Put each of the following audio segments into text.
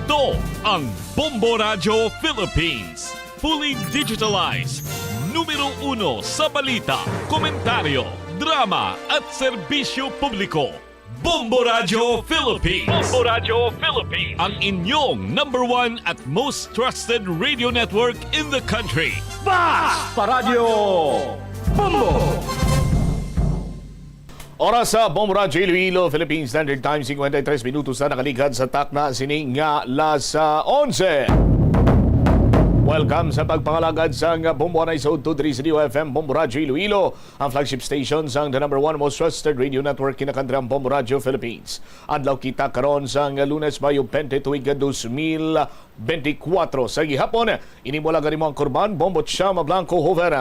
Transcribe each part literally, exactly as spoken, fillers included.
Ito ang Bombo Radyo Philippines. Fully digitalized. Numero uno sa balita, komentaryo, drama, at serbisyo publiko. Bombo Radyo Philippines. Bombo Radyo Philippines. Ang inyong number one at most trusted radio network in the country. Bas! Pa Radyo Bombo! Oras sa Bombo Radyo Iloilo, Philippine Standard Time, cincuenta y tres minutos na nakaligad sa takna sini nga alas onse. Welcome sa pagpangalagad sang Bombo Anay sa Udto diri sa D O F M, Bombo Radyo Iloilo, ang flagship station sang the number one most trusted radio network in the country, ang Bombo Radyo Philippines. Adlaw kita karon sang Lunes, Mayo twenty, tuig dos mil benti kwatro. Sa gihapon, ini mo lang gani mo ang kurban, Bombo Chama Blanco Hover.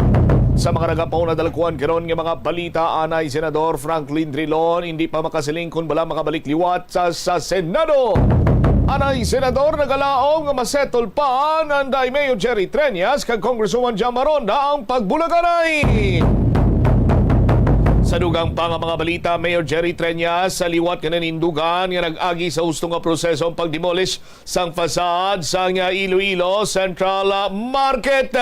Sa mga nagapauna dalagkuan karon nga mga balita, anay Senador Franklin Drilon hindi pa makasiling kon bala makabalik liwat sa, sa Senado. Anay Senador nagalaom nga masettle pa nanday Mayor Jerry Treñas kag Congresswoman Jam Maronda ang pagbulaganay. Sa dugang pa nga mga balita, Mayor Jerry Treñas sa liwat nga nanindugan nga nag-agi sa husto nga proseso ang pagdemolish sang facade sang Iloilo Central Market.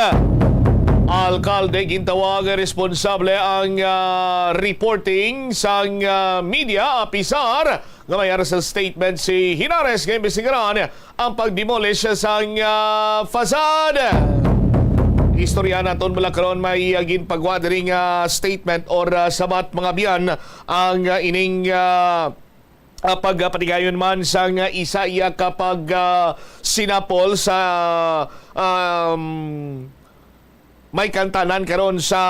Alkalde gintawag responsable ang, ah, reporting sang, ah, media, apisar nga may ara sa statement si Henares nga imbestigaran ang pagdemolish sang, ah, facade. Istorya naton mula karon may, ah, ginpagwa diri nga statement or, ah, sabat mga biyan ang, ah, ining, ah, ah, pagpatigayon man sang isa iya ka pag, ah, sinapol sa, um, may kantanan karon sa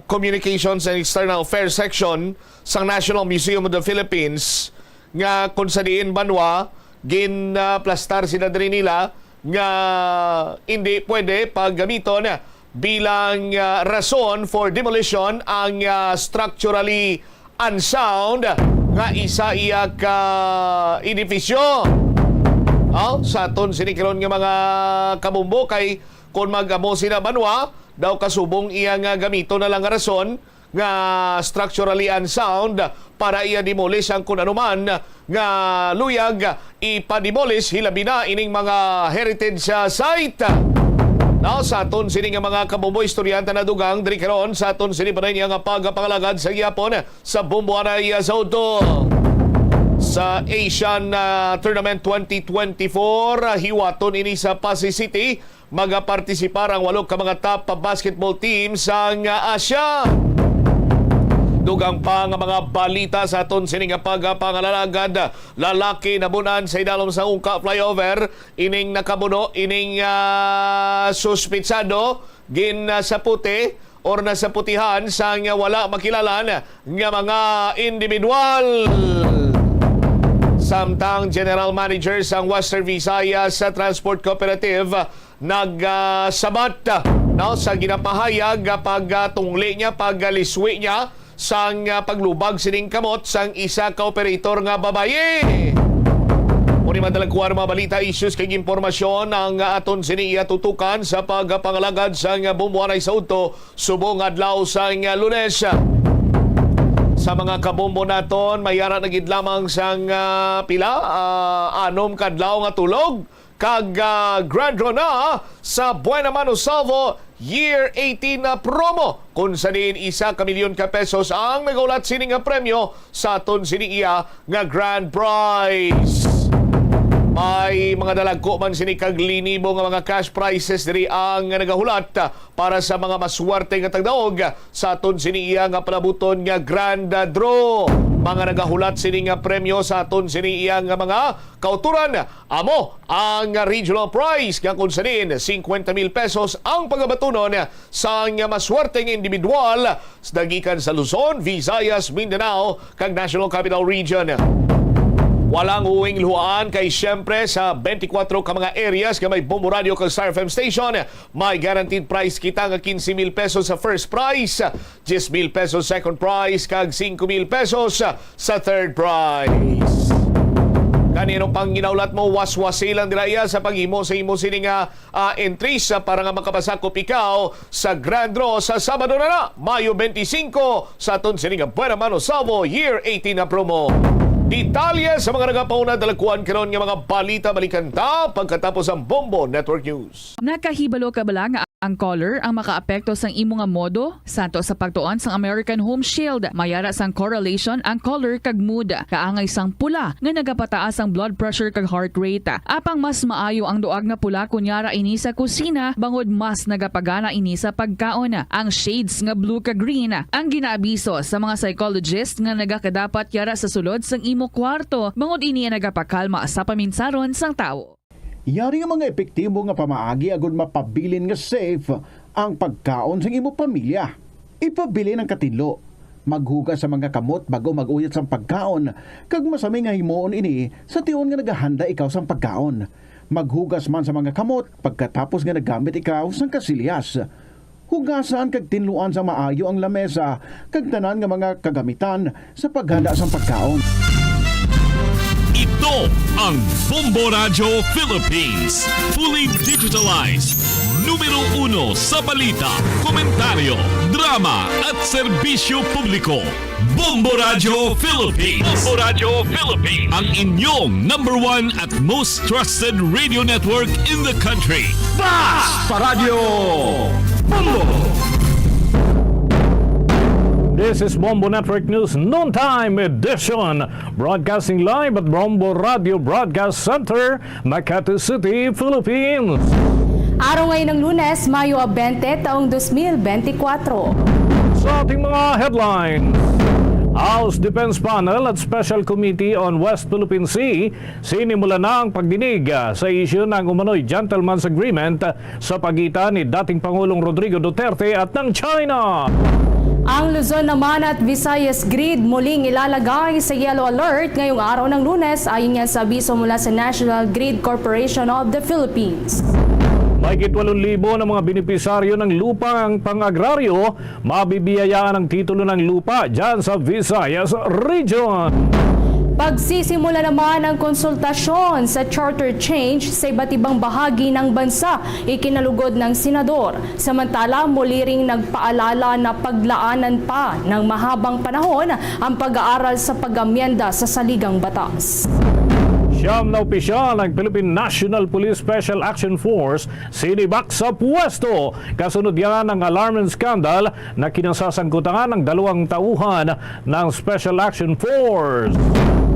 Communications and External Affairs Section sang National Museum of the Philippines nga kung sa diin banwa ginaplastar sila diri nila nga hindi pwede paggamiton bilang, ah, rason for demolition ang, ah, structurally unsound nga isa iya ka edifisyo. Aw, sa aton sini karon nga mga kabumbo, kay kon mag-amo sila banwa, daw kasubong iya nga gamito na lang nga rason nga structurally unsound para iya demolish ang kun ano man nga luyag ipa-demolish, hilabi na ining mga heritage, ah, site. Now, sa aton sini nga mga kabumbo, istoryahan ta na dugang diri karon sa aton sini pa nga pagpangalagad sa gihapon sa Bombo Anay sa Udto. Sa Asian, ah, Tournament twenty twenty-four, ah, hiwaton ini sa Passi City. Magapartisipar ang walo ka mga top basketball team sang Asia. Dugang pa nga mga balita sa aton sini nga pagpangalagad, lalaki nabun-an sa idalom sa Ungka Flyover. Ining nakabuno, ining, ah, suspitsado, gin, ah, sa puti or nasaputihan sang wala makilalan nga mga individual. Samtang General Manager sang Western Visayas Transport Cooperative nagsabat, ah, no, sa ginapahayag nga pagtungli niya, pagliswi niya sang, ah, paglubag sining kamot sang isa ka operator nga babayi. Muni madalagkuan mga balita, issues kag impormasyon ang, ah, aton sini iya tutukan sa pagpangalagad sang, ah, Bombo Anay sa Udto subong adlaw sang, ah, Lunes. Sa mga kabombo naton, may ara na gid lamang sang, ah, pila, ah, anom ka adlaw nga tulog kag, ah, Grand Draw na sa Buena Mano Salvo Year eighteen na promo, kung sa diin isa ka milyon ka pesos ang nagaulat sini nga premyo sa aton sini iya nga grand prize. May mga dalagko man sini kag linibo nga mga cash prizes diri ang nagahulat para sa mga maswerte nga tagdaog sa aton sini iya nga palabuton nga grand draw. Mga nagahulat sini nga premyo sa aton sini iya nga mga kauturan, amo ang regional prize nga kung sa diin cincuenta mil pesos ang pagabatunon sa nga maswerte nga individual sa gikan sa Luzon, Visayas, Mindanao, kag National Capital Region. Walang huwing luhaan kay siyempre sa twenty-four ka mga areas nga may Bombo Radio kag Star F M station, may guaranteed prize kita nga quince mil pesos sa first prize, diyes mil pesos second prize, kag singko mil pesos sa third prize. Kanino pang ginaulat mo, waswasi lang dira iya sa paghimo sa imo sini nga, ah, entries, ah, para nga makapasakop ikaw sa Grand Draw sa Sabado na na, Mayo twenty-five, sa aton sini nga Buena Mano Salvo Year eighteen na promo. Detalye sa mga nagapauna, dalakuan karon nga mga balita, balikan ta pagkatapos ang Bombo Network News. Nakahibalo ka bala nga ang color ang makaapekto sang imo nga modo? Santo sa pagtuon sang American Home Shield, may ara sang correlation ang color kag mood. Kaangay sang pula nga nagapataas ang blood pressure kag heart rate. Apang mas maayo ang duag nga pula kon yara ini sa kusina, bangod mas nagapagana ini sa pagkaon. Ang shades nga blue kag green ang ginaabiso sa mga psychologist nga nagakadapat yara sa sulod sang imo kwarto, bangod ini ang nagapakalma sa paminsaron sang tawo. Yari nga mga epektibo nga pamaagi agud mapabilin nga safe ang pagkaon sang imo pamilya. Ipabilin ang katinlo. Maghugas sa mga kamot bag-o mag-uyat sang pagkaon, kag masami nga himuon ini sa tion nga nagahanda ikaw sang pagkaon. Maghugas man sa mga kamot pagkatapos nga naggamit ikaw sang kasilyas. Hugasan kag tinluan sa maayo ang lamesa kag tanan nga mga kagamitan sa paghanda sang pagkaon. Ito ang Bombo Radyo Philippines, fully digitalized, numero uno sa balita, komentaryo, drama, at serbisyo publiko. Bombo Radyo Philippines. Bombo Radyo Philippines. Ang inyong number one at most trusted radio network in the country. Basta Radyo Bombo! This is Bombo Network News Noontime Edition, broadcasting live at Bombo Radio Broadcast Center, Makati City, Philippines. Araw ngayon ng Lunes, Mayo twenty, taong dos mil bente kwatro. Sa ating mga headlines, House Defense Panel at Special Committee on West Philippine Sea, sinimulan na ang pagdinig, ah, sa isyu ng umano'y gentleman's agreement, ah, sa pagitan ni dating Pangulong Rodrigo Duterte at ng China. Ang Luzon naman at Visayas grid muling ilalagay sa yellow alert ngayong araw ng Lunes, ayon nga sa abiso mula sa National Grid Corporation of the Philippines. Mahigit walong libo na mga benepisaryo ng lupang pang-agraryo mabibiyayaan ng titulo ng lupa dyan sa Visayas Region. Pagsisimula naman ang konsultasyon sa charter change sa iba't ibang bahagi ng bansa, ikinalugod ng senador. Samantala, muli ring nagpaalala na paglaanan pa ng mahabang panahon ang pag-aaral sa pag-amyenda sa saligang batas. Siyam na opisyal ng Philippine National Police Special Action Force sinibak sa pwesto. Kasunod yan ang alarm and scandal na kinasasangkutan ng dalawang tauhan ng Special Action Force.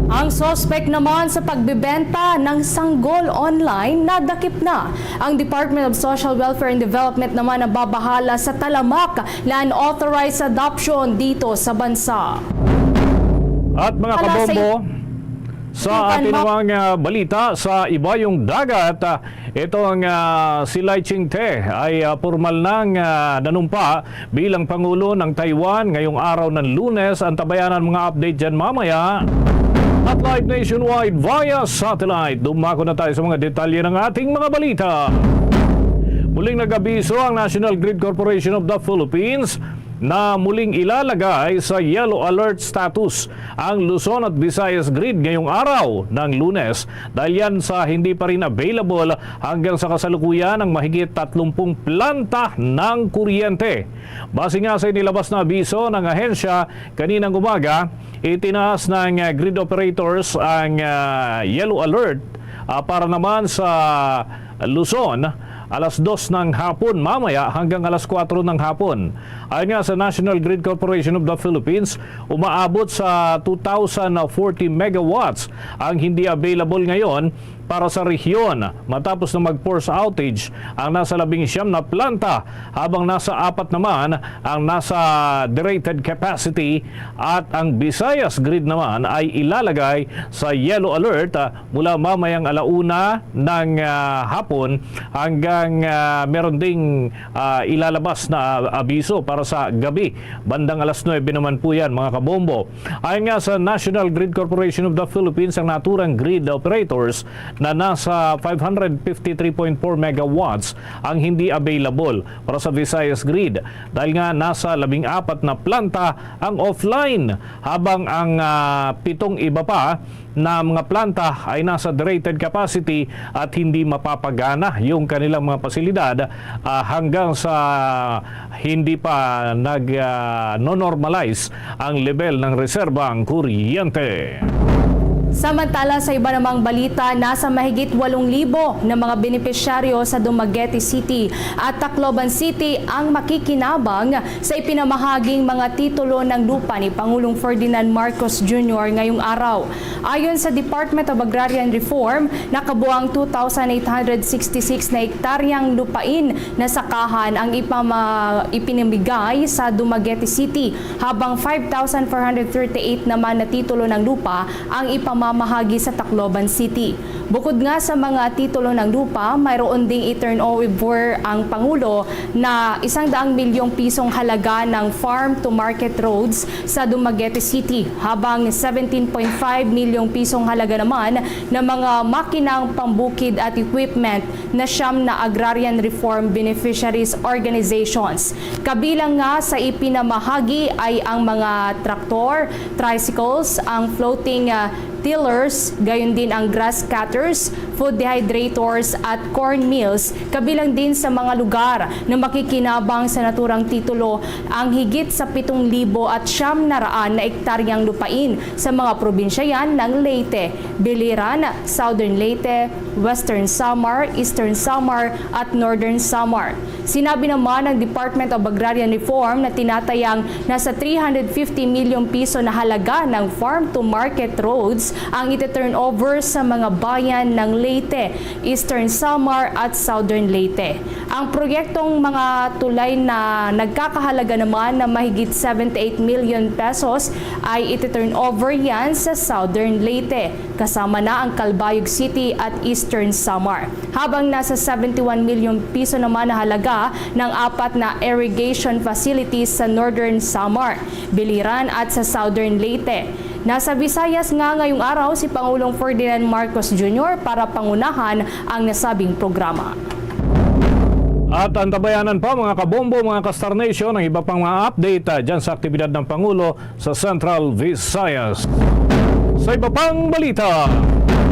Ang suspek naman sa pagbebenta ng sanggol online nadakip na. Ang Department of Social Welfare and Development naman ang babahala sa talamak na unauthorized adoption dito sa bansa. At mga Ala, sa kabombo, sa Itan atin Mac- namang, ah, balita sa ibayong dagat, ah, itong, ah, si Lai Ching-te ay, ah, pormal nang, ah, nanumpa bilang Pangulo ng Taiwan ngayong araw ng Lunes. Antabayanan mga update dyan mamaya. At live nationwide via satellite. Dumako na tayo sa mga detalye ng ating mga balita. Muling nag-abiso ang National Grid Corporation of the Philippines na muling ilalagay sa yellow alert status ang Luzon at Visayas grid ngayong araw ng Lunes, dahil yan sa hindi pa rin available hanggang sa kasalukuyan ang mahigit tatlumpung planta ng kuryente. Base nga sa inilabas na abiso ng ahensya kaninang umaga, itinaas ng, ah, grid operators ang, ah, yellow alert, ah, para naman sa Luzon, alas dos ng hapon mamaya hanggang alas kuwatro ng hapon. Ayon nga sa National Grid Corporation of the Philippines, umaabot sa two thousand forty megawatts ang hindi available ngayon para sa rehiyon, matapos na mag-force outage ang nasa labing siyam na planta, habang nasa apat naman ang nasa derated capacity, at ang Visayas grid naman ay ilalagay sa yellow alert, ah, mula mamayang alauna ng, ah, hapon hanggang, ah, meron ding, ah, ilalabas na abiso para sa gabi. Bandang alas nuwebe naman po yan, mga kabombo. Ayon nga sa National Grid Corporation of the Philippines, ang naturang grid operators na nasa five hundred fifty-three point four megawatts ang hindi available para sa Visayas grid, dahil nga nasa labing apat na planta ang offline, habang ang, ah, pitong iba pa na mga planta ay nasa derated capacity at hindi mapapagana yung kanilang mga pasilidad, ah, hanggang sa hindi pa nag, ah, no-normalize ang level ng reserbang kuryente. Samantala, sa iba namang balita, nasa mahigit walong libo na mga benepisyaryo sa Dumaguete City at Tacloban City ang makikinabang sa ipinamahaging mga titulo ng lupa ni Pangulong Ferdinand Marcos Junior ngayong araw. Ayon sa Department of Agrarian Reform, nakabuang two thousand eight hundred sixty-six na hektaryang lupain na sakahan ang ipama-, ipinamigay sa Dumaguete City, habang five thousand four hundred thirty-eight naman na titulo ng lupa ang ipamamahagi sa Tacloban City. Bukod nga sa mga titulo ng lupa, mayroon ding i-turnover ang Pangulo na isang daang milyong pisong halaga ng farm to market roads sa Dumaguete City, habang seventeen point five milyong pisong halaga naman ng mga makinang pambukid at equipment na siyam na agrarian reform beneficiaries organizations. Kabilang nga sa ipinamahagi ay ang mga traktor, tricycles, ang floating, ah, tillers, gayon din ang grass cutters, food dehydrators at corn mills, kabilang din sa mga lugar na makikinabang sa naturang titulo ang higit sa pitong libo at siyam na raan na ektaryang lupain sa mga probinsya yan ng Leyte, Biliran, Southern Leyte, Western Samar, Eastern Samar, at Northern Samar. Sinabi naman ng Department of Agrarian Reform na tinatayang nasa three hundred fifty milyong piso na halaga ng farm-to-market roads ang iti-turnover sa mga bayan ng Leyte, Eastern Samar at Southern Leyte. Ang proyektong mga tulay na nagkakahalaga naman na mahigit seventy-eight million pesos ay iti-turnover yan sa Southern Leyte, kasama na ang Calbayog City at Eastern Samar, habang nasa seventy-one million piso naman na halaga ng apat na irrigation facilities sa Northern Samar, Biliran at sa Southern Leyte. Nasa Visayas nga ngayong araw si Pangulong Ferdinand Marcos Junior para pangunahan ang nasabing programa. At antabayanan pa, mga kabombo, mga ka-Star Nation, ang iba pang mga update, ah, dyan sa aktibidad ng Pangulo sa Central Visayas. Sa iba pang balita,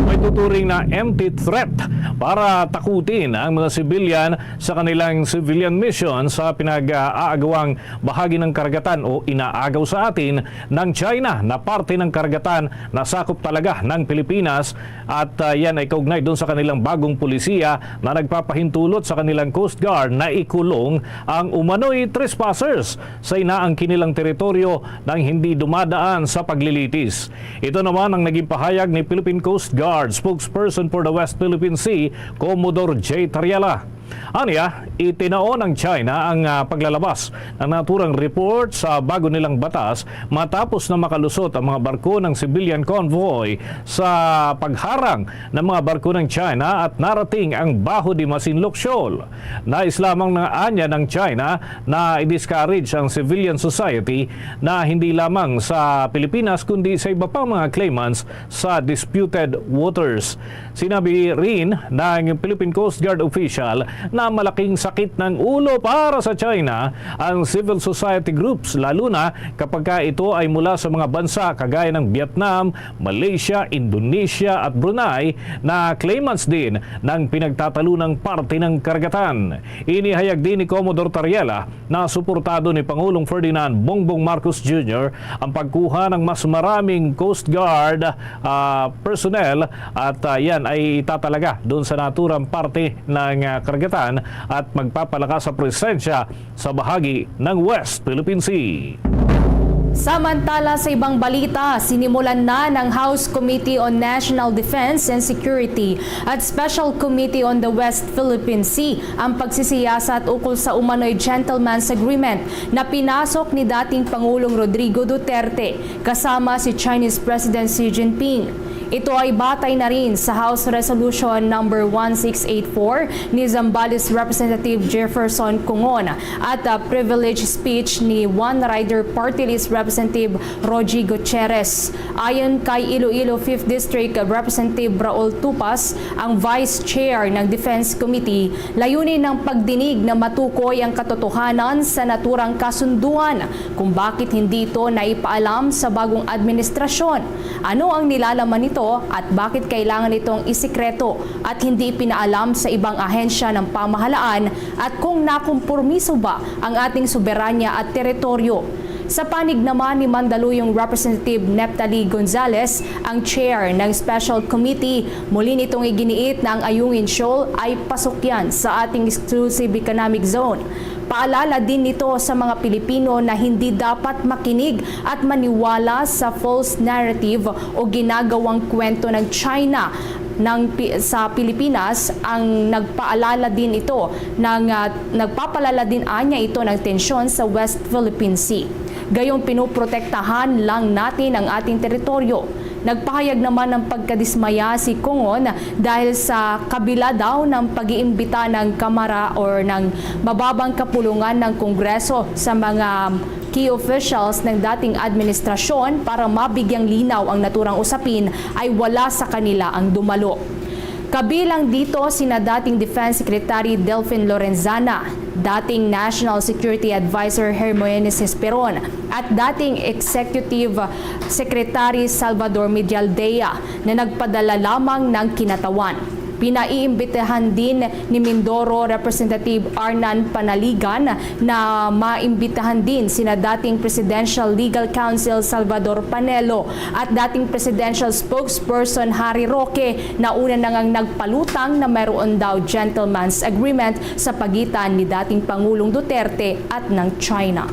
may tuturing na empty threat para takutin ang mga sibilyan sa kanilang civilian mission sa pinag-aagawang bahagi ng karagatan o inaagaw sa atin ng China na parte ng karagatan na sakop talaga ng Pilipinas. At, ah, yan ay kaugnay dun sa kanilang bagong polisiya na nagpapahintulot sa kanilang Coast Guard na ikulong ang umano'y trespassers sa inaangkin nilang teritoryo nang hindi dumadaan sa paglilitis. Ito naman ang naging pahayag ni Philippine Coast Guard spokesperson for the West Philippine Sea, Commodore J Tariala. Aniya, itinao ng China ang, ah, paglalabas ng naturang report sa bago nilang batas matapos na makalusot ang mga barko ng civilian convoy sa pagharang ng mga barko ng China at narating ang Baho de Masinloc Shoal. Nais lamang na anya ng China na i-discourage ang civilian society na hindi lamang sa Pilipinas kundi sa iba pang mga claimants sa disputed waters. Sinabi rin ng Philippine Coast Guard official na malaking sakit ng ulo para sa China ang civil society groups, lalo na kapag ka ito ay mula sa mga bansa kagaya ng Vietnam, Malaysia, Indonesia at Brunei na claimants din ng pinagtatalunang parte ng karagatan. Inihayag din ni Commodore Tariela na suportado ni Pangulong Ferdinand Bongbong Marcos Junior ang pagkuha ng mas maraming Coast Guard, ah, personnel at, ah, yan ay itatalaga doon sa naturang parte ng, ah, karagatan at magpapalakas sa presensya sa bahagi ng West Philippine Sea. Samantala, sa ibang balita, sinimulan na ng House Committee on National Defense and Security at Special Committee on the West Philippine Sea ang pagsisiyasat ukol sa umano'y gentleman's agreement na pinasok ni dating Pangulong Rodrigo Duterte kasama si Chinese President Xi Jinping. Ito ay batay na rin sa House Resolution Number one six eight four ni Zambales Representative Jefferson Congon at, ah, privilege speech ni One Rider Party List Representative Rogie Gutierrez. Ayon kay Iloilo Fifth District Representative Raul Tupas, ang Vice Chair ng Defense Committee, layunin ng pagdinig na matukoy ang katotohanan sa naturang kasunduan kung bakit hindi ito naipaalam sa bagong administrasyon, ano ang nilalaman nito at bakit kailangan itong isikreto at hindi ipinaalam sa ibang ahensya ng pamahalaan, at kung nakompromiso ba ang ating soberanya at teritoryo. Sa panig naman ni Mandaluyong Representative Nephtaly Gonzalez, ang chair ng Special Committee, muli nitong iginiit na ang Ayungin Shoal ay pasukyan sa ating exclusive economic zone. Paalala din nito sa mga Pilipino na hindi dapat makinig at maniwala sa false narrative o ginagawang kwento ng China ng Pi-, sa Pilipinas. Ang nagpaalala din ito ng, ah, nagpapalala din anya ito ng tensyon sa West Philippine Sea. Gayong pinoprotektahan lang natin ang ating teritoryo. Nagpahayag naman ng pagkadismaya si Congon dahil sa kabila daw ng pag-iimbita ng Kamara or ng mababang kapulungan ng Kongreso sa mga key officials ng dating administrasyon para mabigyang linaw ang naturang usapin ay wala sa kanila ang dumalo. Kabilang dito sina dating Defense Secretary Delfin Lorenzana, dating National Security Advisor Hermogenes Esperon, at dating Executive Secretary Salvador Medialdea na nagpadala lamang ng kinatawan. Pinaiimbitahan din ni Mindoro Representative Arnan Panaligan na maimbitahan din sina dating Presidential Legal Counsel Salvador Panelo at dating Presidential Spokesperson Harry Roque na una na ngang nagpalutang na mayroon daw gentleman's agreement sa pagitan ni dating Pangulong Duterte at ng China.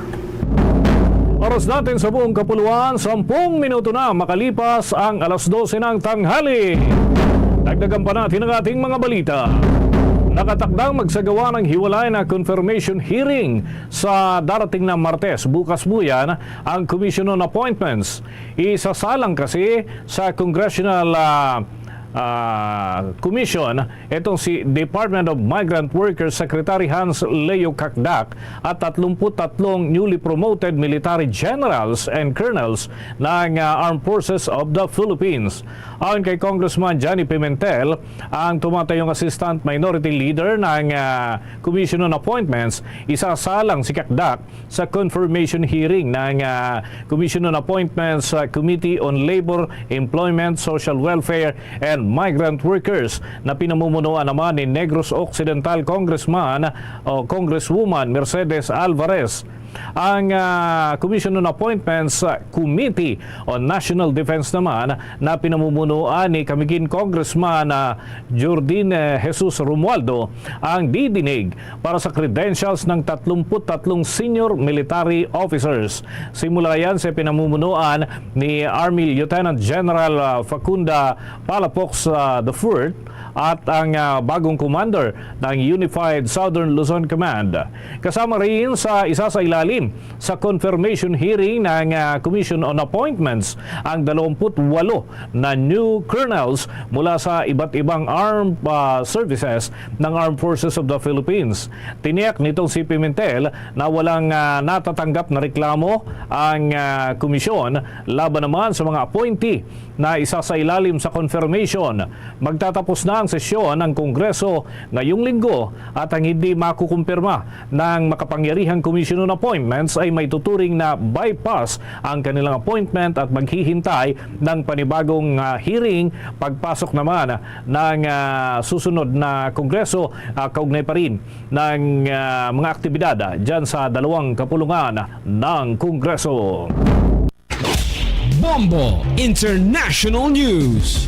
Oras natin sa buong kapuluan, sampung minuto na makalipas ang alas dose ng tanghali. Dagdagan pa natin ang ating mga balita. Nakatakdang magsagawa ng hiwalay na confirmation hearing sa darating na Martes, bukas po yan, ang Commission on Appointments. Isasalang kasi sa Congressional, ah, ah, Commission itong si Department of Migrant Workers Secretary Hans Leo Cacdac at tatlumput tatlong newly promoted military generals and colonels ng, ah, Armed Forces of the Philippines. Ayon kay Congressman Johnny Pimentel, ang tumatayong Assistant Minority Leader ng, ah, Commission on Appointments, isasalang si Cacdac sa confirmation hearing ng, ah, Commission on Appointments, ah, Committee on Labor, Employment, Social Welfare, and Migrant Workers na pinamumunuan naman ni Negros Occidental Congressman o Congresswoman Mercedes Alvarez. Ang, ah, Commission on Appointments, ah, Committee on National Defense naman na pinamumunuan ni Camiguin Congressman, ah, Jordin, eh, Jesus Romualdo ang didinig para sa credentials ng tatlumput tatlong senior military officers. Simula yan sa pinamumunuan ni Army Lieutenant General, ah, Facunda Palafox, ah, the fourth at ang, ah, bagong commander ng Unified Southern Luzon Command. Kasama rin sa isa sa ilalim sa confirmation hearing ng, ah, Commission on Appointments ang dalawampu't walo na new colonels mula sa iba't ibang armed, ah, services ng Armed Forces of the Philippines. Tiniyak nitong si Pimentel na walang, ah, natatanggap na reklamo ang, ah, komisyon laban naman sa mga appointee na isa sa ilalim sa confirmation. Magtatapos na ang sesyon ng Kongreso ngayong linggo at ang hindi makukumpirma ng makapangyarihang Commission on Appointments ay may tuturing na bypass ang kanilang appointment at maghihintay ng panibagong, ah, hearing pagpasok naman ng, ah, susunod na Kongreso, ah, kaugnay pa rin ng, ah, mga aktibidad, ah, dyan sa dalawang kapulungan ng Kongreso. Bombo International News.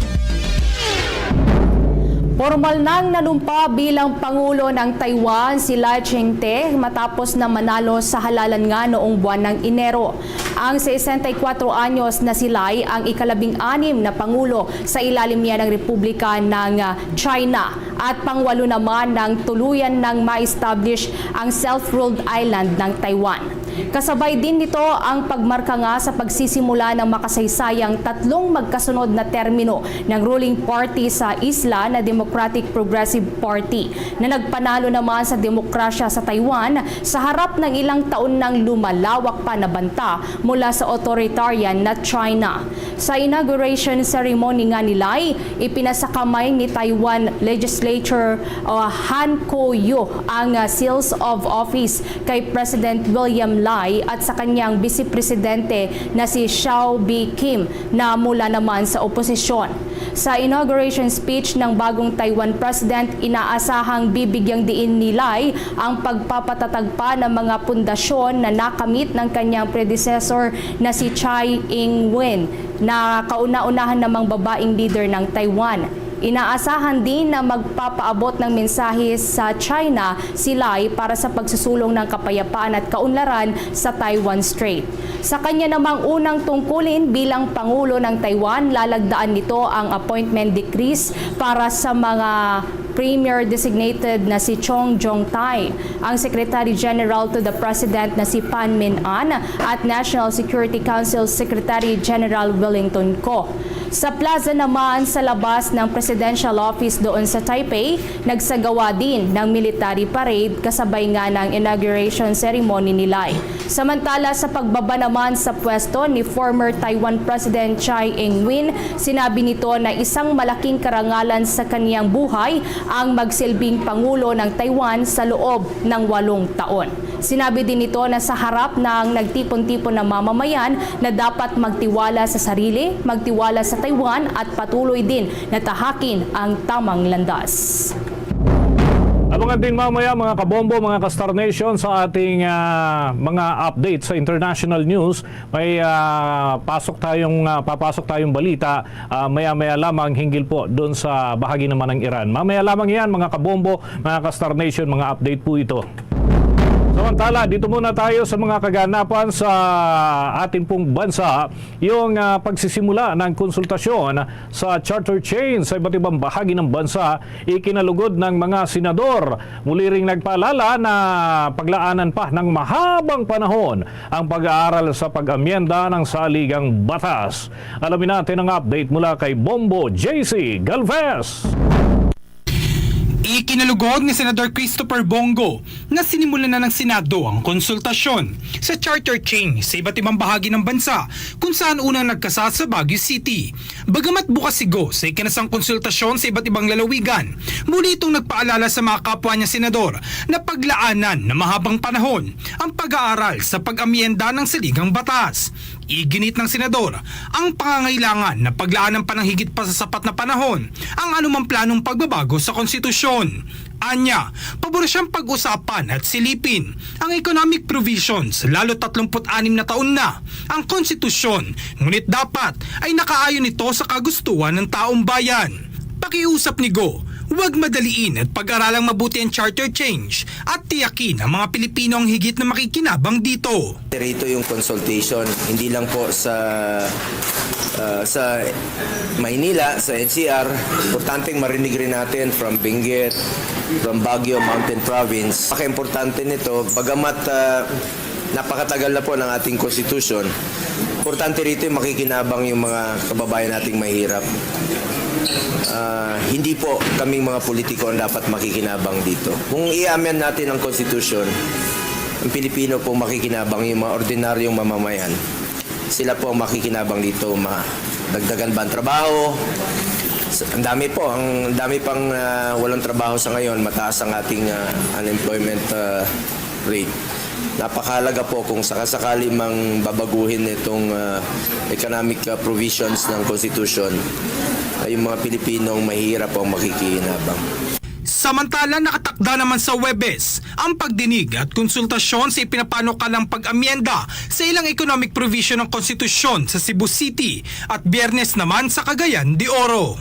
Pormal nang nanumpa bilang Pangulo ng Taiwan si Lai Ching-te matapos na manalo sa halalan nga noong buwan ng Enero. Ang sesenta y kuwatro anyos na si Lai ang ikalabing-anim na Pangulo sa ilalim niya ng Republika ng, ah, China at pangwalo naman ng tuluyan nang ma-establish ang self-ruled island ng Taiwan. Kasabay din nito ang pagmarka nga sa pagsisimula ng makasaysayang tatlong magkasunod na termino ng ruling party sa isla na Democratic Progressive Party, na nagpanalo naman sa demokrasya sa Taiwan sa harap ng ilang taon nang lumalawak pa na banta mula sa authoritarian na China. Sa inauguration ceremony nga ni Lai, ipinasakamay ni Taiwan Legislature, uh, Han Kuo-yu ang, uh, seals of office kay President William Lai at sa kanyang Bise Presidente na si Hsiao Bi Kim na mula naman sa oposisyon. Sa inauguration speech ng bagong Taiwan President, inaasahang bibigyang diin ni Lai ang pagpapatatag pa ng mga pundasyon na nakamit ng kanyang predecessor na si Tsai Ing-wen, na kauna-unahan namang babaeng leader ng Taiwan. Inaasahan din na magpapaabot ng mensahe sa China si Lai para sa pagsusulong ng kapayapaan at kaunlaran sa Taiwan Strait. Sa kanya namang unang tungkulin bilang Pangulo ng Taiwan, lalagdaan nito ang appointment decrees para sa mga Premier Designated na si Chong Jong Tai, ang Secretary General to the President na si Pan Min An, at National Security Council Secretary General Wellington Ko. Sa plaza naman sa labas ng Presidential Office doon sa Taipei, nagsagawa din ng military parade kasabay nga ng inauguration ceremony ni Lai. Samantala, sa pagbaba naman sa pwesto ni former Taiwan President Tsai Ing-wen, sinabi nito na isang malaking karangalan sa kaniyang buhay ang magsilbing pangulo ng Taiwan sa loob ng walong taon. Sinabi din nito na sa harap ng nagtipon-tipon na mamamayan na dapat magtiwala sa sarili, magtiwala sa Taiwan at patuloy din na tahakin ang tamang landas. Abangan din mamaya, mga kabombo, mga ka-Star Nation, sa ating ah, mga update sa international news. May ah, pasok tayong ah, papasok tayong balita ah, maya-maya lamang hinggil po doon sa bahagi naman ng Iran. Mamaya lamang yan, mga kabombo, mga ka-Star Nation, mga update po ito. Samantala, dito muna tayo sa mga kaganapan sa ating pong bansa. Yung ah, pagsisimula ng konsultasyon sa charter chain sa iba't ibang bahagi ng bansa, ikinalugod ng mga senador. Muli ring nagpaalala na paglaanan pa ng mahabang panahon ang pag-aaral sa pag-amyenda ng saligang batas. Alamin natin ang update mula kay Bombo J C Galvez. Ikinalugod ni Senador Christopher Bong Go na sinimulan na ng Senado ang konsultasyon sa charter change sa iba't ibang bahagi ng bansa kung saan unang nagkasal sa Baguio City. Bagamat bukas si Go sa ikinasang konsultasyon sa iba't ibang lalawigan, muli itong nagpaalala sa mga kapwa niya senador na paglaanan ng mahabang panahon ang pag-aaral sa pag-amyenda ng saligang batas. Iginit ng senador ang pangangailangan na paglaanan pa ng higit pa sa sapat na panahon ang anumang planong pagbabago sa konstitusyon. Anya, pabor siyang pag-usapan at silipin ang economic provisions, lalo't tatlumpu't anim na taon na ang konstitusyon, ngunit dapat ay nakaayon ito sa kagustuhan ng taong bayan. Pakiusap ni Go, huwag madaliin at pag-aralang mabuti ang charter change at tiyakin ang mga Pilipino ang higit na makikinabang dito. Rito yung consultation, hindi lang po sa ah, sa Maynila, sa N C R, importanteng marinig rin natin from Benguet, from Baguio, Mountain Province. Napaka-importante nito, bagamat ah, napakatagal na po ng ating konstitusyon, importante rito yung makikinabang yung mga kababayan nating mahirap. Ah, hindi po kaming mga politiko ang dapat makikinabang dito. Kung i-amend natin ang konstitusyon, ang Pilipino po makikinabang, yung mga ordinaryong mamamayan. Sila po ang makikinabang dito, madagdagan ba ang trabaho? Sa- Ang dami po, ang dami pang ah, walang trabaho sa ngayon, mataas ang ating ah, unemployment ah, rate. Napakahalaga po kung sakasakali mang babaguhin itong ah, economic ah, provisions ng Constitution, ay yung mga Pilipinong mahihirap ang makikinabang. Samantala, nakatakda naman sa Huwebes ang pagdinig at konsultasyon sa ipinapanukalang pag-amyenda sa ilang economic provision ng konstitusyon sa Cebu City at Biyernes naman sa Cagayan de Oro.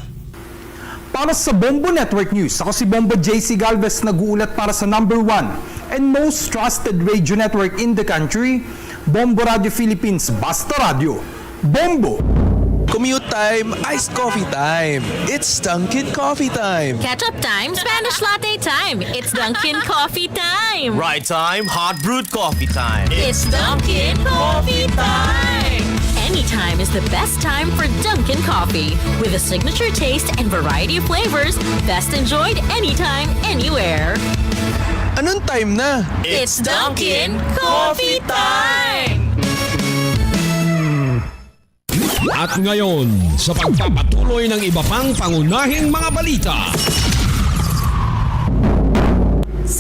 Para sa Bombo Network News, ako si Bombo J C Galvez, nag-uulat para sa number one and most trusted radio network in the country, Bombo Radio Philippines, Basta Radyo. Bombo! Commute time, iced coffee time. It's Dunkin' Coffee Time. Ketchup time, Spanish latte time. It's Dunkin' Coffee time. Ride time, hot brewed coffee time. It's Dunkin' Coffee time. Anytime is the best time for Dunkin' Coffee. With a signature taste and variety of flavors, best enjoyed anytime, anywhere. Anong time na? It's Dunkin' Coffee time. At ngayon, sa pagpapatuloy ng iba pang pangunahing mga balita.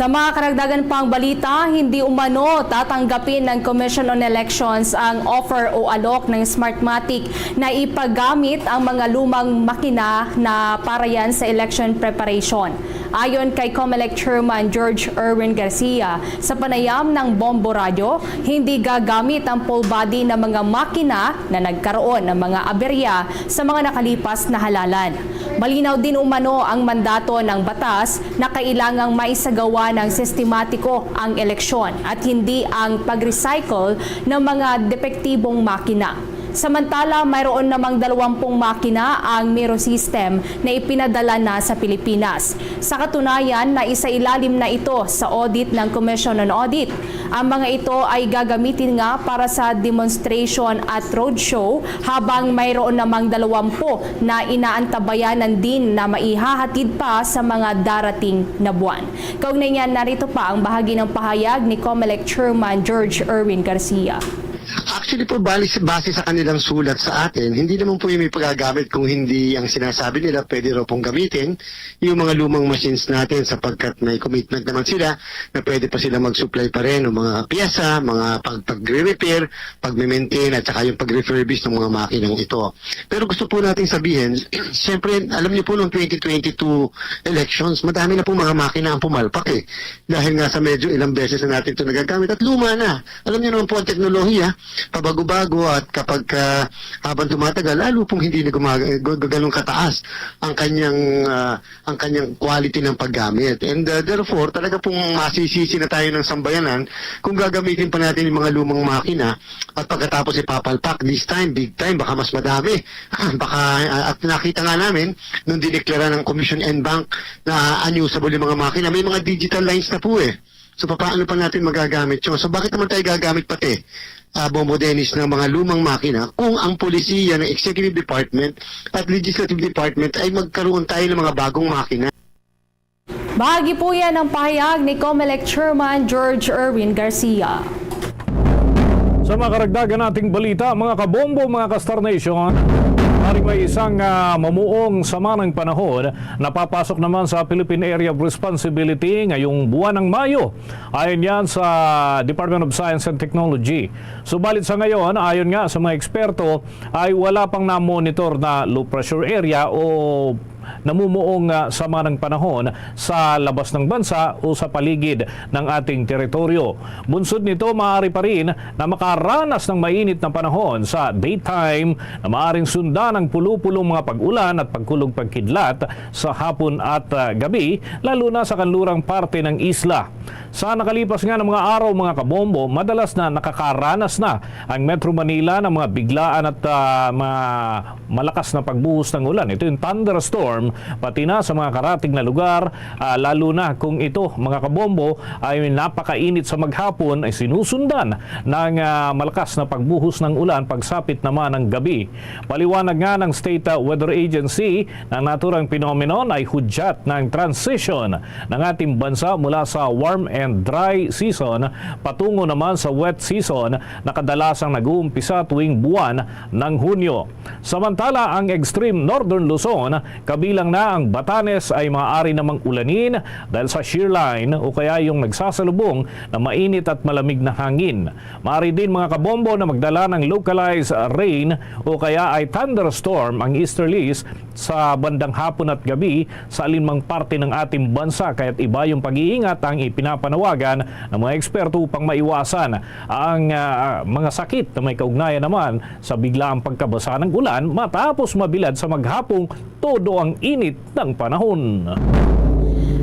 Sa mga karagdagan pang balita, hindi umano tatanggapin ng Commission on Elections ang offer o alok ng Smartmatic na ipagamit ang mga lumang makina na para yan sa election preparation. Ayon kay Comelec Chairman George Erwin Garcia, sa panayam ng Bombo Radyo, hindi gagamit ang full body ng mga makina na nagkaroon ng mga aberya sa mga nakalipas na halalan. Malinaw din umano ang mandato ng batas na kailangang maisagawa ng sistematiko ang eleksyon at hindi ang pag-recycle ng mga depektibong makina. Samantala, mayroon namang dalawampung makina ang Miro system na ipinadala na sa Pilipinas. Sa katunayan, naisailalim na ito sa audit ng Commission on Audit. Ang mga ito ay gagamitin nga para sa demonstration at roadshow, habang mayroon namang dalawampu na inaantabayanan din na maihahatid pa sa mga darating na buwan. Kaugnay niyan, narito pa ang bahagi ng pahayag ni Comelec Chairman George Erwin Garcia. Actually po, bali, base sa kanilang sulat sa atin, hindi naman po yung may pagagamit kung hindi ang sinasabi nila pwede raw pong gamitin yung mga lumang machines natin, sapagkat may commitment naman sila na pwede pa sila mag-supply pa rin ng mga piyesa, mga pag pagre-repair, pagme-maintain, at saka yung pag-refurbish ng mga makinang ito. Pero gusto po nating sabihin, siyempre, alam niyo po, nung twenty twenty-two elections, madami na pong mga makina ang pumalpak eh. Dahil nga sa medyo ilang beses na natin ito nagagamit at luma na. Alam niyo naman po ang teknolohiya, pabago-bago, at kapag ah, habang tumatagal, lalo pong hindi na gumag- gaganong kataas ang kanyang ah, ang kanyang quality ng paggamit. And ah, therefore, talaga pong masisisi na tayo ng sambayanan kung gagamitin pa natin yung mga lumang makina at pagkatapos ipapalpak, this time, big time, baka mas madami. Baka, ah, at nakita nga namin, nung dineklara ng Commission en banc na unusable yung mga makina, may mga digital lines na po eh. So, paano pa natin magagamit yun? So, bakit naman tayo gagamit pati, ah, Bombo Dennis, ng mga lumang makina kung ang polisiya ng Executive Department at Legislative Department ay magkaroon tayo ng mga bagong makina? Bahagi po yan ng pahayag ni Comelec Chairman George Erwin Garcia. Sa mga karagdagan nating balita, mga kabombo, mga ka-Star Nation, maaring may isang ah, mamuong sama ng panahon na papasok naman sa Philippine Area of Responsibility ngayong buwan ng Mayo. Ayon yan sa Department of Science and Technology. Subalit sa ngayon, ayon nga sa mga eksperto, ay wala pang na-monitor na low pressure area o namumuong ah, sama ng panahon sa labas ng bansa o sa paligid ng ating teritoryo. Bunsod nito, maaari pa rin na makaranas ng mainit na panahon sa daytime na maaring sundan ng pulo-pulong mga pag-ulan at pagkulog-pagkidlat sa hapon at ah, gabi, lalo na sa kanlurang parte ng isla. Sa nakalipas nga ng mga araw, mga kabombo, madalas na nakakaranas na ang Metro Manila ng mga biglaan at ah, mga malakas na pagbuhos ng ulan. Ito yung thunderstorm, pati na sa mga karatig na lugar, ah, lalo na kung ito, mga kabombo, ay napakainit sa maghapon, ay sinusundan ng ah, malakas na pagbuhos ng ulan pagsapit naman ng gabi. Paliwanag nga ng State ah, Weather Agency, na ang naturang phenomenon ay hudyat ng transition ng ating bansa mula sa warm and dry season patungo naman sa wet season na kadalasang nag-uumpisa tuwing buwan ng Hunyo. Samantala, ang extreme northern Luzon, kabilang na ang Batanes, ay maaari namang ulanin dahil sa shear line o kaya yung nagsasalubong na mainit at malamig na hangin. Maaari din, mga kabombo, na magdala ng localized rain o kaya ay thunderstorm ang easterlies sa bandang hapon at gabi sa alinmang parte ng ating bansa, kaya't iba yung pag-iingat ang ipinapanawagan ng mga eksperto upang maiwasan ang ah, mga sakit na may kaugnayan naman sa biglaang pagkabasa ng ulan matapos mabilad sa maghapong todo ang init ng panahon.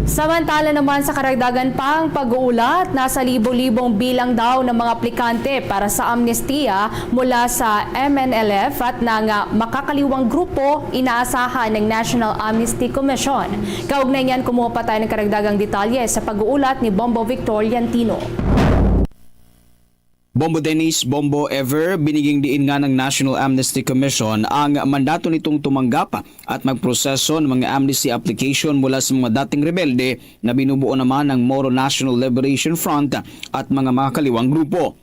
Samantala naman, sa karagdagan pang pag-uulat, nasa libo-libong bilang daw ng mga aplikante para sa amnestiya mula sa M N L F at ng ah, makakaliwang grupo inaasahan ng National Amnesty Commission. Kaugnay niyan, kumuha pa tayo ng karagdagang detalye sa pag-uulat ni Bombo Victor Liantino. Bombo Dennis, Bombo Ever, biniging diin nga ng National Amnesty Commission ang mandato nitong tumanggap at magproseso ng mga amnesty application mula sa mga dating rebelde na binubuo naman ng Moro National Liberation Front at mga makakaliwang grupo.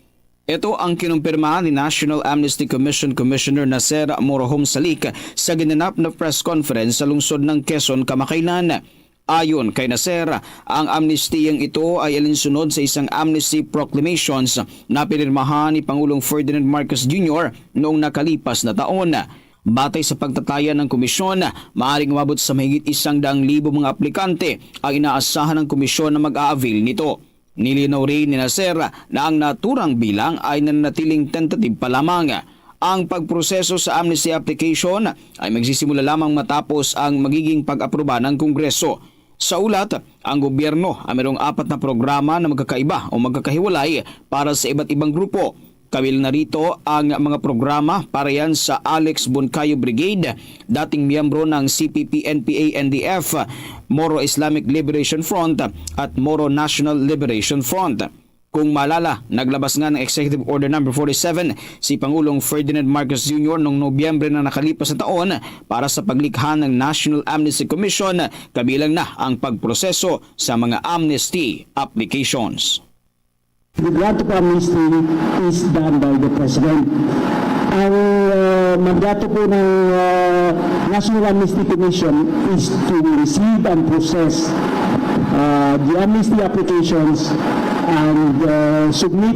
Ito ang kinumpirma ni National Amnesty Commission Commissioner Nasser Morohom Salik sa ginanap na press conference sa lungsod ng Quezon kamakailan. Ayon kay Nasser, ang amnestiyang ito ay alinsunod sa isang amnesty proclamations na pinirmahan ni Pangulong Ferdinand Marcos Junior noong nakalipas na taon. Batay sa pagtataya ng komisyon, maaaring umabot sa mahigit isang daang libo mga aplikante ang inaasahan ng komisyon na mag-a-avail nito. Nilinaw rin ni Nasser na ang naturang bilang ay nananatiling tentative pa lamang. Ang pagproseso sa amnesty application ay magsisimula lamang matapos ang magiging pag-aproba ng Kongreso. Sa ulat, ang gobyerno ay mayroong apat na programa na magkakaiba o magkakahiwalay para sa iba't ibang grupo. Kabilang na rito ang mga programa para yan sa Alex Boncayo Brigade, dating miyembro ng C P P N P A N D F, Moro Islamic Liberation Front at Moro National Liberation Front. Kung maalala, naglabas nga ng Executive Order Number forty-seven si Pangulong Ferdinand Marcos Junior noong Nobyembre na nakalipas na taon para sa paglikha ng National Amnesty Commission, kabilang na ang pagproseso sa mga amnesty applications. The grant of amnesty is done by the President. Ang uh, mandato po ng uh, National Amnesty Commission is to receive and process uh, the amnesty applications and uh, submit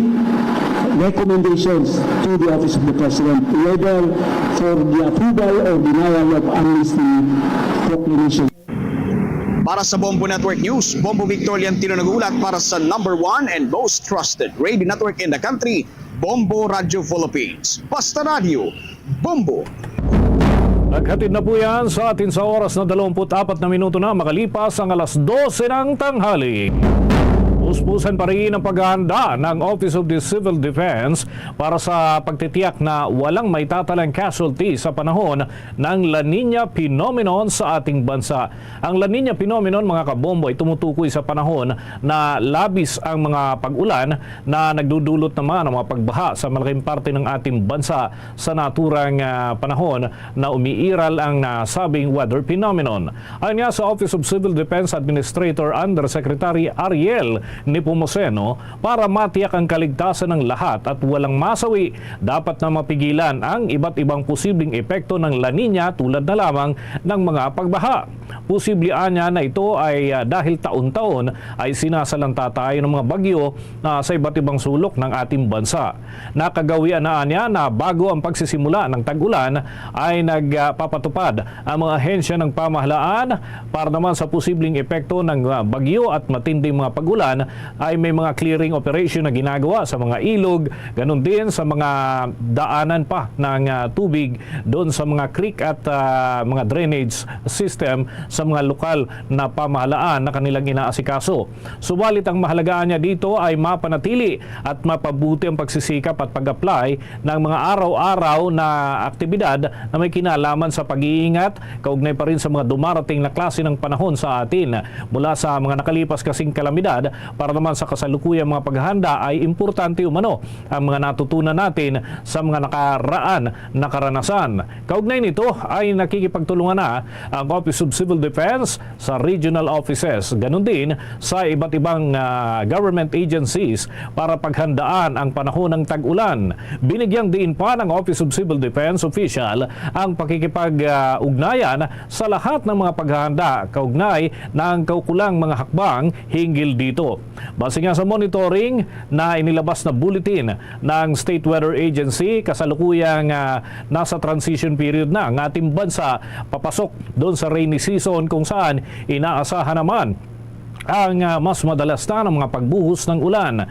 recommendations to the Office of the President, whether for the approval or denial of amnesty proclamation. Para sa Bombo Network News, Bombo Victor Leontino nag-uulat para sa number one and most trusted radio network in the country, Bombo Radio Philippines. Basta Radio, Bombo! Naghatid na po yan sa atin sa oras na dalawampu't apat na minuto na makalipas ang alas dose ng tanghali. Puspusan pa rin ang paghahanda ng Office of the Civil Defense para sa pagtitiyak na walang maitatalang casualty sa panahon ng La Niña phenomenon sa ating bansa. Ang La Niña phenomenon, mga kabombo, ay tumutukoy sa panahon na labis ang mga pag-ulan na nagdudulot naman ng mga pagbaha sa malaking parte ng ating bansa sa naturang ah, panahon na umiiral ang nasabing weather phenomenon. Ayon nga sa Office of Civil Defense Administrator Undersecretary Ariel Nepomuceno, para matiyak ang kaligtasan ng lahat at walang masawi, dapat na mapigilan ang iba't ibang posibleng epekto ng La Niña, tulad na lamang ng mga pagbaha. Posible anya na ito ay ah, dahil taon-taon ay sinasalanta tayo ng mga bagyo ah, sa iba't ibang sulok ng ating bansa. Nakagawian na anya na bago ang pagsisimula ng tag-ulan ay nagpapatupad ang mga ahensya ng pamahalaan para naman sa posibleng epekto ng ah, bagyo at matinding mga pag-ulan, ay may mga clearing operation na ginagawa sa mga ilog, ganun din sa mga daanan pa ng ah, tubig doon sa mga creek at ah, mga drainage system sa mga lokal na pamahalaan na kanilang inaasikaso. Subalit ang mahalaga niya dito ay mapanatili at mapabuti ang pagsisikap at pag-apply ng mga araw-araw na aktibidad na may kinalaman sa pag-iingat, kaugnay pa rin sa mga dumarating na klase ng panahon sa atin. Mula sa mga nakalipas kasing kalamidad, para naman sa kasalukuyang mga paghahanda, ay importante umano ang mga natutunan natin sa mga nakaraan na karanasan. Kaugnay nito ay nakikipagtulungan na ang Office of Civil Defense sa regional offices, ganun din sa iba't ibang ah, government agencies para paghandaan ang panahon ng tag-ulan. Binigyang diin pa ng Office of Civil Defense official ang pakikipag-ugnayan sa lahat ng mga paghahanda kaugnay ng kaukulang mga hakbang hinggil dito. Base nga sa monitoring na inilabas na bulletin ng State Weather Agency, kasalukuyang ah, nasa transition period na ang ating bansa papasok doon sa rainy season, kung saan inaasahan naman ang ah, mas madalas na ng mga pagbuhos ng ulan.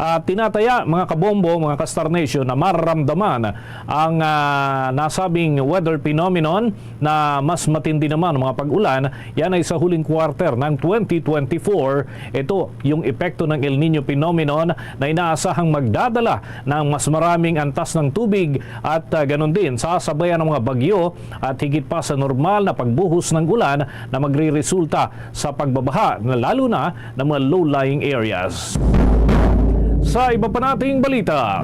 At tinataya, mga kabombo, mga ka-Star Nation, na mararamdaman ang ah, nasabing weather phenomenon na mas matindi naman ang mga pag-ulan. Yan ay sa huling quarter ng twenty twenty-four. Ito yung epekto ng El Nino phenomenon na inaasahang magdadala ng mas maraming antas ng tubig at ah, ganun din sasabayan ng mga bagyo at higit pa sa normal na pagbuhos ng ulan na magreresulta sa pagbabaha, na lalo na ng mga low-lying areas. Sa iba pa nating balita,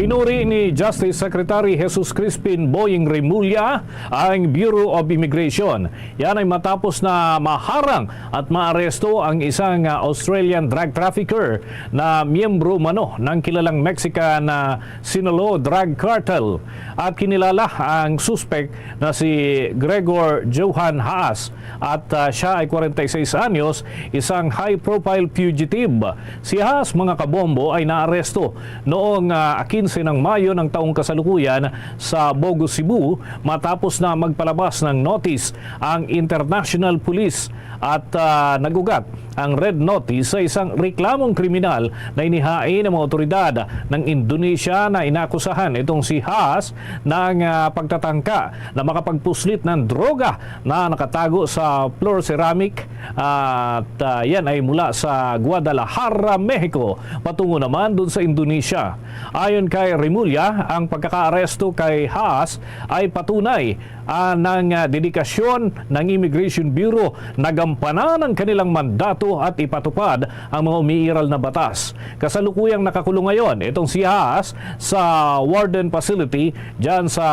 Pinuri ni Justice Secretary Jesus Crispin Boying Remulla ang Bureau of Immigration. Yan ay matapos na maharang at maaresto ang isang, ah, Australian drug trafficker na miyembro umano ng kilalang Mexican, ah, Sinaloa drug cartel. At kinilala ang suspek na si Gregor Johan Haas at, ah, siya ay kwarenta y seis anyos, isang high-profile fugitive. Si Haas, mga kabombo, ay naaresto noong, ah, kinse ng Mayo ng taong kasalukuyan sa Bogo, Cebu, matapos na magpalabas ng notice ang International Police at, ah, nag-ugat ang Red Notice sa isang reklamong kriminal na inihain ng mga otoridad ng Indonesia na inakusahan itong si Haas ng, ah, pagtatangka na makapagpuslit ng droga na nakatago sa floor ceramic at, ah, yan ay mula sa Guadalajara, Mexico, patungo naman dun sa Indonesia. Ayon kay Remulla, ang pagkakaaresto kay Haas ay patunay, ah, ng, ah, dedikasyon ng Immigration Bureau na gampanan ang kanilang mandato at ipatupad ang mga umiiral na batas. Kasalukuyang nakakulong ngayon itong si Haas sa warden facility dyan sa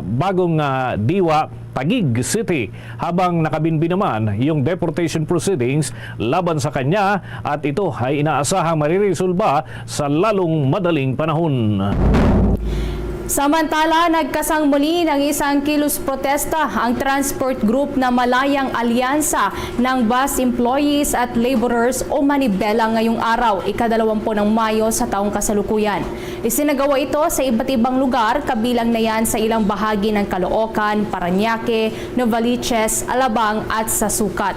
Bagong, ah, Diwa, Taguig City, habang nakabinbi naman yung deportation proceedings laban sa kanya at ito ay inaasahang mariresolba sa lalong madaling panahon. Samantala, nagkasangmuli ng isang kilos protesta ang transport group na Malayang Alyansa ng Bus Employees at Laborers o Manibela ngayong araw, ikadalawampu ng Mayo sa taong kasalukuyan. Isinagawa ito sa iba't ibang lugar, kabilang na yan sa ilang bahagi ng Caloocan, Parañaque, Novaliches, Alabang at sa Sucat.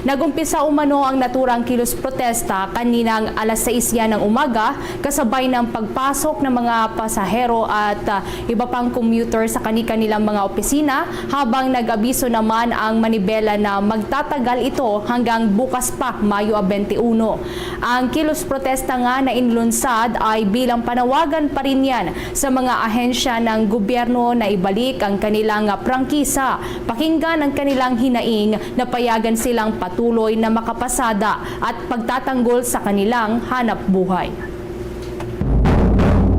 Nag-umpisa umano ang naturang kilos protesta kaninang alas sais yan ng umaga, kasabay ng pagpasok ng mga pasahero at, ah, iba pang commuter sa kani-kanilang mga opisina, habang nag-abiso naman ang Manibela na magtatagal ito hanggang bukas pa, Mayo twenty-one. Ang kilos protesta nga nainlunsad ay bilang panawagan pa rin yan sa mga ahensya ng gobyerno na ibalik ang kanilang prangkisa, pakinggan ang kanilang hinaing na payagan silang patuloy na makapasada at pagtatanggol sa kanilang hanapbuhay.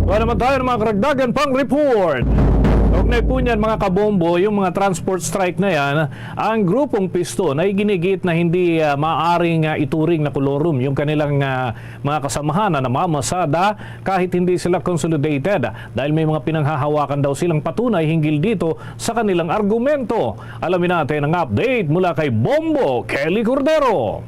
Wala naman tayo ng mga karagdagan pang report. Kaugnay po niyan, mga kabombo, yung mga transport strike na yan, ang grupong Piston ay ginigit na hindi, ah, maaring, ah, ituring na kolorum yung kanilang, ah, mga kasamahan na namamasada kahit hindi sila consolidated, dahil may mga pinanghahawakan daw silang patunay hinggil dito sa kanilang argumento. Alamin natin ang update mula kay Bombo Kelly Cordero.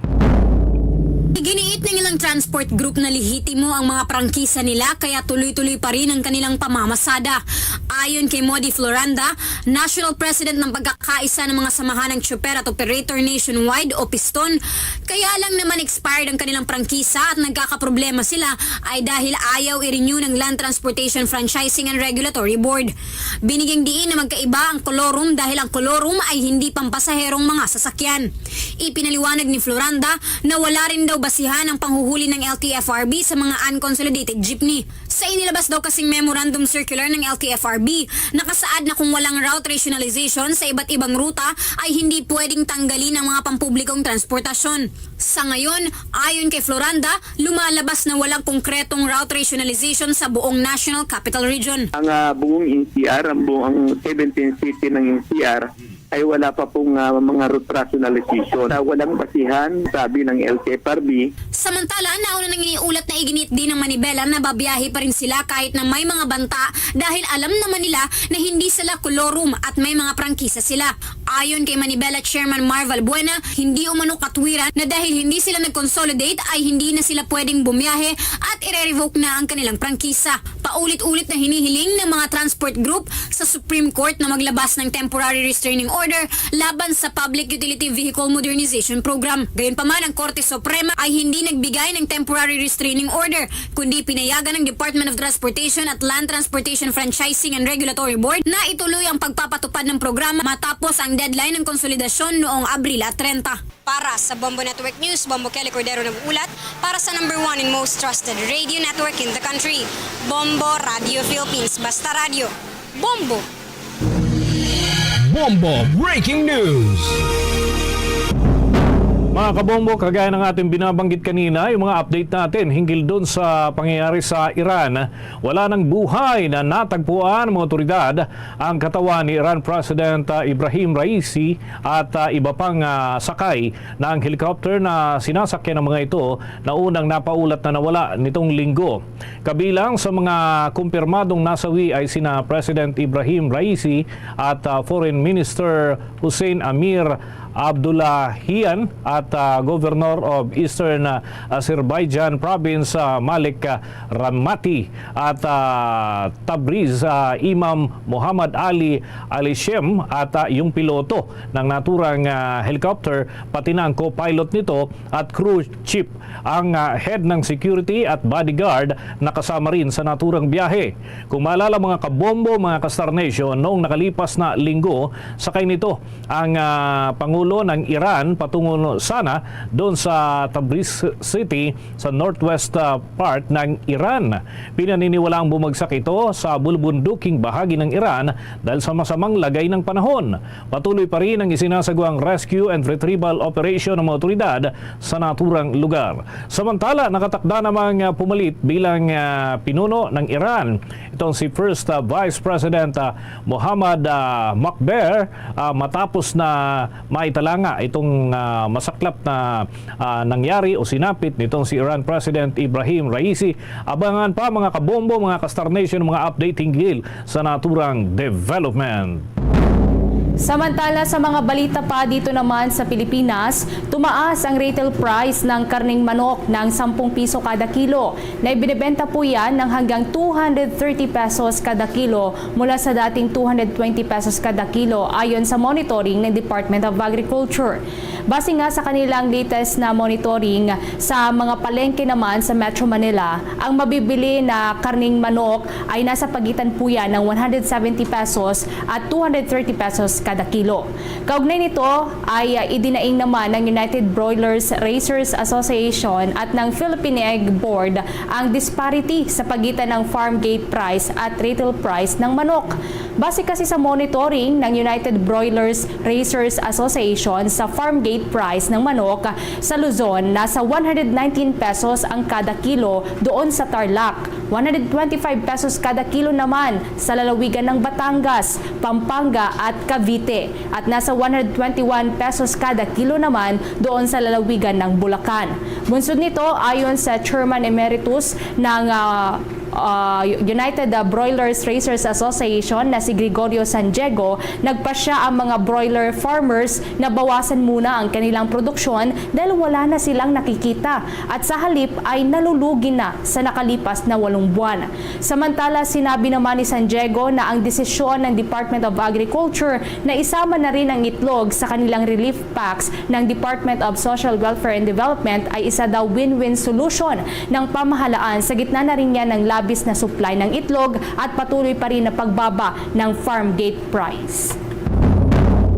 Iginiit ng ilang transport group na lehitimo ang mga prangkisa nila, kaya tuloy-tuloy pa rin ang kanilang pamamasada. Ayon kay Modi Floranda, National President ng Pagkakaisa ng mga Samahan ng Tsuper at Operator Nationwide o Piston, kaya lang naman expired ang kanilang prangkisa at nagkakaproblema sila ay dahil ayaw i-renew ng Land Transportation Franchising and Regulatory Board. Binigyang diin na magkaiba ang kolorum dahil ang kolorum ay hindi pampasaherong mga sasakyan. Ipinaliwanag ni Floranda na wala rin daw basihan ang panghuhuli ng L T F R B sa mga unconsolidated jeepney. Sa inilabas daw kasing memorandum circular ng L T F R B, nakasaad na kung walang route rationalization sa iba't ibang ruta ay hindi pwedeng tanggalin ang mga pampublikong transportasyon. Sa ngayon, ayon kay Floranda, lumalabas na walang konkretong route rationalization sa buong National Capital Region. Ang, ah, buong N C R, ang buong seventeen city ng N C R, ay wala pa pong, ah, mga route rationalization. Ah, walang basihan, sabi ng L T F R B. Samantala, nauna nang iniulat na iginiit din ng Manibela na babiyahe pa rin sila kahit na may mga banta dahil alam naman nila na hindi sila kolorum at may mga prangkisa sila. Ayon kay Manibela Chairman Mar Valbuena, hindi umano katwiran na dahil hindi sila nag-consolidate ay hindi na sila pwedeng bumiyahe at ire-revoke na ang kanilang prangkisa. Paulit-ulit na hinihiling ng mga transport group sa Supreme Court na maglabas ng temporary restraining order laban sa Public Utility Vehicle Modernization Program. Gayunpaman, ang Korte Suprema ay hindi nagbigay ng temporary restraining order, kundi pinayagan ng Department of Transportation at Land Transportation Franchising and Regulatory Board na ituloy ang pagpapatupad ng programa matapos ang deadline ng konsolidasyon noong Abril treinta. Para sa Bombo Network News, Bombo Kelly Cordero nag-uulat para sa number one and most trusted radio network in the country, Bombo Radio Philippines. Basta radyo, Bombo! Bombo Breaking News! Mga kabombo, kagaya ng ating binabanggit kanina, yung mga update natin hinggil dun sa pangyayari sa Iran, wala nang buhay na natagpuan ng mga otoridad ang katawan ni Iran President, ah, Ibrahim Raisi at, ah, iba pang, ah, sakay ng helicopter na sinasakyan ng mga ito na unang napaulat na nawala nitong linggo. Kabilang sa mga kumpirmadong nasawi ay sina President Ibrahim Raisi at, ah, Foreign Minister Hussein Amir Abdullahian at, ah, Governor of Eastern, ah, Azerbaijan Province, ah, Malik, ah, Ramati at, ah, Tabriz, ah, Imam Muhammad Ali Alishem at, ah, yung piloto ng naturang, ah, helicopter, pati na ang co-pilot nito at crew chief, ang, ah, head ng security at bodyguard na kasama rin sa naturang biyahe. Kung maalala, mga kabombo, mga ka-Star Nation, noong nakalipas na linggo, sakay nito ang, ah, Pangulo ng Iran patungo sana doon sa Tabriz City sa northwest, ah, part ng Iran. Pinaniniwalaang bumagsak ito sa bulubunduking bahagi ng Iran dahil sa masamang lagay ng panahon. Patuloy pa rin ang isinasagawang rescue and retrieval operation ng mga otoridad sa naturang lugar. Samantala, nakatakda namang, ah, pumalit bilang, ah, pinuno ng Iran itong si First, ah, Vice President, ah, Mohammad, ah, Mokber, ah, matapos na maitalanga itong, ah, masaklap na, ah, nangyari o sinapit nitong si Iran President Ibrahim Raisi. Abangan pa, mga kabombo, mga ka-Star Nation, mga update hinggil sa naturang development. Samantala, sa mga balita pa dito naman sa Pilipinas, tumaas ang retail price ng karneng manok ng sampung piso kada kilo na ibinebenta po yan ng hanggang two hundred thirty pesos kada kilo mula sa dating two hundred twenty pesos kada kilo, ayon sa monitoring ng Department of Agriculture. Base nga sa kanilang latest na monitoring, sa mga palengke naman sa Metro Manila, ang mabibili na karning manok ay nasa pagitan po yan ng one hundred seventy pesos at two hundred thirty pesos kada kilo. Kaugnay nito ay, ah, idinaing naman ng United Broilers Raisers Association at ng Philippine Egg Board ang disparity sa pagitan ng farm gate price at retail price ng manok. Base kasi sa monitoring ng United Broilers Raisers Association sa farm gate price ng manok sa Luzon, nasa one hundred nineteen pesos ang kada kilo doon sa Tarlac, one hundred twenty-five pesos kada kilo naman sa lalawigan ng Batangas, Pampanga at Cavite, at nasa one hundred twenty-one pesos kada kilo naman doon sa lalawigan ng Bulacan. Bunsod nito, ayon sa Chairman Emeritus ng, ah, ah, United, ah, Broilers Raisers Association na si Gregorio San Diego, nagpasya ang mga broiler farmers na bawasan muna ang kanilang produksyon dahil wala na silang nakikita at sa halip ay nalulugi na sa nakalipas na walong buwan. Samantala, sinabi naman ni San Diego na ang desisyon ng Department of Agriculture na isama na rin ang itlog sa kanilang relief packs ng Department of Social Welfare and Development ay isa daw win-win solution ng pamahalaan sa gitna na rin niya ng labis na supply ng itlog at patuloy pa rin na pagbaba ng farm gate price.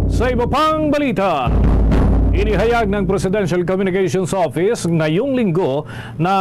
Sa iba pang balita, inihayag ng Presidential Communications Office ngayong linggo na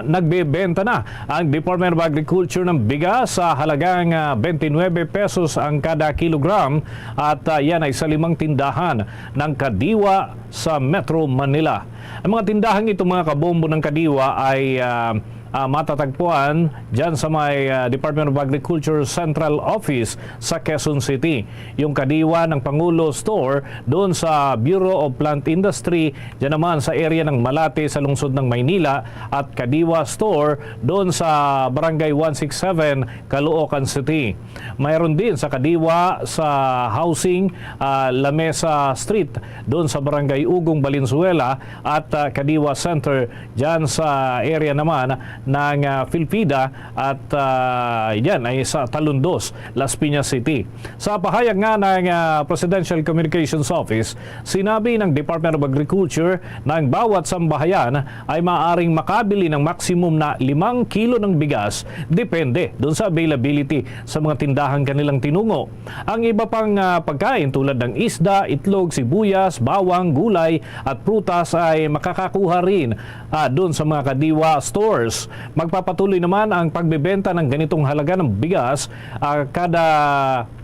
nagbebenta na ang Department of Agriculture ng bigas sa halagang, ah, twenty-nine pesos ang kada kilogram, at, ah, yan ay sa limang tindahan ng Kadiwa sa Metro Manila. Ang mga tindahang ito, mga kabombo, ng Kadiwa ay, ah, ah, matatagpuan dyan sa may, ah, Department of Agriculture Central Office sa Quezon City. Yung Kadiwa ng Pangulo Store doon sa Bureau of Plant Industry, dyan naman sa area ng Malate sa lungsod ng Maynila, at Kadiwa Store doon sa Barangay one six seven, Caloocan City. Mayroon din sa Kadiwa sa Housing, ah, Lamesa Street, doon sa Barangay Ugong, Valenzuela, at, ah, Kadiwa Center, dyan sa area naman ng, ah, Filfida, at, ah, yan ay sa Talundos, Las Piñas City. Sa pahayag nga ng, ah, Presidential Communications Office, sinabi ng Department of Agriculture na ang bawat sambahayan ay maaaring makabili ng maximum na limang kilo ng bigas, depende dun sa availability sa mga tindahang kanilang tinungo. Ang iba pang, ah, pagkain tulad ng isda, itlog, sibuyas, bawang, gulay at prutas ay makakakuha rin, ah, dun sa mga Kadiwa stores. Magpapatuloy naman ang pagbebenta ng ganitong halaga ng bigas, ah, kada,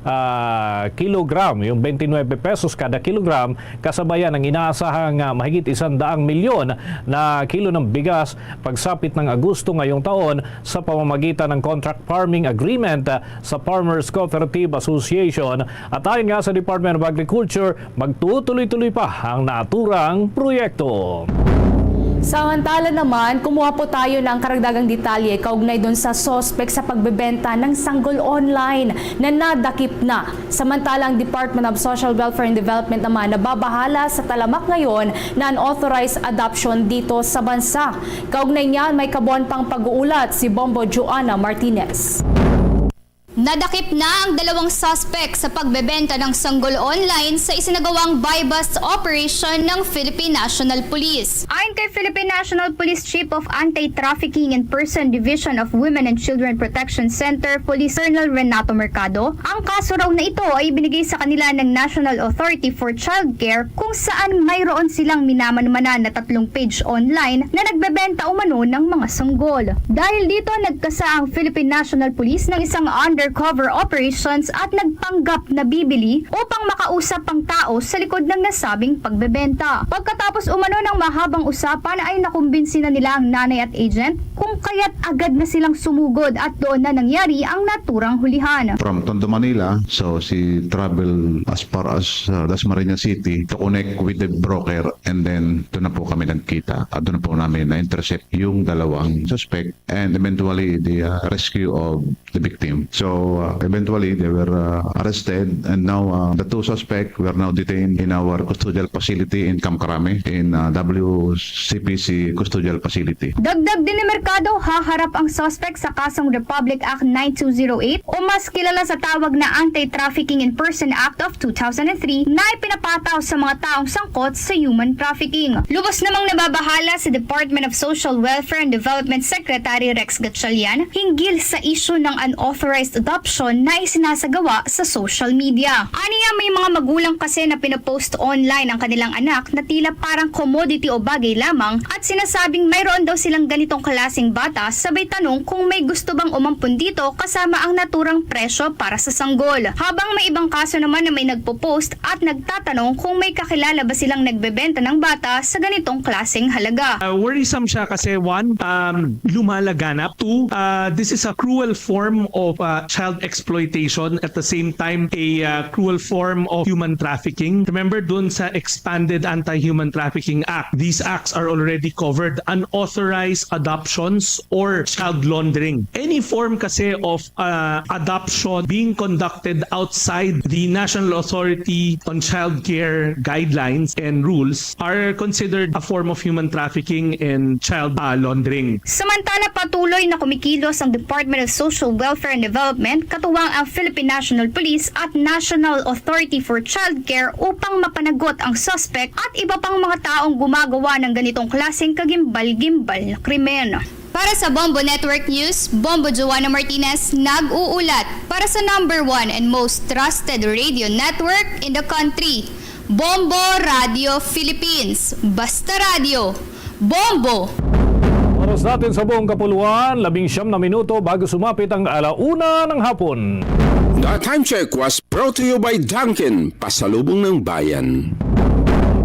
ah, kilogram, yung twenty-nine pesos kada kilogram, kasabayan ng inaasahang, ah, mahigit isang daang milyon na kilo ng bigas pagsapit ng Agosto ngayong taon sa pamamagitan ng contract farming agreement, ah, sa Farmers Cooperative Association. At ayon nga sa Department of Agriculture, magtutuloy-tuloy pa ang naturang proyekto. Samantala naman, kumuha po tayo ng karagdagang detalye kaugnay dun sa suspek sa pagbebenta ng sanggol online na nadakip na. Samantala, ang Department of Social Welfare and Development naman nababahala sa talamak ngayon na unauthorized adoption dito sa bansa. Kaugnay niyan, may kabuuan pang pag-uulat si Bombo Joanna Martinez. Nadakip na ang dalawang suspek sa pagbebenta ng sanggol online sa isinagawang buy-bust operation ng Philippine National Police. Ayon kay Philippine National Police Chief of Anti-Trafficking in Person Division of Women and Children Protection Center, Police Colonel Renato Mercado, ang kaso raw na ito ay ibinigay sa kanila ng National Authority for Child Care, kung saan mayroon silang minamanmanan na tatlong page online na nagbebenta umano ng mga sanggol. Dahil dito, nagkasa ang Philippine National Police ng isang undercover operations at nagpanggap na bibili upang makausap ang tao sa likod ng nasabing pagbebenta. Pagkatapos umano ng mahabang usapan, ay nakumbinsi na nila ang nanay at agent, kung kaya't agad na silang sumugod at doon na nangyari ang naturang hulihan. From Tondo, Manila, so she travel as far as, uh, Dasmariñas City to connect with the broker, and then doon na po kami nagkita at doon na po namin na-intercept yung dalawang suspect and eventually the, uh, rescue of the victim. So, uh, eventually, they were, uh, arrested, and now, uh, the two suspects were now detained in our custodial facility in Camp Crame, in, uh, W C P C custodial facility. Dagdag din ni Mercado, haharap ang suspect sa kasong Republic Act nine two zero eight o mas kilala sa tawag na Anti-Trafficking in Person Act of two thousand three na ipinapataw sa mga taong sangkot sa human trafficking. Lubos namang nababahala si Department of Social Welfare and Development Secretary Rex Gatchalian hinggil sa isyu ng unauthorized adoption na isinasagawa sa social media. Aniya, may mga magulang kasi na pinapost online ang kanilang anak na tila parang commodity o bagay lamang at sinasabing mayroon daw silang ganitong klaseng bata, sabay tanong kung may gusto bang umampon dito kasama ang naturang presyo para sa sanggol. Habang may ibang kaso naman na may nagpo-post at nagtatanong kung may kakilala ba silang nagbebenta ng bata sa ganitong klaseng halaga. Uh, worrisome siya kasi, one, um, lumalaganap. Two, uh, this is a cruel form of, uh, child exploitation, at the same time, a, uh, cruel form of human trafficking. Remember, dun sa expanded Anti-Human Trafficking Act, these acts are already covered. Unauthorized adoptions or child laundering. Any form kasi of, uh, adoption being conducted outside the National Authority on Child Care guidelines and rules are considered a form of human trafficking and child, uh, laundering. Samantala, patuloy na kumikilos ang Department of Social Welfare and Development, katuwang ang Philippine National Police at National Authority for Child Care upang mapanagot ang suspect at iba pang mga taong gumagawa ng ganitong klaseng kagimbal-gimbal na krimen. Para sa Bombo Network News, Bombo Joanna Martinez nag-uulat para sa number one and most trusted radio network in the country, Bombo Radio Philippines. Basta radyo, Bombo! Oras natin sa buong kapuluan, labing siyam na minuto bago sumapit ang ala una ng hapon. The Time Check was brought to you by Dunkin, pasalubong ng bayan.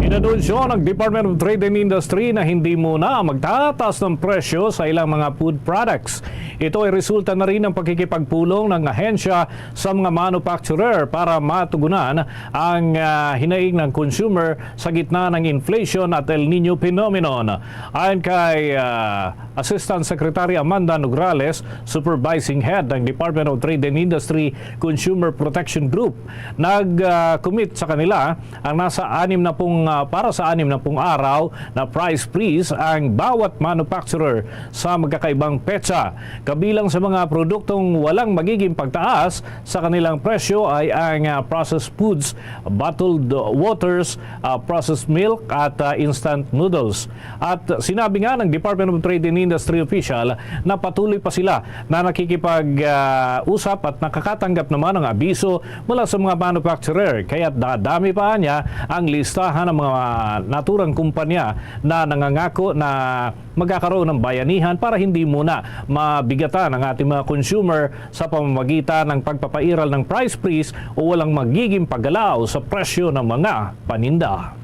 Inanunsyo ng Department of Trade and Industry na hindi muna magtataas ng presyo sa ilang mga food products. Ito ay resulta na rin ng pakikipagpulong ng ahensya sa mga manufacturer para matugunan ang, ah, hinaing ng consumer sa gitna ng inflation at El Niño phenomenon. Ayon kay, ah, Assistant Secretary Amanda Nograles, Supervising Head ng Department of Trade and Industry Consumer Protection Group, nag, ah, commit sa kanila ang nasa anim na pung, ah, para sa anim na pung araw na price freeze ang bawat manufacturer sa magkakaibang petsa. Kabilang sa mga produktong walang magiging pagtaas sa kanilang presyo ay ang, ah, processed foods, bottled waters, ah, processed milk at, ah, instant noodles. At sinabi nga ng Department of Trade and Industry official na patuloy pa sila na nakikipag, ah, usap at nakakatanggap naman ng abiso mula sa mga manufacturer, kaya't dadami pa niya ang listahan ng mga ah, naturang kumpanya na nangangako na magkakaroon ng bayanihan para hindi muna mabigatan ang ating mga consumer sa pamamagitan ng pagpapairal ng price freeze o walang magiging paggalaw sa presyo ng mga paninda.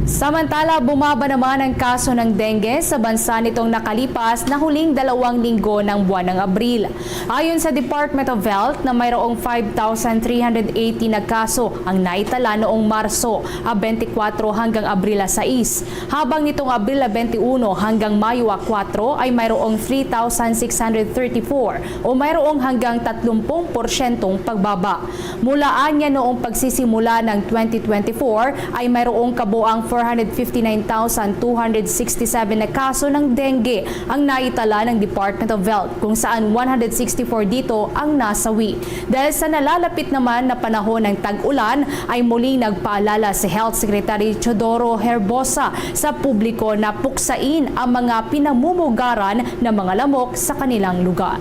Samantala, bumaba naman ang kaso ng dengue sa bansa nitong nakalipas na huling dalawang linggo ng buwan ng Abril. Ayon sa Department of Health na mayroong five thousand three hundred eighty na kaso ang naitala noong Marso a twenty-four hanggang Abril a sais, habang nitong Abril a twenty-one hanggang Mayo a kuwatro ay mayroong three thousand six hundred thirty-four o mayroong hanggang tatlong porsyentong pagbaba. Mula anya noong pagsisimula ng twenty twenty-four ay mayroong kabuang four hundred fifty-nine thousand two hundred sixty-seven na kaso ng dengue ang naitala ng Department of Health, kung saan one hundred sixty-four dito ang nasawi. Dahil sa nalalapit naman na panahon ng tag-ulan, ay muling nagpaalala si Health Secretary Teodoro Herbosa sa publiko na puksain ang mga pinamumugaran ng mga lamok sa kanilang lugar.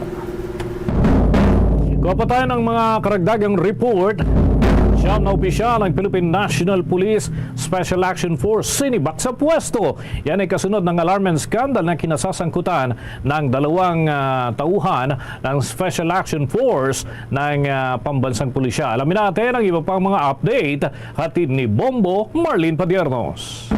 Kuha pa tayo ng mga karagdagang report. Siyam na opisyal ng Philippine National Police Special Action Force sinibak sa pwesto. Yan ay kasunod ng alarm and scandal na kinasasangkutan ng dalawang, ah, tauhan ng Special Action Force ng, ah, pambansang pulisya. Alamin natin ang iba pang mga update hatid ni Bombo Marlene Padiernos.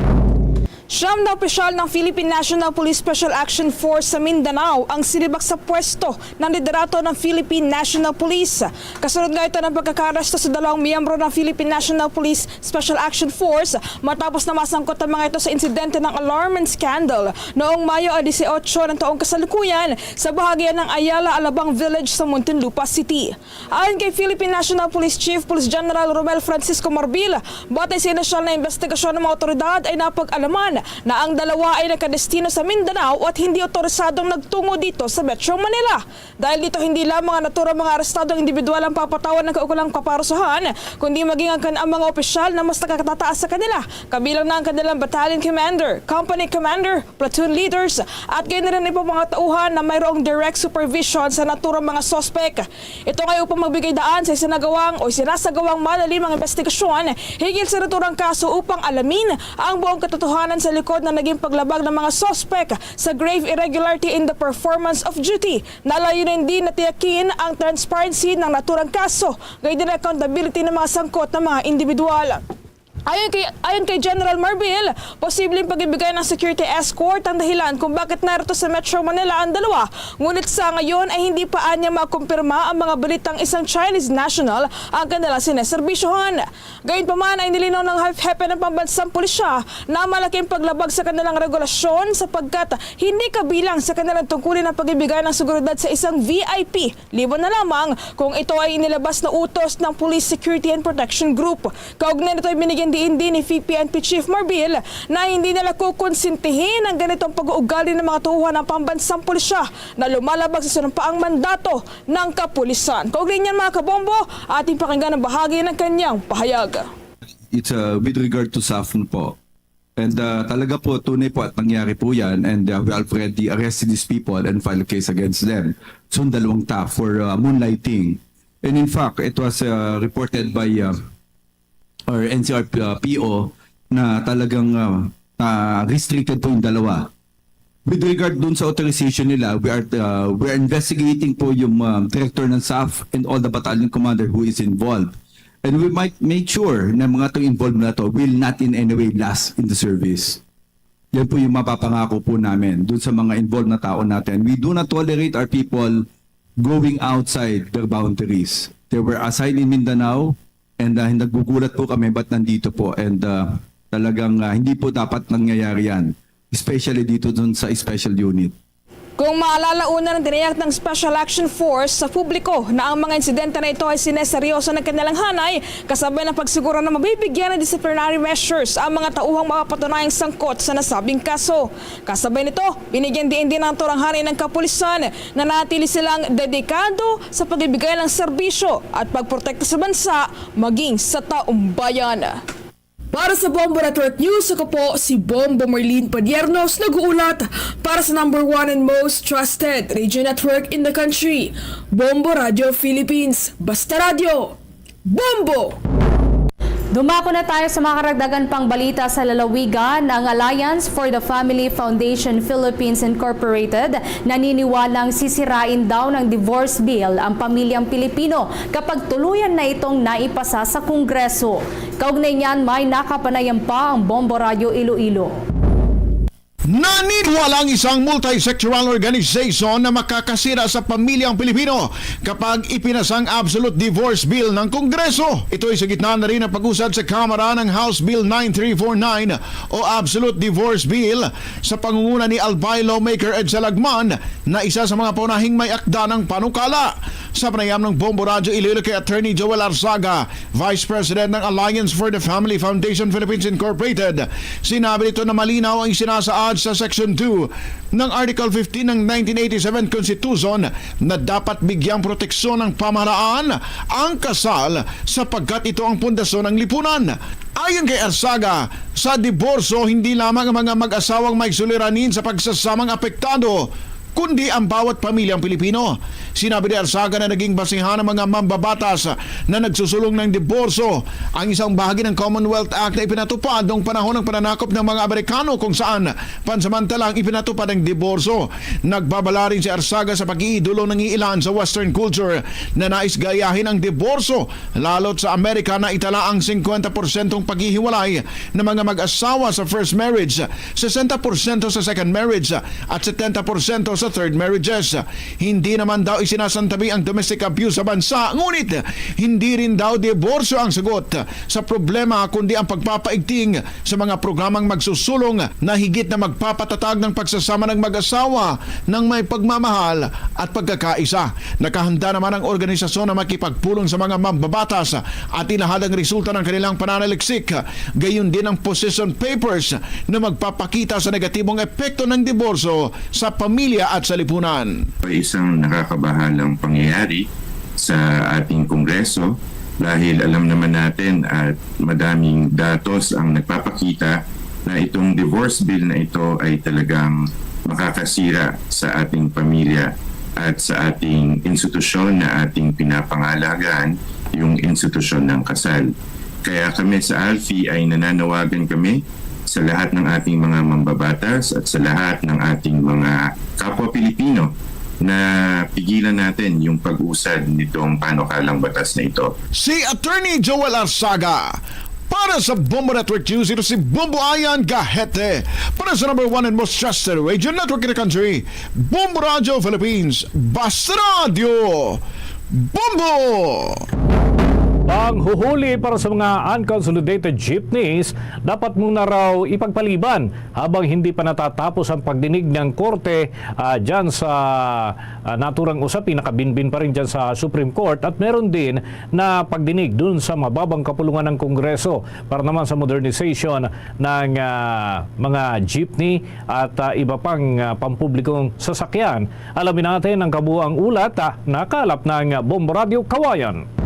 Siyam na opisyal ng Philippine National Police Special Action Force sa Mindanao ang sinibak sa pwesto ng liderato ng Philippine National Police. Kasunod nga ito ng pagkakaaresto sa dalawang miyembro ng Philippine National Police Special Action Force matapos na masangkot ang mga ito sa insidente ng alarm and scandal noong Mayo disiotso ng taong kasalukuyan sa bahagi ng Ayala Alabang Village sa Muntinlupa City. Ayon kay Philippine National Police Chief Police General Romel Francisco Marbil, batay sa inisyal na investigasyon ng mga otoridad ay napag-alaman na ang dalawa ay nakadestino sa Mindanao at hindi otorisadong nagtungo dito sa Metro Manila. Dahil dito, hindi lamang ang naturang mga arestadong individual ang papatawan ng kaukulang kaparusahan, kundi maging ang kan-, ang mga opisyal na mas nakatataas sa kanila, kabilang na ang kanilang battalion commander, company commander, platoon leaders, at gayon na rin iba mga tauhan na mayroong direct supervision sa naturang mga suspek. Ito nga upang magbigay daan sa isinagawang o sinasagawang malalimang investigasyon hinggil sa naturang kaso upang alamin ang buong katotohanan sa likod ng naging paglabag ng mga suspek sa grave irregularity in the performance of duty. Nalayunin din na tiyakin ang transparency ng naturang kaso, gayon din ang accountability ng mga sangkot na mga individual. Ayon kay, ayon kay General Marbil, posibleng pag-ibigay ng security escort ang dahilan kung bakit narito sa Metro Manila ang dalawa. Ngunit sa ngayon ay hindi pa anya makumpirma ang mga balitang isang Chinese national ang kanilang sineserbisyohan. Gayunpaman ay nilinaw ng hef-, hepe ng pambansang pulisya na malaki ang paglabag sa kanilang regulasyon sapagkat hindi kabilang sa kanilang tungkulin ang pag-ibigay ng seguridad sa isang V I P. Liban na lamang kung ito ay inilabas na utos ng Police Security and Protection Group. Kaugnay nito ay binigyan diin din ni P N P Chief Marbil na hindi nila kukonsintihin ang ganitong pag-uugali ng mga tauhan ng pambansang pulisya na lumalabag sa sinumpaang mandato ng kapulisan. Kaugnay niyan, mga kabombo, ating pakinggan ang bahagi ng kanyang pahayag. It's, uh, with regard to SAF po. And, uh, talaga po, tunay po at nangyari po yan. And, uh, we already arrested these people and filed a case against them. So, dalawang ta for, uh, moonlighting. And in fact, it was, uh, reported by, uh, our N C R P O na talagang, uh, uh, restricted po yung dalawa. With regard dun sa authorization nila, we are, uh, we are investigating po yung, um, director ng SAF and all the battalion commander who is involved. And we might make sure na mga itong involved na to will not in any way last in the service. Yan po yung mapapangako po namin dun sa mga involved na tao natin. We do not tolerate our people going outside their boundaries. They were assigned in Mindanao and, uh, nagugulat po kami ba't nandito po. And, uh, talagang, uh, hindi po dapat nangyayari yan, especially dito dun sa special unit. Kung maalala, una nang tiniyak ng Special Action Force sa publiko na ang mga insidente na ito ay sineseryoso ng kanilang hanay, kasabay ng pagsiguro na mabibigyan ng disciplinary measures ang mga tauhang mapapatunayang sangkot sa nasabing kaso. Kasabay nito, binigyan diin din ang naturang hanay ng kapulisan na nanatili silang dedikado sa pagbibigay ng serbisyo at pagprotekta sa bansa, maging sa taumbayan. Para sa Bombo Network News, ako po si Bombo Marlene Padiernos, nag-uulat para sa number one and most trusted radio network in the country, Bombo Radio Philippines. Basta Radyo, Bombo! Dumako na tayo sa mga karagdagan pang balita sa lalawigan. Ang Alliance for the Family Foundation Philippines Incorporated naniniwalang sisirain daw ng divorce bill ang pamilyang Pilipino kapag tuluyan na itong naipasa sa Kongreso. Kaugnay niyan, may nakapanayam pa ang Bombo Radyo Iloilo. Naniniwala ang isang multisectoral organization na makakasira sa pamilyang Pilipino kapag ipinasa ang absolute divorce bill ng Kongreso. Ito ay sa gitna na rin ng pag-usad sa Kamara ng House Bill nine three four nine o Absolute Divorce Bill sa pangunguna ni Albay lawmaker Edsel Agman, na isa sa mga paunahing may akda ng panukala. Sa panayam ng Bombo Radyo Iloilo kay Attorney Joel Arzaga, Vice President ng Alliance for the Family Foundation Philippines Incorporated, sinabi nito na malinaw ang isinasaad sa Section two ng Article fifteen ng nineteen eighty-seven Constitution na dapat bigyang proteksyon ng pamahalaan ang kasal sapagkat ito ang pundasyon ng lipunan. Ayon kay Arzaga, sa diborsyo, hindi lamang ang mga mag-asawang may suliranin sa pagsasamang apektado, kundi ang bawat pamilyang Pilipino. Sinabi ni Arzaga na naging basihan ng mga mambabatas na nagsusulong ng diborsyo ang isang bahagi ng Commonwealth Act na ipinatupad noong panahon ng pananakop ng mga Amerikano, kung saan pansamantalang ipinatupad ang diborsyo. Nagbabala rin si Arzaga sa pag-iidolo ng iilan sa Western culture na nais gayahin ang diborsyo, lalo't sa Amerika na itala ang singkwenta porsyentong paghihiwalay ng mga mag-asawa sa first marriage, sesenta porsyento sa second marriage, at setenta porsyento sa third marriages. Hindi naman daw isinasantabi ang domestic abuse sa bansa, ngunit hindi rin daw diborsyo ang sagot sa problema, kundi ang pagpapaigting sa mga programang magsusulong na higit na magpapatatag ng pagsasama ng mag-asawa ng may pagmamahal at pagkakaisa. Nakahanda naman ang organisasyon na makipagpulong sa mga mambabatas at ilahad ang resulta ng kanilang pananaliksik, gayon din ang position papers na magpapakita sa negatibong epekto ng diborsyo sa pamilya at sa lipunan. Ay isang nakakabahalang pangyayari sa ating Kongreso dahil alam naman natin at madaming datos ang nagpapakita na itong divorce bill na ito ay talagang makakasira sa ating pamilya at sa ating institusyon na ating pinapangalagahan, yung institusyon ng kasal. Kaya kami sa ALFI ay nananawagan kami sa lahat ng ating mga mambabatas at sa lahat ng ating mga kapwa Pilipino na pigilan natin yung pag-usad nitong panukalang batas na ito. Si Attorney Joel Arzaga. Para sa Bombo Network News, ito si Bombo Ayan Gahete. Para sa number one and most trusted radio network in the country, Bombo Radio Philippines, Basta Radio Bombo! Panghuhuli para sa mga unconsolidated jeepneys, dapat muna raw ipagpaliban habang hindi pa natatapos ang pagdinig ng korte, ah, dyan sa, ah, naturang usapin. Nakabinbin pa rin dyan sa Supreme Court at meron din na pagdinig dun sa mababang kapulungan ng Kongreso para naman sa modernization ng, ah, mga jeepney at, ah, iba pang, ah, pampublikong sasakyan. Alamin natin ang kabuuang ulat, ah, nakalap ng Bombo Radio Kawayan.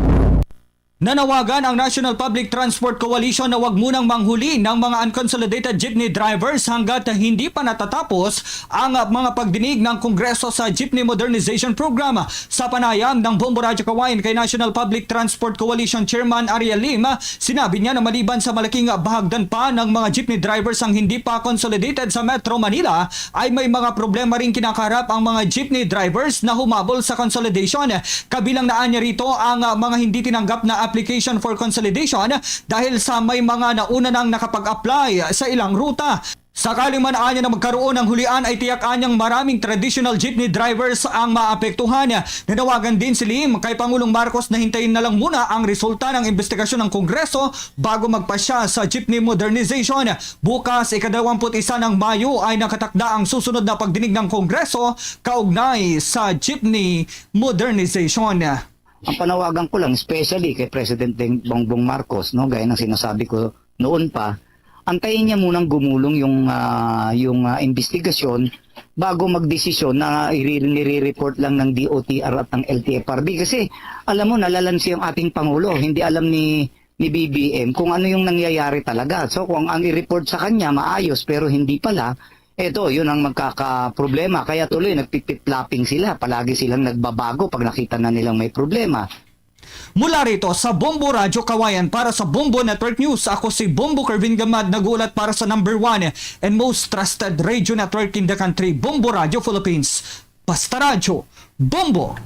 Nanawagan ang National Public Transport Coalition na wag munang manghuli ng mga unconsolidated jeepney drivers hanggat hindi pa natatapos ang mga pagdinig ng Kongreso sa Jeepney Modernization Program. Sa panayam ng Bombo Radyo Kawayan kay National Public Transport Coalition Chairman Ariel Lim, sinabi niya na maliban sa malaking bahagdan pa ng mga jeepney drivers ang hindi pa consolidated sa Metro Manila, ay may mga problema ring kinakaharap ang mga jeepney drivers na humabol sa consolidation. Kabilang na anya rito ang, ah, mga hindi tinanggap na application for consolidation dahil sa may mga nauna nang nakapag-apply sa ilang ruta. Sakali man anya na magkaroon ng hulian, ay tiyak anyang maraming traditional jeepney drivers ang maapektuhan. Nanawagan din si Lim kay Pangulong Marcos na hintayin na lang muna ang resulta ng investigasyon ng Kongreso bago magpasya sa jeepney modernization. Bukas, ikadalawamput-isa ng Mayo, ay nakatakda ang susunod na pagdinig ng Kongreso kaugnay sa jeepney modernization. Ang panawagan ko lang, especially kay President Deng-, Bongbong Marcos, no, gaya ng sinasabi ko noon pa, antayin niya munang gumulong yung, ah, yung, ah, investigasyon bago magdesisyon na iri-, nire-report lang ng D O T R at ng L T F R B. Kasi, alam mo, nalalansi ang ating Pangulo. Hindi alam ni, ni B B M kung ano yung nangyayari talaga. So, kung ang i-report sa kanya, maayos, pero hindi pala, eto, yun ang magkakaproblema. Kaya tuloy, nagpipit-flopping sila. Palagi silang nagbabago pag nakita na nilang may problema. Mula rito sa Bombo Radyo Kawayan para sa Bombo Network News, ako si Bombo Kervin Gamad, nag-uulat para sa number one and most trusted radio network in the country, Bombo Radyo Philippines. Basta Radyo, Bombo!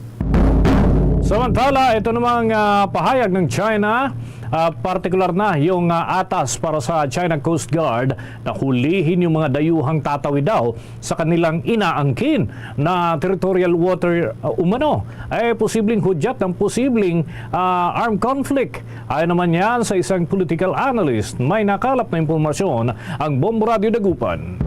Samantala, ito namang, ah, pahayag ng China, ah, partikular na yung, ah, atas para sa China Coast Guard na hulihin yung mga dayuhang tatawid daw sa kanilang inaangkin na territorial water, uh, umano ay posibleng hudyat ng posibleng, uh, armed conflict. Ayon naman yan sa isang political analyst, may nakalap na impormasyon ang Bombo Radyo Dagupan.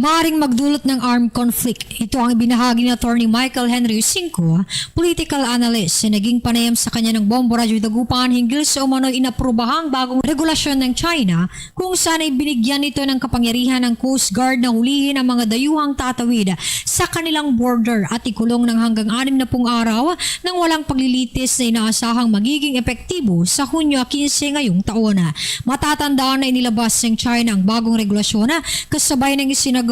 Maaring magdulot ng armed conflict. Ito ang ibinahagi ni Attorney Michael Henry Usinco, political analyst, sa naging panayam sa kanya ng Bombo Radyo Dagupan hinggil sa umano'y inaprobahang bagong regulasyon ng China kung saan ay binigyan ito ng kapangyarihan ang Coast Guard na hulihin ang mga dayuhang tatawid sa kanilang border at ikulong ng hanggang anim na pung araw nang walang paglilitis na inaasahang magiging epektibo sa Hunyo quince ngayong taon. Matatandaan na inilabas ng China ang bagong regulasyon kasabay ng isinagawang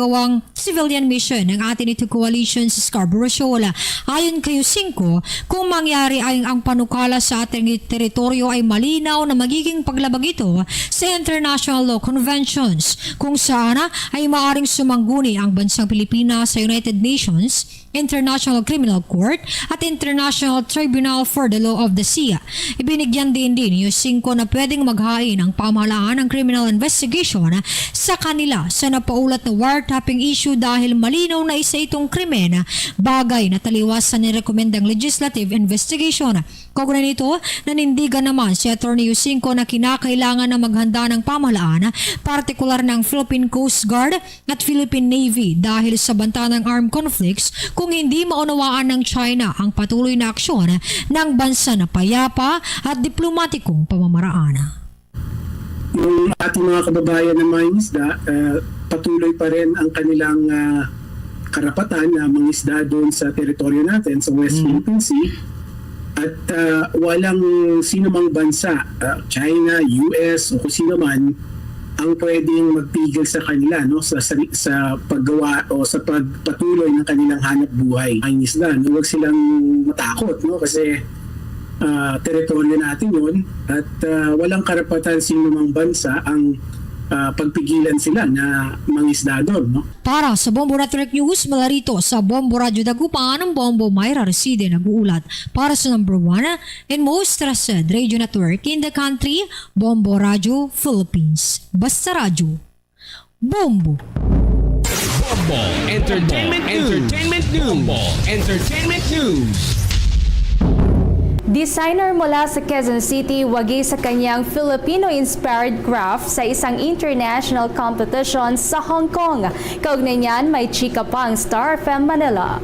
civilian mission ng ATEEZ-NATO coalition sa Scarborough Shoal. Ayon kay Usinco, kung mangyari ay ang panukala sa ating teritoryo ay malinaw na magiging paglabag ito sa international law conventions, kung saan ay maaring sumangguni ang bansang Pilipinas sa United Nations, International Criminal Court, at International Tribunal for the Law of the Sea. Ibinigyan din din ni Usinco na pwedeng maghain ang pamahalaan ng criminal investigation sa kanila sa napaulat na wiretapping issue dahil malinaw na isa itong krimen, bagay na taliwas sa nirekomendang legislative investigation. Kaugnay nito, nanindigan naman si Attorney Usinco na kinakailangan na maghanda ng pamahalaan, partikular ng Philippine Coast Guard at Philippine Navy, dahil sa banta ng armed conflicts kung hindi maunawaan ng China ang patuloy na aksyon ng bansa na payapa at diplomatikong pamamaraan. Yung ating mga kababayan na mangingisda, ah, patuloy pa rin ang kanilang, ah, karapatan na mangisda doon sa teritoryo natin sa West Mm. Philippine Sea. At, ah, walang sino mang bansa, ah, China, U S, o kung sino man, ang pwedeng magpigil sa kanila, no, sa, sa, sa paggawa o sa pagpatuloy ng kanilang hanap buhay. Ang isda, no, huwag silang matakot, no, kasi, ah, teritoryo natin yun at, ah, walang karapatan sino mang bansa ang, ah, pagpigilan sila na mangisda doon, no? Para sa Bombo Network News, mula rito sa Bombo Radyo Dagupan, ang Bombo Myra Reside nag-uulat. Para sa number one and most trusted radio network in the country, Bombo Radyo Philippines. Basta Radyo, Bombo. Bombo Entertainment News. Entertainment News. Bombo Entertainment News. Designer mula sa Quezon City wagi sa kanyang Filipino-inspired craft sa isang international competition sa Hong Kong. Kaugnay niyan, may chika pa ang Star F M Manila.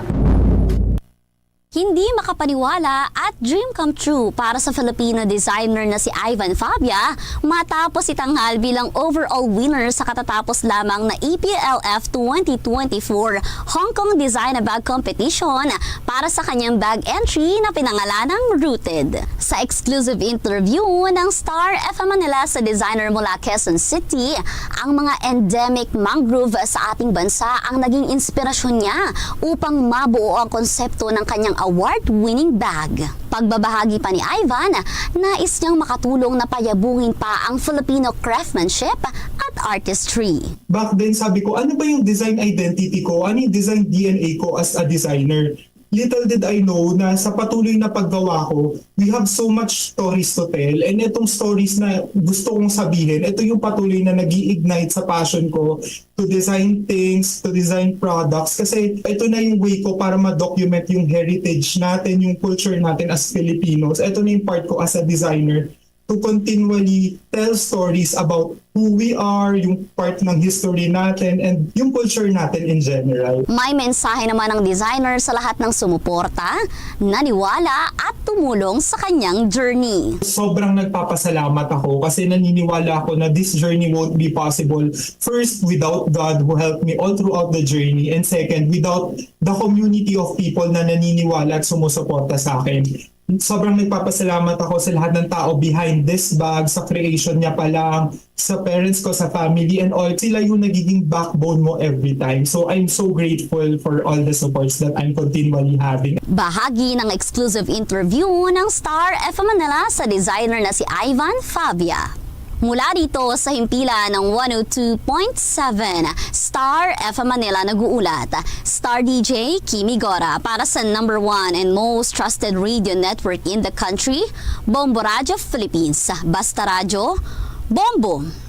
Hindi makapaniwala at dream come true para sa Filipino designer na si Ivan Fabia matapos itanghal bilang overall winner sa katatapos lamang na E P L F twenty twenty-four Hong Kong Design a Bag Competition para sa kanyang bag entry na pinangalanang Rooted. Sa exclusive interview ng Star F M Manila sa designer mula Quezon City, ang mga endemic mangrove sa ating bansa ang naging inspirasyon niya upang mabuo ang konsepto ng kanyang award-winning bag. Pagbabahagi pa ni Ivan, nais niyang makatulong na payabungin pa ang Filipino craftsmanship at artistry. Back then, sabi ko, "Ano ba yung design identity ko? Ano yung design D N A ko as a designer?" Little did I know na sa patuloy na paggawa ko, we have so much stories to tell. And itong stories na gusto kong sabihin, ito yung patuloy na nag ignite sa passion ko to design things, to design products. Kasi ito na yung way ko para ma-document yung heritage natin, yung culture natin as Filipinos. Ito na yung part ko as a designer to continually tell stories about who we are, yung part ng history natin, and yung culture natin in general. May mensahe naman ang designer sa lahat ng sumuporta, naniwala, at tumulong sa kanyang journey. Sobrang nagpapasalamat ako kasi naniniwala ako na this journey won't be possible. First, without God who helped me all throughout the journey. And second, without the community of people na naniniwala at sumusuporta sa akin. Sobrang nagpapasalamat ako sa lahat ng tao behind this bag, sa creation niya pa lang, sa parents ko, sa family, and all. Sila yung nagiging backbone mo every time. So, I'm so grateful for all the supports that I'm continually having. Bahagi ng exclusive interview ng Star F M Manila sa designer na si Ivan Favia. Mula dito sa himpilan ng one oh two point seven Star F M Manila, nag-uulat Star D J Kimi Gora para sa number one and most trusted radio network in the country, Bombo Radio Philippines. Basta Radyo, Bombo!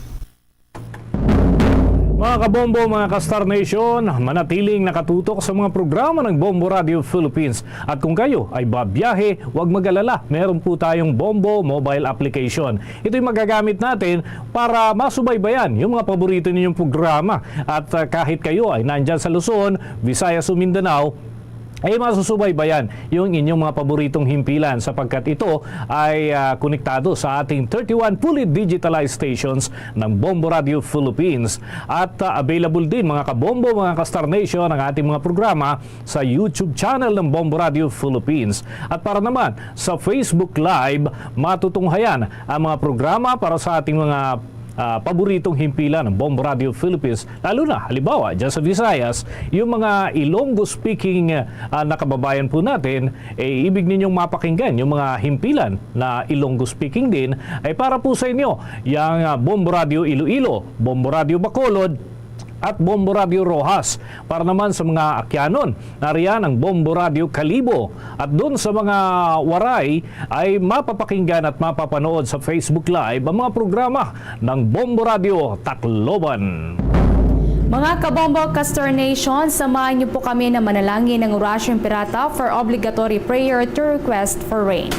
Mga kabombo, mga ka-Star Nation, manatiling nakatutok sa mga programa ng Bombo Radio Philippines. At kung kayo ay babiyahe, huwag mag-alala, meron po tayong Bombo mobile application. Ito'y magagamit natin para masubaybayan yung mga paborito ninyong programa. At ah, kahit kayo ay nandyan sa Luzon, Visayas o Mindanao, ay masusubaybayan yung inyong mga paboritong himpilan, sapagkat ito ay ah, konektado sa ating thirty-one fully digitalized stations ng Bombo Radio Philippines. At ah, available din, mga kabombo, mga ka-Star Nation, ang ating mga programa sa YouTube channel ng Bombo Radio Philippines. At para naman sa Facebook Live, matutunghayan ang mga programa para sa ating mga ah, paboritong himpilan ng Bombo Radio Philippines, lalo na, halimbawa, dyan sa Visayas, yung mga Ilonggo-speaking ah, na kababayan po natin, eh, ibig ninyong mapakinggan yung mga himpilan na Ilonggo-speaking din, ay para po sa inyo, yung ah, Bombo Radio Iloilo, Bombo Radio Bacolod, at Bombo Radio Roxas. Para naman sa mga Aquianon, nariyan ang Bombo Radio Kalibo. At dun sa mga Waray ay mapapakinggan at mapapanood sa Facebook Live ang mga programa ng Bombo Radio Tacloban. Mga kabombo, ka-Star Nation, samahan niyo po kami na manalangin ng Orasyo Imperata for obligatory prayer to request for rain.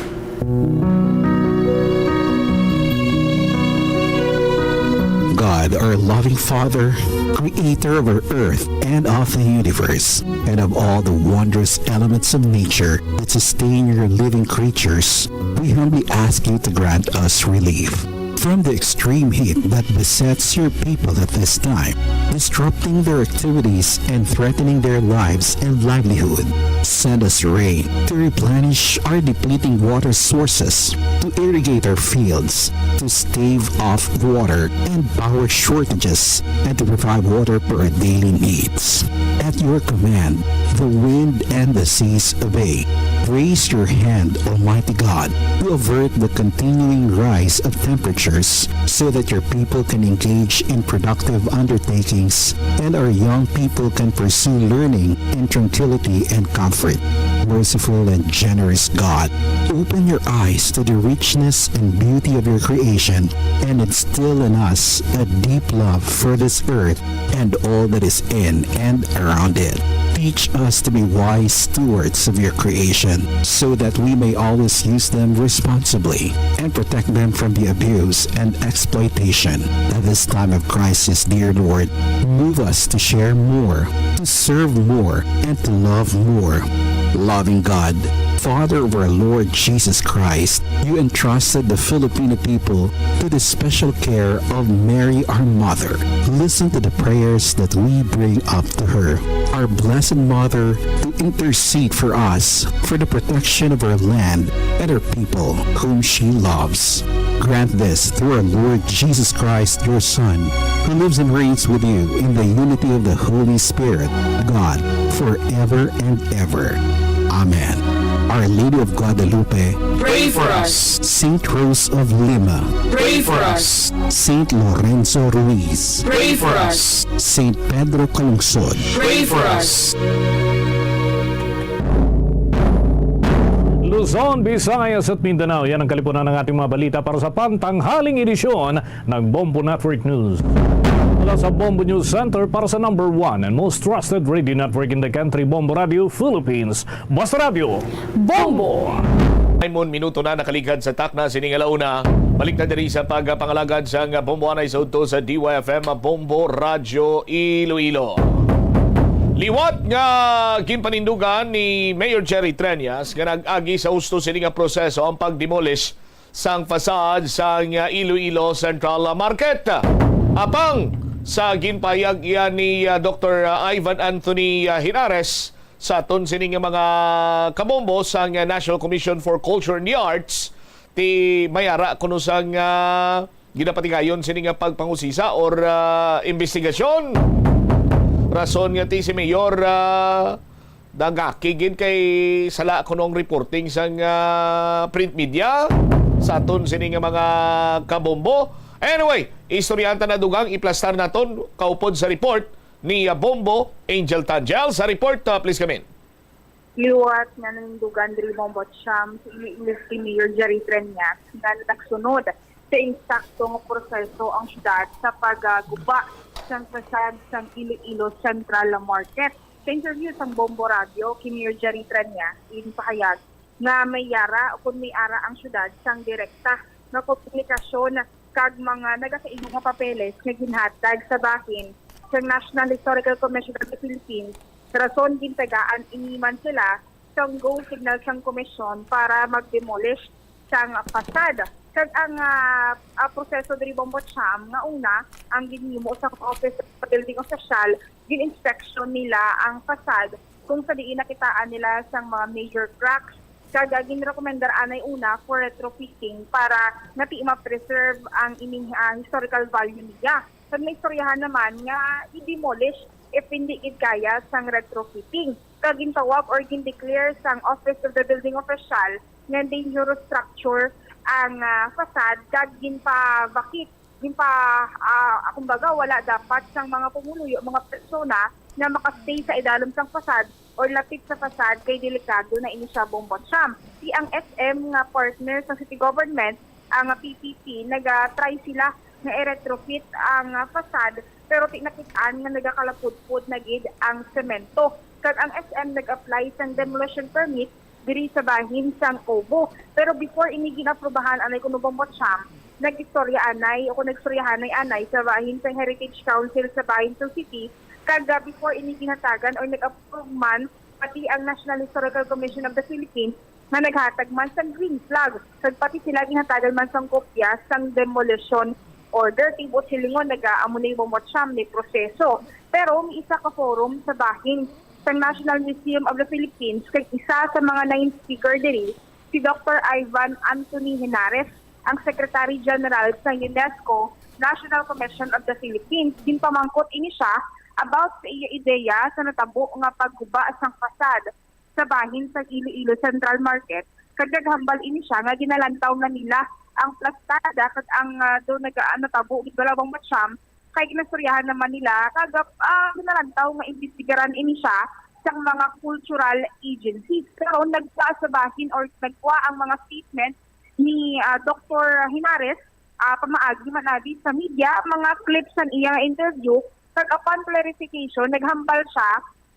God, our loving Father, creator of our earth and of the universe, and of all the wondrous elements of nature that sustain your living creatures, we humbly ask you to grant us relief from the extreme heat that besets your people at this time, disrupting their activities and threatening their lives and livelihood. Send us rain to replenish our depleting water sources, to irrigate our fields, to stave off water and power shortages, and to provide water for our daily needs. At your command, the wind and the seas obey. Raise your hand, Almighty God, to avert the continuing rise of temperatures so that your people can engage in productive undertakings and our young people can pursue learning in tranquility and comfort. Merciful and generous God, open your eyes to the richness and beauty of your creation and instill in us a deep love for this earth and all that is in and around it. Teach us to be wise stewards of your creation so that we may always use them responsibly and protect them from the abuse and exploitation. At this time of crisis, dear Lord, move us to share more, to serve more, and to love more. Loving God, Father of our Lord Jesus Christ, you entrusted the Filipino people to the special care of Mary, our Mother. Listen to the prayers that we bring up to her. Our Blessed Mother, to intercede for us, for the protection of our land and our people, whom she loves. Grant this through our Lord Jesus Christ, your Son, who lives and reigns with you in the unity of the Holy Spirit, God, forever and ever. Amen. Our Lady of Guadalupe, Pray for us. Saint Rose of Lima, Pray for us. Saint Lorenzo Ruiz, Pray for us. Saint Pedro Calungsod, Pray for us. Luzon, Visayas at Mindanao, yan ang kalipunan ng ating mga balita para sa pantanghaling edisyon ng Bombo Network News. Mula sa Bombo News Center para sa number one and most trusted radio network in the country, Bombo Radio Philippines. Basta Radyo, Bombo! Ay, mon minuto na nakaligad sa takna sining alauna. Balik na diri sa pagpangalagad sang Bombo Anay sa udto sa D Y F M, Bombo Radyo Iloilo. Liwat nga ginpanindugan ni Mayor Jerry Treñas nga nag-agi sa husto sini nga proseso ang pagdemolish sang facade sang Iloilo Central Market. Apang sa ginpahayag iya ni ah, Doktor Ivan Anthony ah, Henares, Sa aton sini nga mga kabombo sang National Commission for Culture and the Arts, ti may ara kuno sang, ah, ginapatigayon sini nga pagpangusisa or, ah, investigasyon. Rason nga ti si Mayor, ah, nagakig gid kay sala kuno ang reporting sang, ah, print media sa aton sini nga mga kabombo. Anyway, istoryahan ta na, Dugang, iplastar naton kaupod sa report ni, ah, Bombo Angel Tangel. Sa report, ah, please come in. Liwat nga nanindugan diri, Bombo Cham, si Iloilo City Mayor Jerry Treñas nga nagsunod sa insakto nga proseso ang syudad sa pagguba sang fasad sang Iloilo Central Market. Sa interview sang Bombo Radio kay Mayor Jerry Treñas, ipahayag nga may ara o kon may ara ang syudad sang direkta nga komunikasyon kag mga nagakaigo nga papeles nga ginhatag sa bahin sa National Historical Commission of the Philippines, rason gintagaan ini man sila sang go signal sang komisyon para mag-demolish sang fasad. Kag ang, ah, ah, proseso diri, Bombo Cham, nga una ang ginhimo sa Office of Building Official, gin-inspection nila ang fasad kung sa diin nakitaan nila sang mga major cracks, kag, ah, ginrekomendar anay una for retrofitting para nga ti ma-preserve ang ining, ah, historical value niya. Kag naistoryahan naman nga i-demolish if hindi gid kaya sang retrofitting. Kag gintawag or gindeclare sang Office of the Building Official nga dangerous structure ang, ah, facade, kag ginpabakit, ginpa, ah, kumbaga, wala dapat sang mga pumuluyo, mga persona nga makastay sa idalom sang facade or lapit sa facade, kay delikado na ini siya, Bombo Cham. Ti ang S M nga partner sa city government, ang P P P, naga-try sila nga i-retrofit ang, ah, facade, pero ti nakit-an nga nagakalapudpod na gid ang semento. Kag ang S M nag-apply sang demolition permit diri sa bahin sang Obo. Pero before ini gin-aprubahan anay kuno, Bombo Cham, nag-istorya anay o kung nag-istoryahanay anay sa bahin sang Heritage Council sa bahin sang city, kag, ah, before ini ginhatagan or nag-approve man pati ang National Historical Commission of the Philippines nga naghatag man sang green flag, kag pati sila ginhatagan man sang kopya sang demolition order. Tibuot silingon, naga-, amo ni, Bombo Cham, ni proseso. Pero may isa ka forum sa bahin sang National Museum of the Philippines, kag isa sa mga nine speaker diri, si Doktor Ivan Anthony Henares, ang Secretary General sa UNESCO National Commission of the Philippines. Ginpamangkot ini siya about sa iya ideya sa natabo nga pagguba sang fasad sa bahin sa Iloilo Central Market, kag naghambal ini siya nga ginalantaw na nila ang plastada kag ang, ah, do naga-, natabo gid bala, Bombo Cham, kay ginastoryahan naman nila, kag, ah, ginalantaw nga imbestigaran ini siya sang mga cultural agencies. Pero nagwa sa bahin or nagwa ang mga statement ni, ah, Doktor Henares, ah, pamaagi man abi sa media, mga clips sang iya nga interview, kag upon clarification, naghambal siya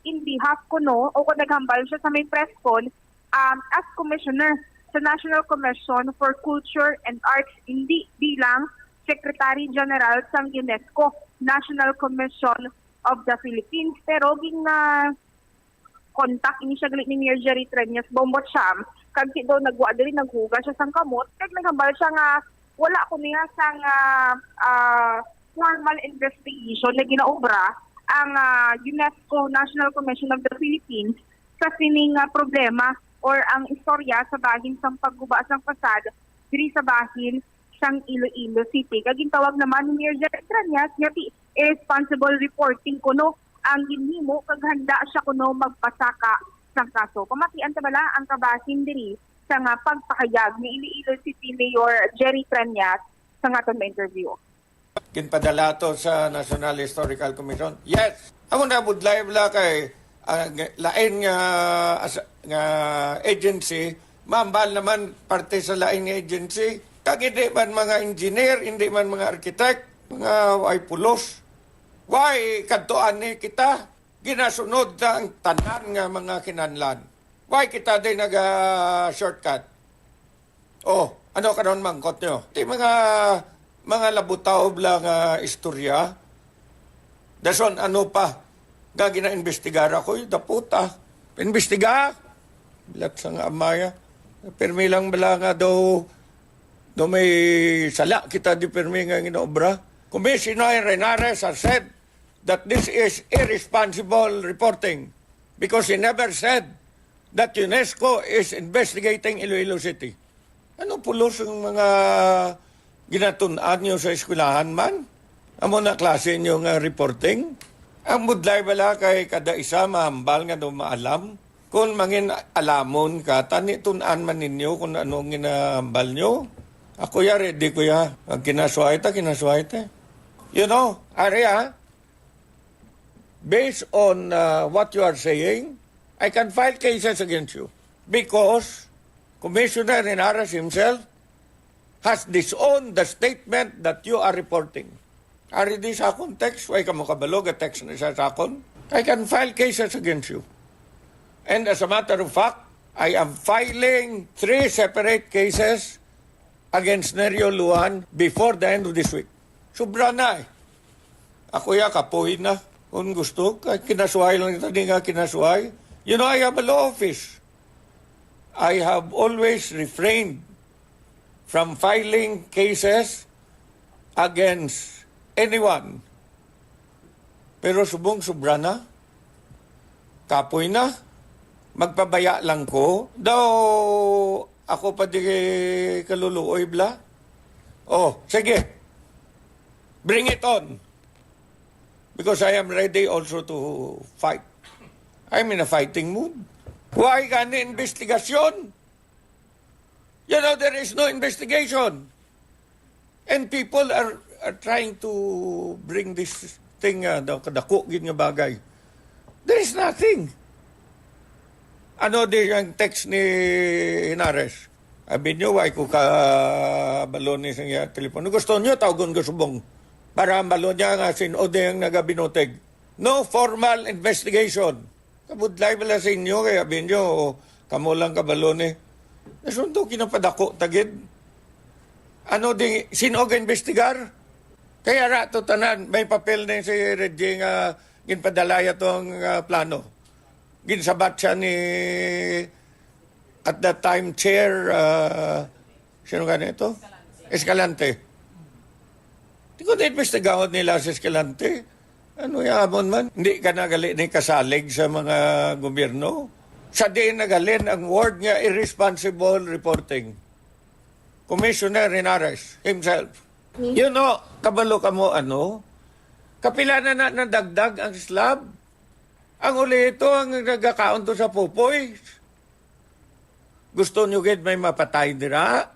in behalf kuno, o kung naghambal siya sa may press con, um, as commissioner sa National Commission for Culture and Arts, hindi bilang Secretary General sang UNESCO National Commission of the Philippines. Pero gin, ah, contact ini siya gali ni Mayor Jerry Treñas, Bombo Cham, kag si do nagwa diri, naghugas siya sang kamot, kag naghambal siya nga wala ko niya sang, ah, ah, formal investigation na ginaobra ang, ah, UNESCO National Commission of the Philippines sa sining, ah, problema or ang istorya sa bahin sang pagguba sang fasad diri sa bahin sang Iloilo City. Kag gintawag naman ni Mayor Jerry Treñas nga ti-, irresponsible reporting kuno ang ginhimo, kag handa siya kuno magpasaka sang kaso. Pamatian ta bala ang kabahin diri sa nga pagpahayag ni Iloilo City Mayor Jerry Treñas sa nga aton ma-interview. Ginpadala to sa National Historical Commission. Yes. Amo na, budlay bala kay, ah, nga, lain nga, as-, nga agency, mambal naman parte sa lain nga agency. Kag hindi man mga engineer, hindi man mga architect, mga way pulos. Way kadtuan ni kita? Ginasunod ta ang tanan nga mga kinahanglan. Way kita di naga-shortcut? Oh, ano karon mangkot nyo? Ti mga, mga labutaw bala nga istorya. Dason, ano pa? Nga gina-imbestigar ako, eh, daputa. Imbestiga? Bilat sa nga amaya. Pirmi lang bala nga daw, daw may sala kita di pirmi nga ginaobra. Commissioner Renares has said that this is irresponsible reporting. Because he never said that UNESCO is investigating Iloilo City. Ano pulos ang mga ginatun-an niyo sa eskwelahan man? Amo na klase niyo nga reporting? Ang budlay bala kay kada isa mahambal nga daw maalam? Kung mangin alamon ka, tani tun-an man ninyo kung ano ang ginahambal niyo. Ako yari, di ko ya. Ang kinasuway ta, kinasuway ta. You know, Ari, ah, based on, uh, what you are saying, I can file cases against you because Commissioner Henares himself has disowned the statement that you are reporting. Ari di sa akon text, way ka mo kabalo, ga text na siya sa akon. I can file cases against you. And as a matter of fact, I am filing three separate cases against Nerio Luan before the end of this week. Sobra na eh. Ako ya, kapoy na. Kung gusto, kay kinasuway lang ito, di nga kinasuway. You know, I have a law office. I have always refrained from filing cases against anyone. Pero subong sobra na, kapoy na, magpabaya lang ko. Daw ako pa di kaluluoy, bla? Oh, sige. Bring it on. Because I am ready also to fight. I'm in a fighting mood. Why gani investigasyon? You know, there is no investigation. And people are, are trying to bring this thing, uh, daw kadako gid nga bagay. There is nothing. Ano di ang text ni Henares? Abi niyo, way ko kabalo ni sa iya telepono. Gusto niyo, tawgon ko subong. Para ang balo niya nga sin-o di ang nagabinutig. No formal investigation. Kabudlay bala sa inyo, kay abi niyo, kamo lang kabalo ni. Asunto, kinapadako ta gid. Ano di, sin-o ga-investigar? Kaya ra to tanan, may papel na si Reggie nga ginpadala ya to ang, ah, plano. Ginsabat siya ni, at that time, chair, ah, sino gani ito? Escalante. Di ko na imbestigahon nila si Escalante. Ano yamon man? Hindi ka na gali ni kasalig sa mga gobyerno. Sa diin nagalin ang word nga irresponsible reporting. Commissioner Henares himself. You know, kabalo ka mo, ano? Kapila na na nadagdag ang slab? Ang uli ito ang nagakaon to sa pupoy. Gusto nyo gid may mapatay dira?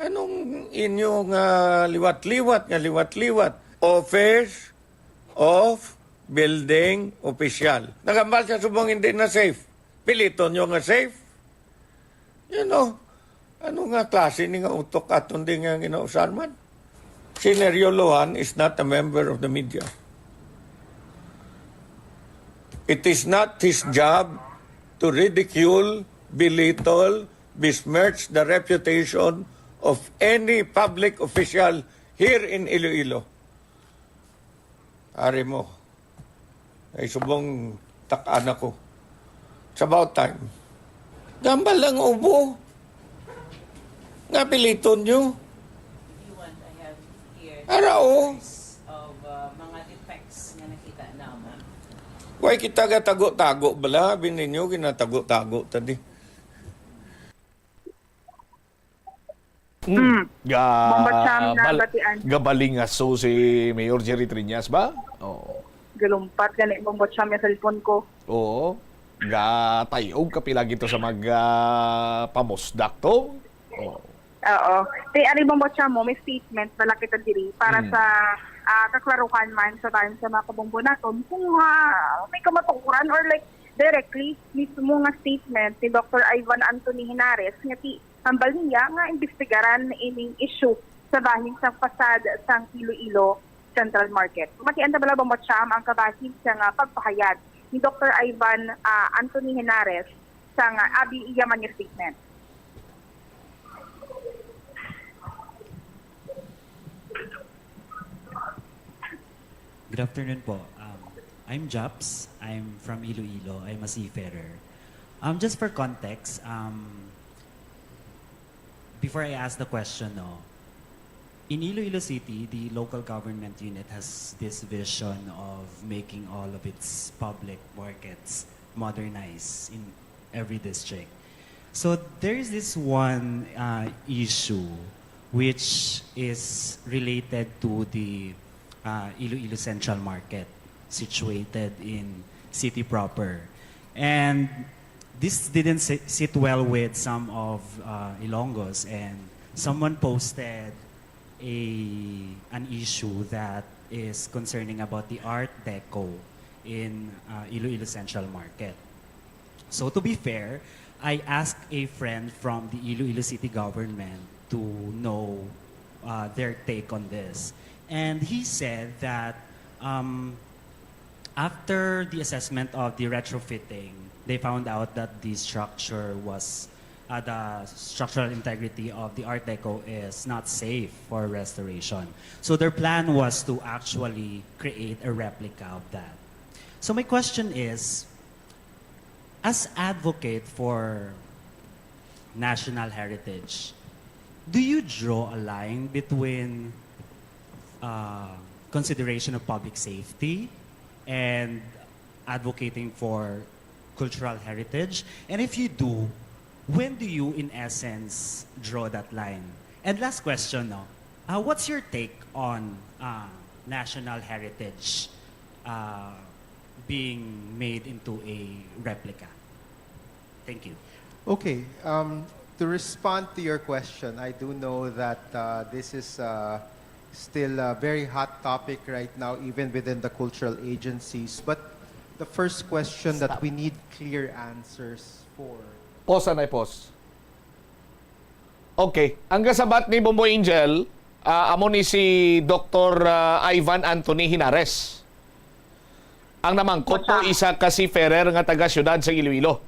Anong inyo nga liwat-liwat, nga liwat-liwat? Office of Building Official. Nagambal siya subong hindi na safe. Piliton nyo nga safe. You know, ano nga klase ni nga utok aton di nga ginausan man? Si Nerio Lohan is not a member of the media. It is not his job to ridicule, belittle, besmirch the reputation of any public official here in Iloilo. Ari mo. Ay, subong tak-an ako. It's about time. Gambal lang ubo. Nga piliton nyo. If you want, I have here Ara, oh. Pictures of, uh, mga defects nga nakita naman. Way kita gatago-tago bala, abi ninyo, ginatago-tago ta di. Mm. Mm. Ga-, Bomba Cham na bal-, batian. Gabalingaso si Mayor Jerry Triñas ba? Oo. Galumpat gani, Bomba Cham, yung cellphone ko. Oo. Gatayog kapila gito sa mag, ah, pamusdak to. Oo. Oo. Ti, ari, Bomba Cham mo, may statement bala kita diri para Mm. sa, ah, kaklaruhan man sa tayon sa mga kabombo naton. Kung, ah, may kamatuoran or, like, directly mismo nga statement ni Doctor Ivan Anthony Henares nga ti-, hambal niya nga imbestigaran ining issue sa bahin sang pasad sang Iloilo Central Market. Matian ta bala, Bombo Cham, ang kabahin sang, ah, pagpahayag ni Doctor Ivan, ah, Anthony Henares sang, ah, abi iya man nga statement. Good afternoon po. Um, I'm Japs. I'm from Iloilo. I'm a seafarer. Um, just for context, um, before I ask the question, no, in Iloilo City, the local government unit has this vision of making all of its public markets modernized in every district. So there is this one uh, issue which is related to the uh, Iloilo Central Market situated in city proper. And this didn't si- sit well with some of uh, Ilonggos, and someone posted a an issue that is concerning about the Art Deco in uh, Iloilo Central Market. So to be fair, I asked a friend from the Iloilo City Government to know uh, their take on this. And he said that um, after the assessment of the retrofitting, they found out that the structure was uh, the structural integrity of the Art Deco is not safe for restoration. So their plan was to actually create a replica of that. So my question is, as advocate for national heritage, do you draw a line between uh, consideration of public safety and advocating for cultural heritage? And if you do, when do you, in essence, draw that line? And last question, no? Uh, what's your take on uh, national heritage uh, being made into a replica? Thank you. Okay. Um, to respond to your question, I do know that uh, this is uh, still a very hot topic right now, even within the cultural agencies. But the first question that we need clear answers for. Pause, anay, pause. Okay. Ang gasabat ni Bomboy Angel, ah, amo ni si Doktor ah, Ivan Anthony Hinares. Ang namangkot to, isa ka seafarer nga taga siyudad sa Iloilo.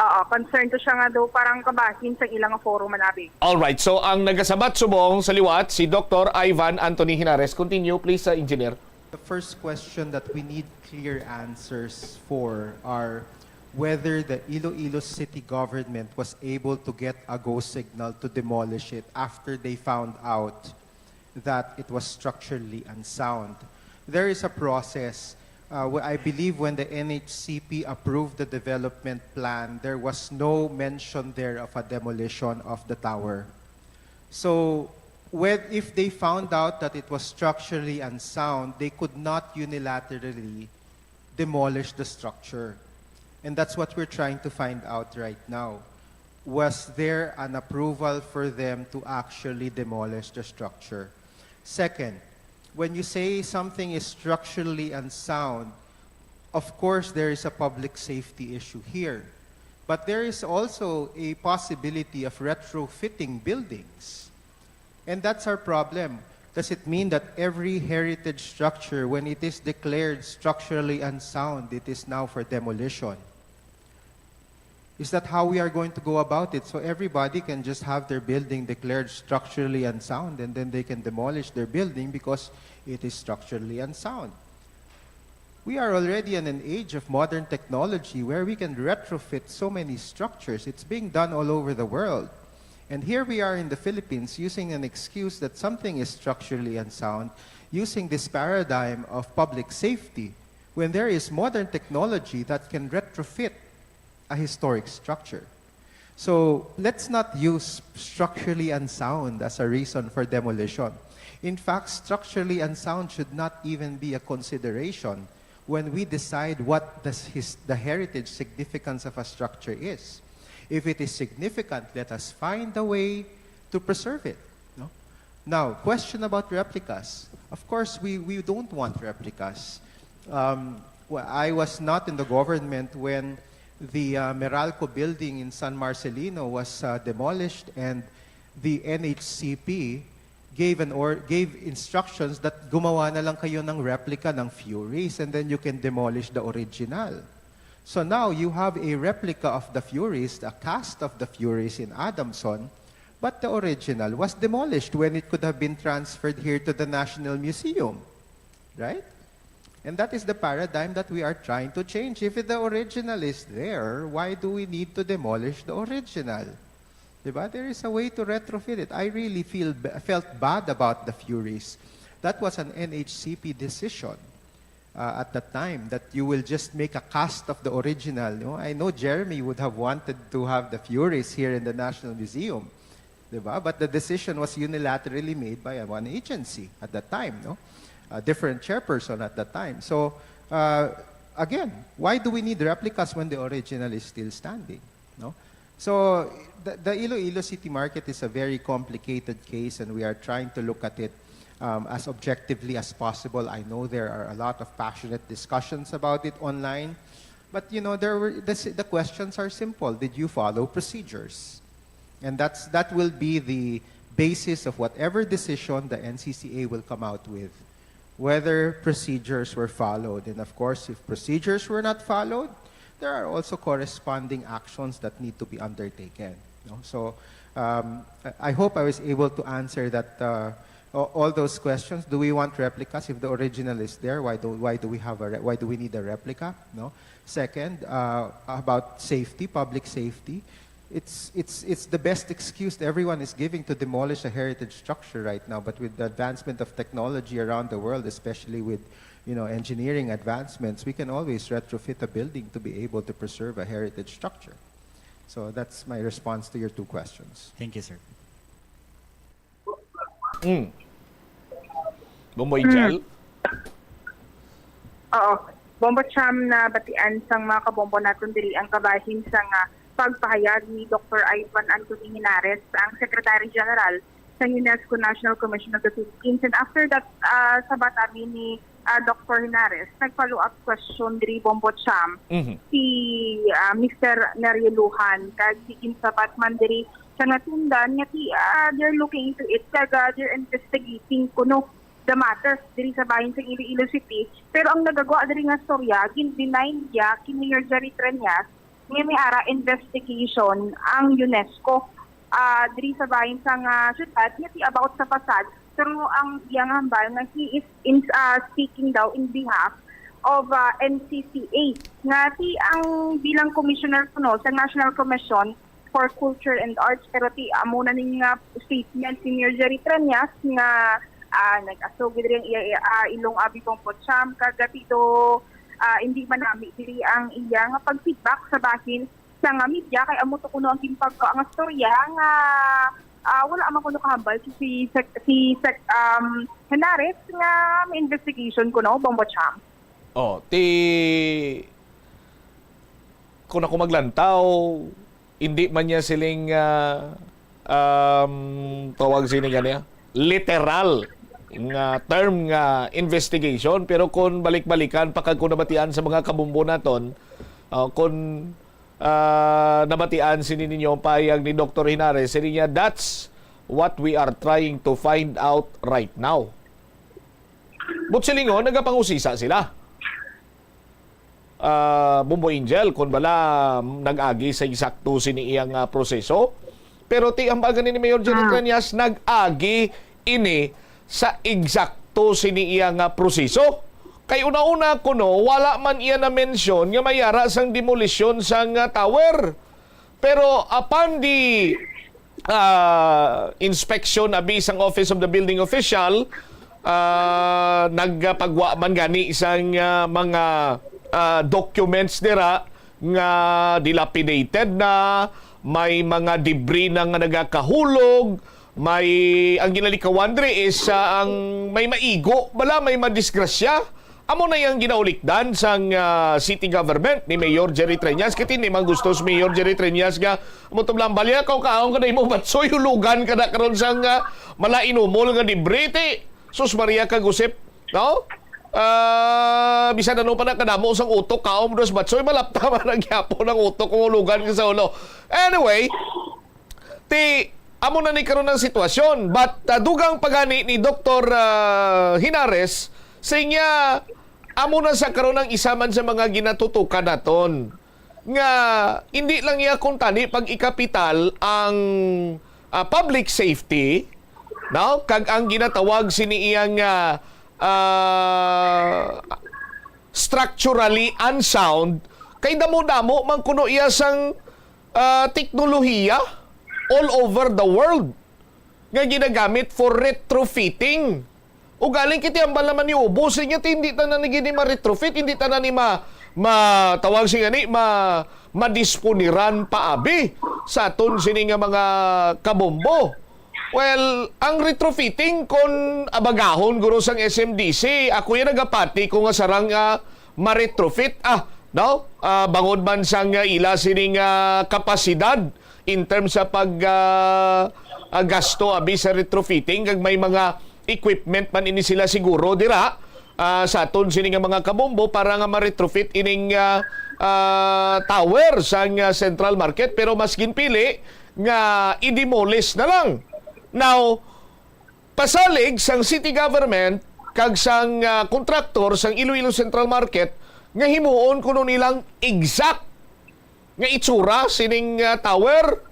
Oo, concern to siya nga daw parang kabahin sa ilang foro man abi. Alright, so ang nagasabat subong sa liwat si Doktor Ivan Anthony Hinares. Continue, please, uh, Engineer. The first question that we need clear answers for are whether the Iloilo City Government was able to get a go signal to demolish it after they found out that it was structurally unsound. There is a process. Uh, wh- I believe when the N H C P approved the development plan, there was no mention there of a demolition of the tower. So, when, if they found out that it was structurally unsound, they could not unilaterally demolish the structure. And that's what we're trying to find out right now. Was there an approval for them to actually demolish the structure? Second, when you say something is structurally unsound, of course there is a public safety issue here. But there is also a possibility of retrofitting buildings. And that's our problem. Does it mean that every heritage structure, when it is declared structurally unsound, it is now for demolition? Is that how we are going to go about it? So everybody can just have their building declared structurally unsound and then they can demolish their building because it is structurally unsound. We are already in an age of modern technology where we can retrofit so many structures. It's being done all over the world. And here we are in the Philippines using an excuse that something is structurally unsound, using this paradigm of public safety, when there is modern technology that can retrofit a historic structure. So let's not use structurally unsound as a reason for demolition. In fact, structurally unsound should not even be a consideration when we decide what the, his, the heritage significance of a structure is. If it is significant, let us find a way to preserve it. No? Now, question about replicas. Of course, we, we don't want replicas. Um, well, I was not in the government when the uh, Meralco building in San Marcelino was uh, demolished and the N H C P gave an or gave instructions that gumawa na lang kayo ng replica ng Furies and then you can demolish the original. So now you have a replica of the Furies, a cast of the Furies in Adamson, but the original was demolished when it could have been transferred here to the National Museum, right? And that is the paradigm that we are trying to change. If the original is there, why do we need to demolish the original? Diba? There is a way to retrofit it. I really feel b- felt bad about the Furies. That was an N H C P decision. uh, at that time, that you will just make a cast of the original. No? I know Jeremy would have wanted to have the Furies here in the National Museum, diba? But the decision was unilaterally made by one agency at that time, no? A different chairperson at that time. So, uh, again, why do we need replicas when the original is still standing? No? So, the, the Iloilo City Market is a very complicated case, and we are trying to look at it um, as objectively as possible. I know there are a lot of passionate discussions about it online, but, you know, there were the, s- the questions are simple. Did you follow procedures? And that's that will be the basis of whatever decision the N C C A will come out with, whether procedures were followed. And of course, if procedures were not followed, there are also corresponding actions that need to be undertaken. No? So, um, I I hope I was able to answer that, uh, a- all those questions. Do we want replicas? If the original is there, why do why do we have a re- why do we need a replica? No. Second, uh, about safety, public safety. It's it's it's the best excuse that everyone is giving to demolish a heritage structure right now. But with the advancement of technology around the world, especially with, you know, engineering advancements, we can always retrofit a building to be able to preserve a heritage structure. So that's my response to your two questions. Thank you, sir. Mm. Bombo Angel? Oo. Bombo Cham, nabatian sang mga kabombo naton diri ang kabahin sang, ah, pagpahayag ni Doktor Ivan Anthony Henares, ang Secretary General sa UNESCO National Commission of the Philippines. And after that, ah, sabat abi ni, ah, Doktor Henares, nag-follow-up question diri, Bombo Cham, Mhm. si, ah, Mister Nerio Lujan, kag si ginsabat man diri sa natundan nga ti, ah, they're looking into it, kag, ah, they're investigating kuno the matter diri sa bahin sa Iloilo City. Pero ang nagagwa diri nga storya, gin-deny niya kay Mayor Jerry Treñas nga may ara investigation ang UNESCO, ah, diri sa bahin sang, ah, syudad nga ti about sa facade. Pero ang iya nga hambal nga he is in, ah, speaking daw in behalf of, ah, N C C A, nga ti ang bilang commissioner kuno sa National Commission for Culture and Arts, pero ti amo na ning, ah, statement si Mayor Jerry Treñas nga, ah, nag-asog gid ang iya, iya, ah, ilong abi, Bombo Cham, kag ti do, ah, hindi manami diri ang iya nga pag-feedback sa bahin sa nga media, kay amo to kuno ang ginpagkuha nga storya nga, ah, wala man kuno kahambal si, si, Sec- si Sec- um, Henares nga may investigation kuno, Bombo Cham. Oh, ti kung ako maglantaw, hindi man niya siling, ah, um, tawag sini ganiya, literal nga term nga investigation, pero kung balik-balikan pa kag kung nabatian sa mga kabumbo naton, ah, kung, ah, nabatian sini ninyo ang pahayag ni Doktor Henares, sini niya, that's what we are trying to find out right now. But silingon, nagapangusisa sila. Ah, Bombo Angel, kung bala nag-agi sa eksakto sini iya nga proseso. Pero ti hambal gani ni Mayor Jerry Ah. Treñas, nag-agi ini sa eksakto sini iya nga proseso. Kay una-una kuno, wala man iya na-mention nga may ara sang demolisyon sang, ah, tower. Pero apan di, ah, inspection abi sang Office of the Building Official, ah, nagpagwa man gani sang, ah, mga, ah, documents dira nga dilapidated na, may mga debris na nga nagakahulog, may, ang ginalikawan diri is, ah, ang may maigo bala, may madisgrasya. Amo na yang ginaulikdan sang, ah, city government ni Mayor Jerry Treñas. Kay hindi man gusto si Mayor Jerry Treñas nga, amo to lang, balya ka, kaon ka na imo batsoy, hulugan ka na karon sang, ah, malainumol nga debris, ti. Sus Maria, kag usip, no? Ah, bisan ano pa na kadamo sang utok, kaon mo dos batsoy, malapta man ang gyapon ang utok kung hulugan ka sa ulo. Anyway, ti, amo na ni karon ang sitwasyon. But, ah, dugang pa gani ni Doktor, ah, Henares, sa iya, amo na sa karon ang isa man sa mga ginatutukan naton nga hindi lang iya kuntani pag-ikapital ang, ah, public safety, no? Kag ang ginatawag sini iya nga, ah, structurally unsound, kay damo-damo man kuno iya sang, ah, teknolohiya all over the world nga ginagamit for retrofitting Ugaling kiti hambal naman ni ubos niya, ti hindi tanan ni gini ma-retrofit, hindi tanan ni ma, ma-, tawag siya gani, ma, madisponiran pa abi sa aton sini nga mga kabombo. Well, ang retrofitting kon abagahon guro sang S M D C, ako yan nagapati ko nga sarang nga ma-retrofit, ah, no? Ah, bangod man sang, ah, ila sining, ah, kapasidad in terms sa pag, ah, ah, gasto abi sa retrofitting, kag may mga equipment man ini sila siguro dira, ah, sa aton sini nga mga kabombo para nga ma-retrofit ining, ah, ah, tower sang, ah, Central Market, pero mas ginpili nga i-demolish na lang. Now, pasalig sang city government kag sang, ah, kontraktor sang Iloilo Central Market nga himuon kuno nilang exact nga itsura sining, ah, tower.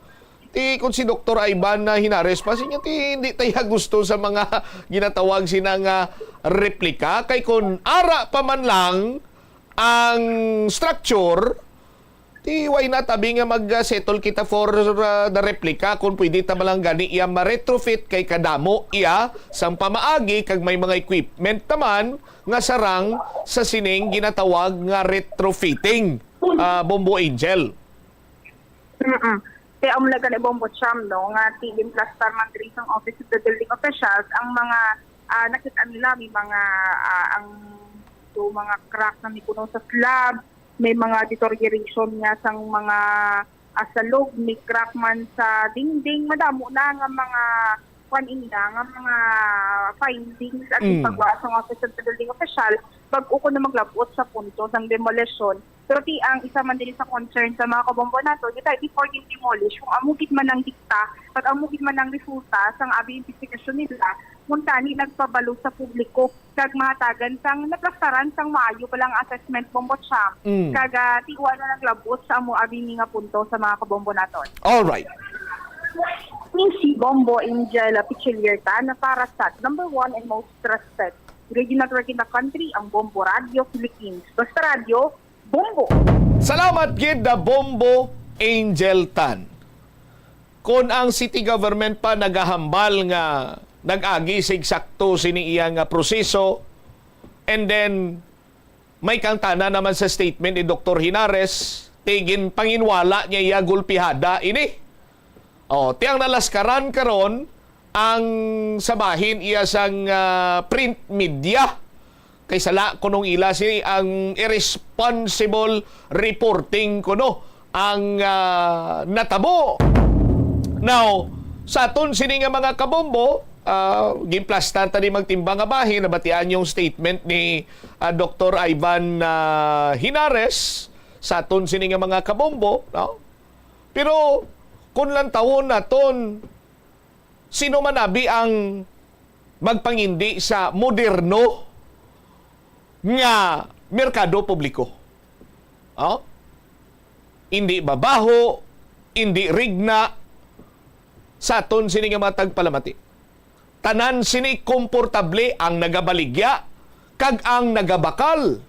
Ti kun si Doktor Ivan na Hinares pa, siya ti hindi tayo gusto sa mga ginatawag sina nga replika. Kay kun ara pa man lang ang structure, ti why not abi nga mag-settle kita for, ah, the replica kung pwede ta man lang gani iya ma-retrofit kay kadamo iya sang pamaagi kag may mga equipment naman nga sarang sa sining ginatawag nga retrofitting, ah, Bombo Angel. Mm-mm. Kaya amo na gani, Bombo Cham, no, nga ti ginplastar man diri sang Office of the Building Officials ang mga, ah, nakita nila may mga, ah, ang, so, mga crack na may kuno sa slab, may mga deterioration nga sang mga, ah, salog, may crack man sa dingding, madamo na nga mga kwan ini na, nga mga findings at Mm. ipagwa sang Office of the Building Official bag-o ko na maglabot sa punto sang demolition. Pero ti ang isa man diri sa concern sa mga kabombo nato, di tayo before gin-demolish, kung amo gid man ang dikta, pag amo gid man ang resulta sang abi investigasyon nila, kung tani nagpabalo sa publiko, kag mahatagan sang naplastaran sang maayo pa lang assessment, Bombo Cham. Mm. Kag, ah, ti wala naglabot sa amo abi ni nga punto sa mga kabombo naton. All right. Ni si Bombo Angel Pichilierta na para sa number one and most trusted radio network in the country, ang Bombo Radio Philippines. Basta Radio, Bombo. Salamat gid na Bombo Angel Tan. Kon ang city government pa nagahambal nga nag-agi sa eksakto sini iya nga proseso, and then may kangtana naman sa statement ni Doktor Hinares, ti ginpanginwala niya iya gulpihada ini. Oh, ti ang nalaskaran karon ang sa bahin iya sang, ah, print media. Kay sala kunong ila sini ang irresponsible reporting kuno ang, ah, natabo. Now, sa aton sini nga mga kabombo, ah, ginplastar ta di magtimbang nga bahin, nabatian yung statement ni, ah, Doktor Ivan, ah, Hinares sa aton sini nga mga kabombo, no? Pero kung lantawon naton, sino man abi ang magpangindi sa moderno nga merkado publiko? Oh? Indi babaho, indi rigna sa aton sini nga mga tagpalamati. Tanan sini komportable ang nagabaligya kag ang nagabakal.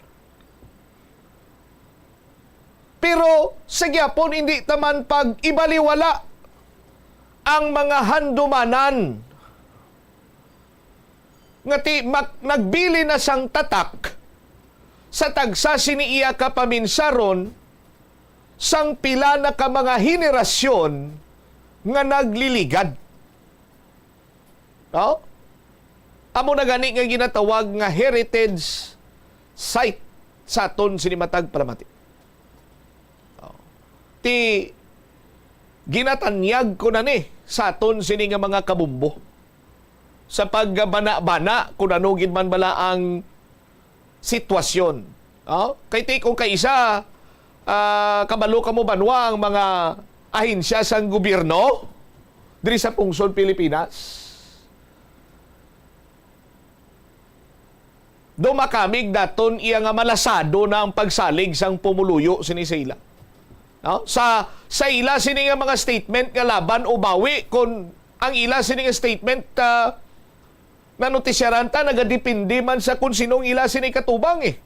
Pero sa gyapon, hindi ta man pag-ibaliwala ang mga handumanan nga ti mak-, nagbilin na sang tatak sa tagsa sini iya ka paminsaron sang pila na ka mga henerasyon nga nagliligad. No? Amo na gani nga ginatawag nga heritage site sa aton sini matag palamati. No? Ti ginatanyag ko na ni sa aton sini nga mga kabumbo sa pagbana-bana kung ano gid man bala ang sitwasyon. Oh? Kay ti kung kaisa, ah, kabalo kamo banwa ang mga ahensya sang gobyerno diri sa pungsod Pilipinas. Do makamig daton iya nga malasado na ang pagsalig sang pumuluyo sini sa ila. No? Sa, sa ila sini nga mga statement nga laban o bawi, kung ang ila sini nga statement, ah, nanutisyaran ta, nagadepende man sa kung sinong ila sini katubang eh.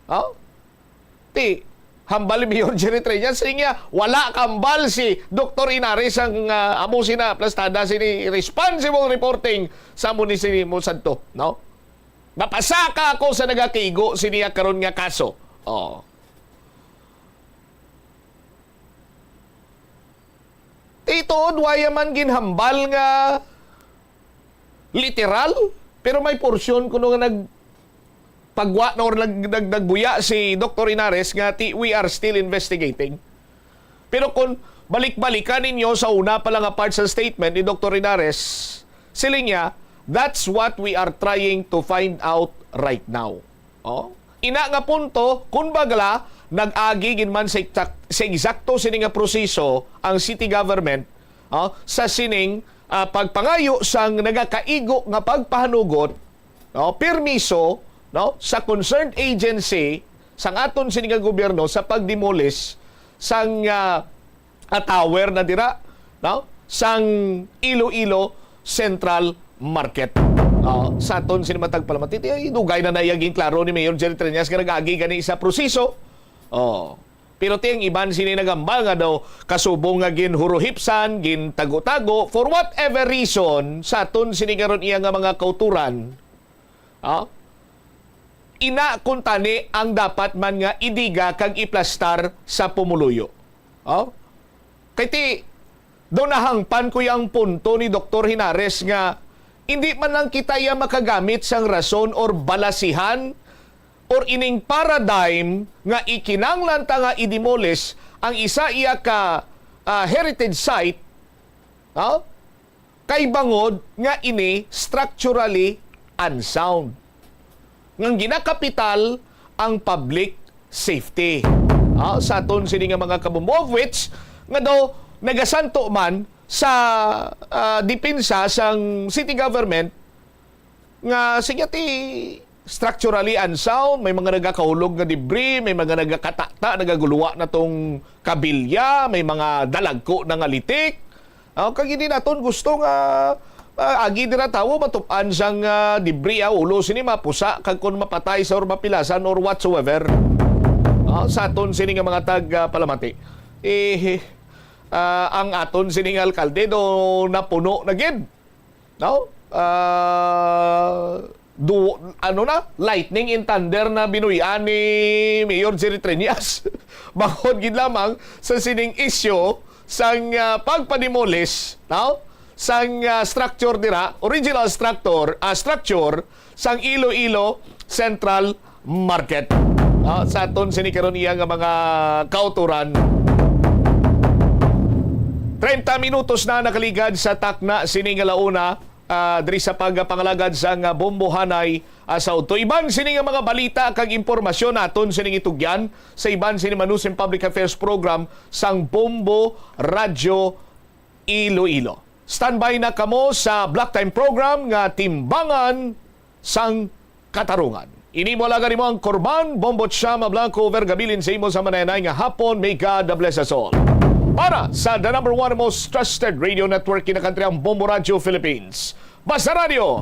Oh? Ti, hambal ni Mayor Jerry Treñas, siya, wala kambal si Doktor Inares ang, ah, amo sina plastada sini responsible reporting sa amo ni sini mo sadto, no? Mapasaka ako sa nagakaigo siniya karon nga kaso. Oh. Tiituod, waya man ginhambal nga literal, pero may porsyon kuno nga nagpagwa na or nag-, nag-, nagbuya si Doktor Henares nga ti-, "We are still investigating." Pero kung balik-balikan ninyo sa una pa lang nga part sa statement ni Doktor Henares, siling niya, "That's what we are trying to find out right now." Oh? Ina nga punto, kun bagla, nag-agi gid man sa eksak-, sa eksakto sini nga proseso ang city government, oh, sa sining, ah, pagpangayo sang nagakaigo nga pagpahanugot, no, permiso, no, sa concerned agency sang aton sini nga gobyerno sa pagdemolish sang, ah, ah, tower na dira, no, sang Iloilo Central Market. Oh, sa aton sini matag palamati, ay, dugay na nayaging klaro ni Mayor Jerry Treñas nga nag-agi gani sa proseso. Oh. Pero ti ang iban sini nagambal nga daw kasubong nga ginhuruhipsan, gintago-tago, for whatever reason, sa aton sini karon iya nga mga kauturan, ah, ina kuntani ang dapat man nga idiga kag iplastar sa pumuluyo. Ah? Kay ti, daw nahangpan ko yang punto ni Doktor Henares nga hindi man lang kita iya makagamit sang rason or balasihan or ining paradigm nga ikinanglan ta nga i-demolish ang isa iya ka, ah, heritage site, ah, kay bangod nga ini structurally unsound, ngang ginakapital ang public safety. Ah, sa aton sini nga mga kabombo, of which nga daw nagasanto man sa, ah, depensa sang city government nga sige ti structurally unsound, may mga nagakahulog nga debris, may mga nagakatata, nagaguluwa na tong kabilya, may mga dalagko na nga litik. Ah, kag hindi naton gusto nga, ah, agi dira tawo matup-an sang, ah, debris, ah, ulo sini mapusa, kag kon mapatay sa or mapilasan or whatsoever. Ah, sa aton sini nga mga tag, ah, palamati. Eh, ah, ang aton sini nga alkalde do napuno na gid. No? Ah, du-, ano na, lightning and thunder na binuy-an ni Mayor Jerry Treñas. Bangod gid lamang sa sining isyu sang, ah, pagpademolish, no? Sang, ah, structure dira, original structure, ah, structure sang Iloilo Central Market. Ah, sa aton sini karon iya nga mga kauturan. Treinta minutos na nakaligad sa takna sini nga launa, ah, diri sa pagpangalagad sang, ah, Bombohanay, ah, sa udto. Iban sini nga mga balita kag impormasyon naton sining itugyan sa iban sini Manusing Public Affairs Program sang Bombo Radyo Iloilo. Standby na kamo sa Block Time Program nga Timbangan sang Katarungan. Ini mo lang nimo ang Korban, Bombo Chama Blanco, Vergabilin sa imo sa mananay nga hapon. May God bless us all. Para sa the number one most trusted radio network in the country, ang Bombo Radio Philippines. Basta Radio,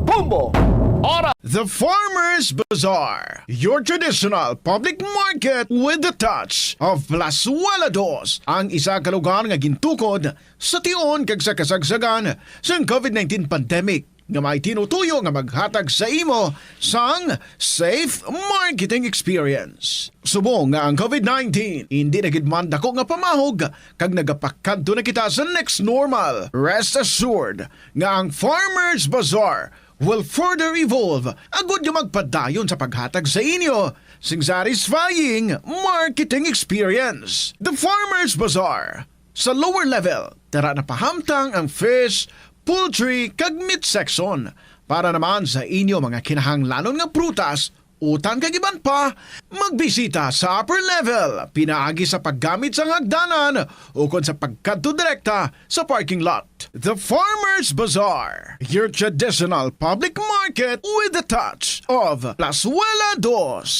Bombo, Ora. The Farmers Bazaar, your traditional public market with the touch of Plazuela Dos, ang isa ka lugar nga gintukod sa tion kag sa kasagsagan sang covid nineteen pandemic, nga may tinutuyo nga maghatag sa imo sang safe marketing experience. Subong nga ang covid nineteen indi na gid man dako nga pamahog kag nagapakadto na kita sa next normal, rest assured nga ang Farmers Bazaar will further evolve agud nga magpadayon sa paghatag sa inyo sing satisfying marketing experience. The Farmers Bazaar, sa lower level, tara na pahamtang ang fish, poultry, kag meat section. Para naman sa inyo mga kinahanglanon nga prutas, utan kag iban pa, magbisita sa upper level, pinaagi sa paggamit sang hagdanan ukon sa pagkadto direkta sa parking lot. The Farmers Bazaar, your traditional public market with the touch of Plazuela Dos.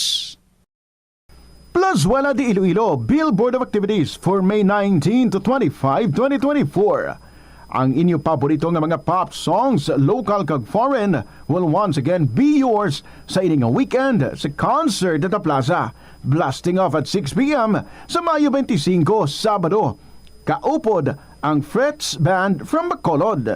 Plazuela de Iloilo, Billboard of Activities for May nineteen to twenty-five, twenty twenty-four. Ang inyo paborito nga mga pop songs, local kag foreign, will once again be yours sa ini nga weekend sa Concert at the Plaza. Blasting off at six p m sa Mayo twenty-five, Sabado. Kaupod ang Fritz Band from Bacolod.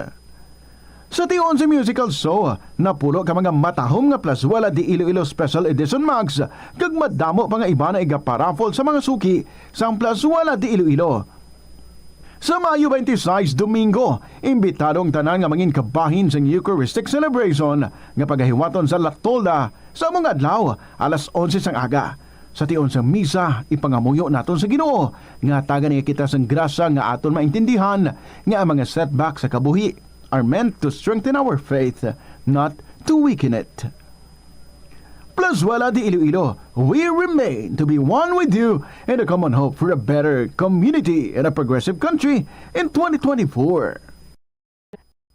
Sa tion sa musical show, napulo ka mga matahom nga Plazuela de Iloilo Special Edition mugs, kag madamo pa nga iba na igaparaffle sa mga suki sang Plazuela de Iloilo. Sa Mayo twenty-six, Domingo, imbitado ang tanan nga mangin kabahin sang Eucharistic celebration nga pagahiwaton sa La Tolda sa amo nga adlaw, alas onse sang aga. Sa tion sang misa, ipangamuyo naton sa Ginoo nga hatagan niya kita sang grasya nga aton maintindihan nga ang mga setback sa kabuhi are meant to strengthen our faith, not to weaken it. Plazuela de Iloilo, we remain to be one with you in a common hope for a better community and a progressive country in twenty twenty-four.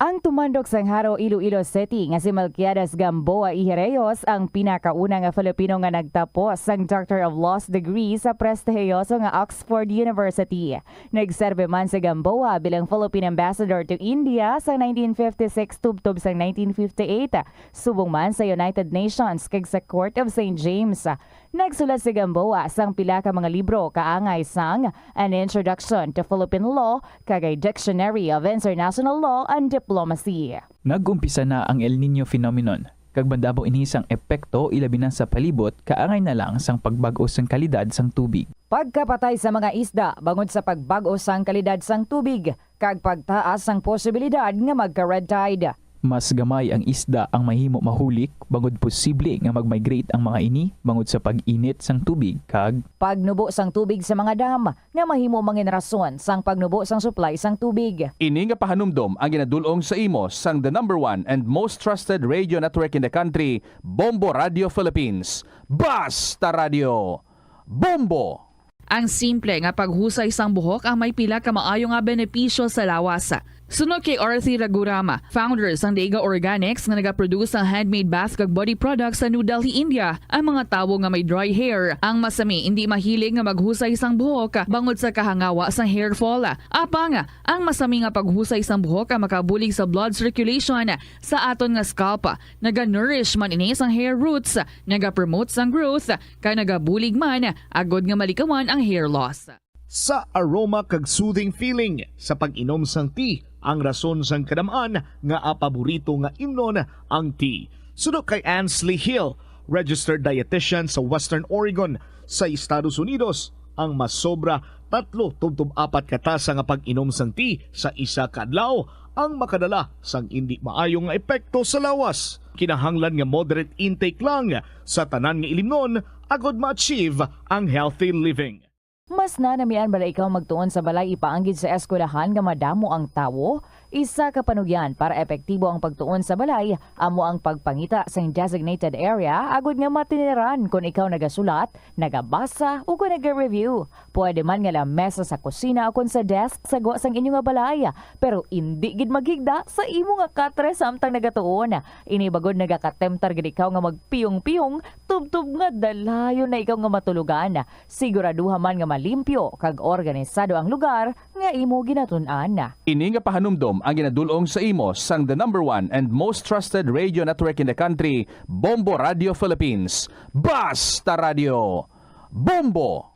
Ang tumandok sang Jaro, Iloilo City nga si Melquiades Gamboa y Reyes ang pinakauna nga Filipino nga nagtapos sang Doctor of Laws degree sa prestihiyoso nga Oxford University. Nagserbi man si Gamboa bilang Philippine Ambassador to India sa nineteen fifty-six tubtob sang nineteen fifty-eight, subong man sa United Nations kag sa Court of Saint James. Nagsulat si Gamboa sang pila ka mga libro kaangay sang An Introduction to Philippine Law kag A Dictionary of International Law and Diplomacy. Nag-umpisa na ang El Niño phenomenon, kag madamo ini sang epekto ilabi na sa palibot kaangay na lang sang pagbag-o sang kalidad sang tubig. Pagkapatay sa mga isda bangod sa pagbag-o sang kalidad sang tubig, kag pagtaas sang posibilidad nga magka-red tide. Mas gamay ang isda ang mahimo mahulik bangod posible nga mag-migrate ang mga ini bangod sa pag-init sang tubig kag Pagnubo sang tubig sa mga dam nga mahimo mangin rason sang pagnubo sang supply sang tubig. Ini nga pahanumdom ang ginadul-ong sa imo sang the number one and most trusted radio network in the country, Bombo Radio Philippines. Basta Radio! Bombo! Ang simple nga paghusay sang buhok ang may pila ka maayo nga benepisyo sa lawas. Suno kay Arthi Ragurama, founder sang Dega Organics nga nagaproduce sang handmade bath kag body products sa New Delhi, India, ang mga tawo nga may dry hair ang masami indi mahilig nga maghusay sang buhok bangod sa kahangawa sang hair fall. Apang, ang masami nga paghusay sang buhok ang makabulig sa blood circulation sa aton nga scalp. Naga-nourish man ini sang hair roots, nagapromote sang growth, kag nagabulig man agod nga malikawan ang hair loss. Sa aroma kag soothing feeling sa pag-inom sang tea ang rason sang kadam-an nga paborito nga imnon ang tea. Suno kay Ansley Hill, registered dietitian sa Western Oregon sa Estados Unidos, ang masobra tatlo tubtob apat ka tasa nga pag-inom sang tea sa isa ka adlaw ang makadala sang indi maayo nga epekto sa lawas. Kinahanglan nga moderate intake lang sa tanan nga ilimnon agod ma-achieve ang healthy living. Mas nanamian bala ikaw magtuon sa balay ipaanggid sa eskwelahan nga madamo ang tawo? Isa ka panugyan para epektibo ang pagtuon sa balay amo ang pagpangita sang designated area agud nga matiniran kon ikaw nagasulat, nagabasa, o kon naga-review. Pwede man nga lamesa sa kusina o kon sa desk sa gwa sang inyo nga balay, pero indi gid maghigda sa imo nga katre samtang nagatuon. Ini bagod nagakatemptar gid ikaw nga magpiyong-piyong tubtob nga dalayon na ikaw nga matulogan. Siguraduha man nga malimpyo kag organisado ang lugar nga imo ginatun-an. Ini nga pahanumdom ang ginadul-ong sa imo sang the number one and most trusted radio network in the country, Bombo Radio Philippines. Basta Radio! Bombo!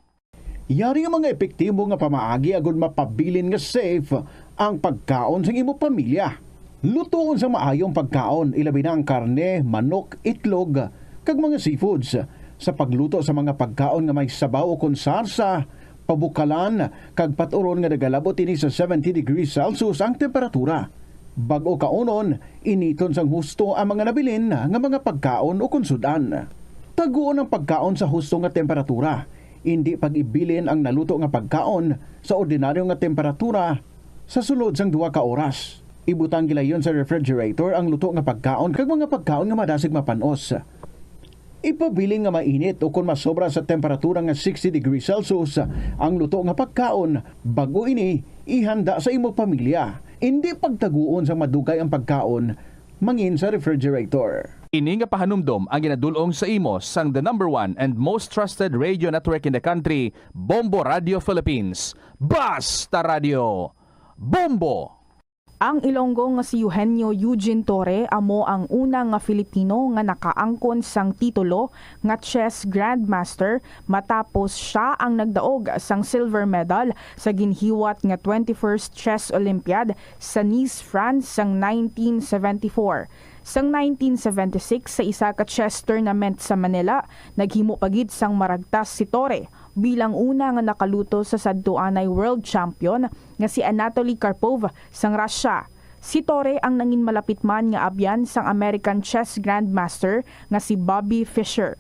Yari nga mga epektibo nga pamaagi agud mapabilin nga safe ang pagkaon sang imo pamilya. Lutoon sang maayo ang pagkaon, ilabi na ang karne, manok, itlog, kag mga seafoods. Sa pagluto sa mga pagkaon nga may sabaw ukon sarsa, pabukalan, kag pat-uron nga nagalabot ini sa seventy degrees Celsius ang temperatura. Bag-o kaunon, initon sang husto ang mga nabilin nga mga pagkaon ukon sud-an. Taguon ang pagkaon sa husto nga temperatura. Indi pag-ibilin ang naluto nga pagkaon sa ordinaryo nga temperatura sa sulod sang duha ka oras. Ibutang gilayon sa refrigerator ang luto nga pagkaon kag mga pagkaon nga madasig mapan-os. Ipabilin nga mainit ukon masobra sa temperatura nga sixty degrees Celsius ang luto nga pagkaon bag-o ini ihanda sa imo pamilya. Indi pagtaguon sang madugay ang pagkaon mangin sa refrigerator. Ini nga pahanumdom ang ginadul-ong sa imo sang the number one and most trusted radio network in the country, Bombo Radio Philippines. Basta Radio! Bombo! Ang Ilonggo nga si Eugenio Eugene Torre amo ang una nga Filipino nga nakaangkon sang titulo nga chess grandmaster, matapos sia ang nagdaog sang silver medal sa ginhiwat nga twenty-first Chess Olympiad sa Nice, France sang nineteen seventy-four. Sang nineteen seventy-six, sa isa ka chess tournament sa Manila, naghimo pa gid sang maragtas si Torre bilang una nga nakaluto sa sadtuanay world champion nga si Anatoly Karpov sang Russia. Si Torre ang nangin malapit man nga abyan sang American chess grandmaster nga si Bobby Fischer.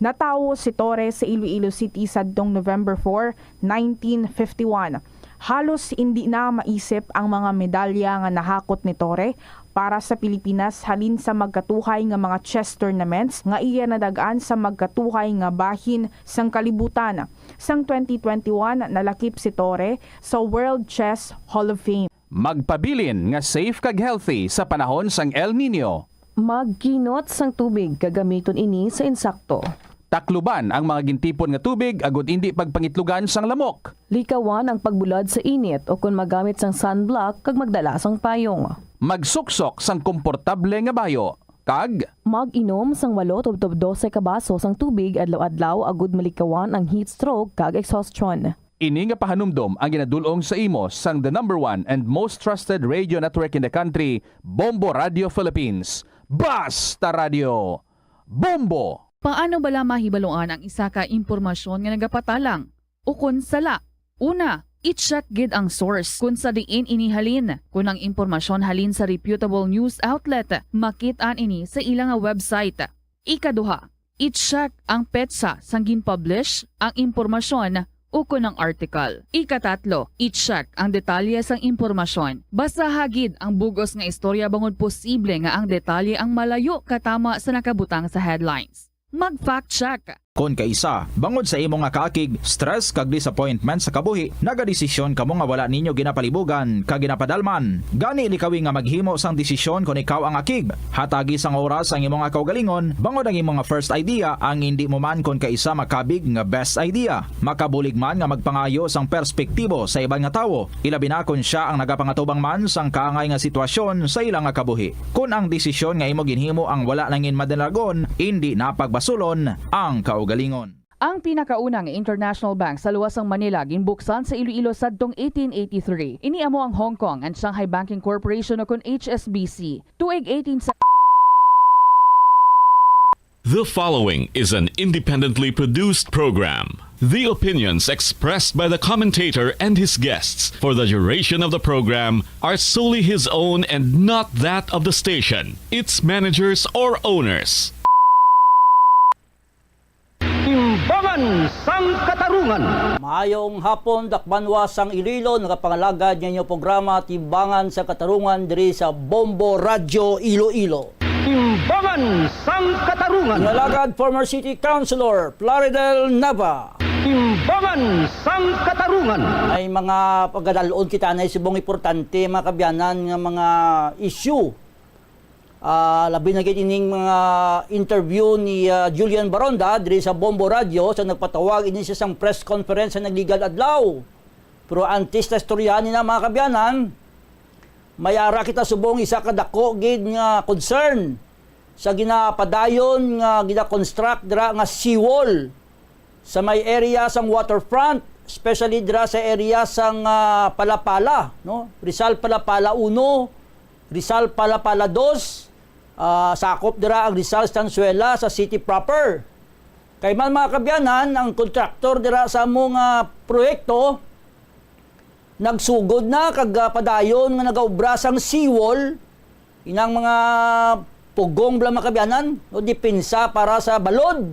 Natawo si Torre sa Iloilo City sadtong November four, nineteen fifty-one. Halos indi na maisip ang mga medalya nga nahakot ni Torre para sa Pilipinas halin sa magkatuhay nga mga chess tournaments nga iya nadag-an sa magkatuhay nga bahin sang kalibutan. Sang twenty twenty-one, nalakip si Torre sa World Chess Hall of Fame. Magpabilin nga safe kag healthy sa panahon sang El Niño. Magkinot sang tubig kag gamiton ini sa insakto. Takluban ang mga gintipon nga tubig agud indi pagpangitlugan sang lamok. Likawan ang pagbulad sa init ukon magamit sang sunblock kag magdala sang payong. Magsuksok sang komportable nga bayo kag mag-inom sang walo tubtob dose ka baso sang tubig adlaw-adlaw agud malikawan ang heat stroke kag exhaustion. Ini nga pahanumdom ang ginadul-ong sa imo sang the number one and most trusted radio network in the country, Bombo Radio Philippines. Basta Radio, Bombo! Paano bala mahibaluan ang isa ka impormasyon nga nagapatalang ukon sala? Una, i-check gid ang source kon sa diin ini halin. Kon ang impormasyon halin sa reputable news outlet, makit-an ini sa ila nga website. Ikaduha, i-check ang petsa sang gin-publish ang impormasyon ukon ang article. Ikatatlo, i-check ang detalye sang impormasyon. Basaha gid ang bug-os nga istorya bangod posible nga ang detalye ang malayo katama sa nakabutang sa headlines. Mag-fact check. Kon kaisa, bangod sa imo nga kaakig, stress kag disappointment sa kabuhi, nagadesisyon kamo nga wala ninyo ginapalibugan kag ginapadalman. Gani, likawi nga maghimo sang desisyon kon ikaw ang akig. Hatagi sang oras ang imo nga kaugalingon, bangod ang imo nga first idea ang indi mo man kon kaisa makabig nga best idea. Makabulig man nga magpangayo sang perspektibo sa iban nga tawo, ilabi na kon sia ang nagapangatubang man sang kaangay nga sitwasyon sa ila nga kabuhi. Kon ang desisyon nga imo ginhimo ang wala nangin madalagon, indi na pagbasulon ang kaugalingon. Ang pinakauna nga international bank sa luwas sang Manila ginbuksan sa Iloilo sadtong eighteen eighty-three. Ini amo ang Hong Kong and Shanghai Banking Corporation, o kon H S B C. Tuig eighteen sa The following is an independently produced program. The opinions expressed by the commentator and his guests for the duration of the program are solely his own and not that of the station, its managers, or owners. Timbangan sang Katarungan. Maayong hapon, dakbanwa sang Iloilo, nagapangalagad nga inyo programa, Timbangan sang Katarungan, diri sa Bombo Radyo Iloilo. Timbangan sang Katarungan. Inalagad, former City Councilor Plaridel Nava. Timbangan sang Katarungan. May mga pagadal-on kita na subong importante, mga kabyanan, nga mga issue. Ah, labi na gid ining mga interview ni, ah, Julian Baronda diri sa Bombo Radio sa nagpatawag ini sa isang press conference sa nagligad adlaw. Pero antes ta istoryahan ina, mga kabyanan, may ara kita subong isa ka dako gid nga concern sa ginapadayon nga gina-construct dira nga seawall sa may area sang waterfront, especially dira sa area sang, ah, Palapala, no? Rizal Palapala uno, Rizal Palapala dos, ah, sakop dira ang Rizal Estanzuela sa city proper. Kay man, mga kabyanan, ang kontraktor dira sa amo nga proyekto nagsugod na kag, ah, padayon nga nagaobra sang seawall, inang mga pugong bala, mga kabyanan, no, depensa para sa balod.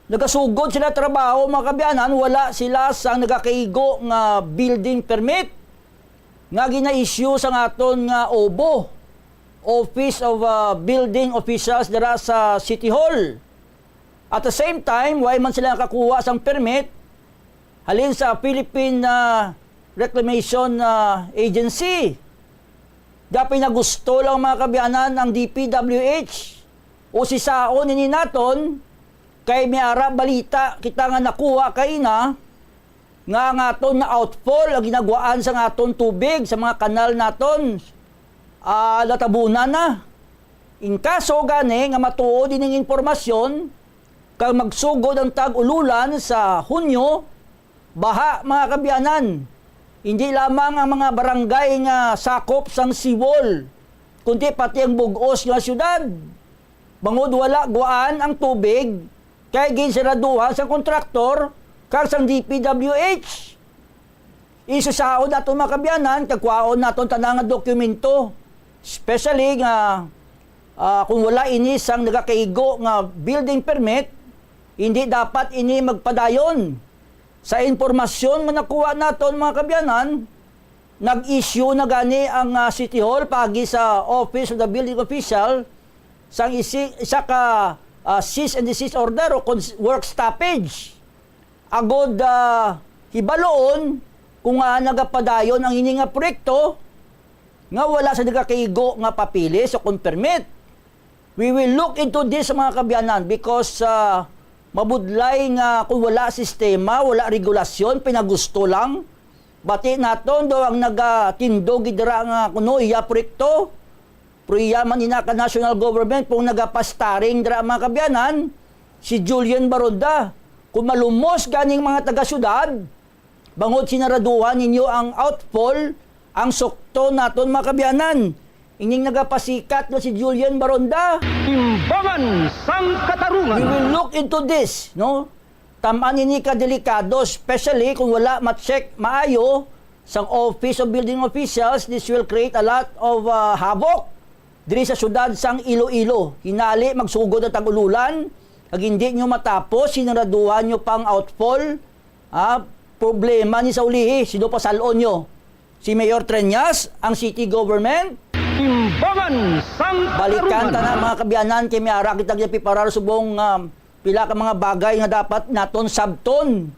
Nagasugod sila trabaho, mga kabyanan, wala sila sang nagakaigo nga building permit nga gina-issue sang aton nga OBO, Office of, ah, Building Officials, dira sa City Hall. At the same time, way man sila nakakuha sang permit halin sa Philippine, ah, Reclamation, ah, Agency. Dapat na gusto lang, mga kabyanan, ang D P W H. O si saon ini naton, kay may ara balita kita nga nakuha kaina nga ang aton nga outfall ang ginagwaan sa aton tubig sa mga kanal naton, ah, natabunan na. In kaso gani nga matuod ining impormasyon, kag magsugod ang tag-ulolan sa Hunyo, baha, mga kaabyanan, hindi lamang ang mga barangay nga sakop sang seawall, kundi pati ang bug-os nga syudad. Bangod wala gwaan ang tubig, kay ginsaraduhan sang kontraktor kag sang D P W H. Isusaon naton, mga kaabyanan, kag kwaon naton tanan nga dokumento, especially nga, ah, kung wala ini sang nagakaigo nga building permit, hindi dapat ini magpadayon. Sa impormasyon nga nakuha naton, mga kaabyanan, nag-issue na gani ang, ah, City Hall paagi sa Office of the Building Official sang isi-, isa ka, ah, cease and desist order o cons-, work stoppage. Agod, ah, hibaloon kung, ah, nagapadayon ang ini nga proyekto nga wala sa nagakaigo nga papeles o kon permit. We will look into this, mga kaabyanan, because, ah, mabudlay nga kung wala sistema, wala regulasyon, pinagusto lang. Bati naton daw ang nagatindog gid dira nga kuno iya proyekto. Pero iya man ina ka national government kung nagapastaring dira, mga kaabyanan, si Julian Baronda. Kung malumos ganing mga taga-syudad, bangod sinaraduhan ninyo ang outfall, ang sukto naton, mga kaabyanan. Ining nagapasikat nga si Julian Baronda. Timbangan sang Katarungan. We will look into this, no? Tam-an ini ka delikado, especially kung wala ma-check maayo sang Office of Building Officials. This will create a lot of, uh, havoc diri sa syudad sang Iloilo. Hinali magsugod ang tag-ulolan, kag hindi nyo matapos, sinaraduhan nyo pang outfall, ah, problema ni sa ulihi, sino pa sal-on nyo? Si Mayor Treñas, ang city government? Timbangan sang Balikan Katarungan. Ta na, mga kaabyanan, kay may ara kita gipiparar subong, ah, pila ka mga bagay nga dapat naton sabton.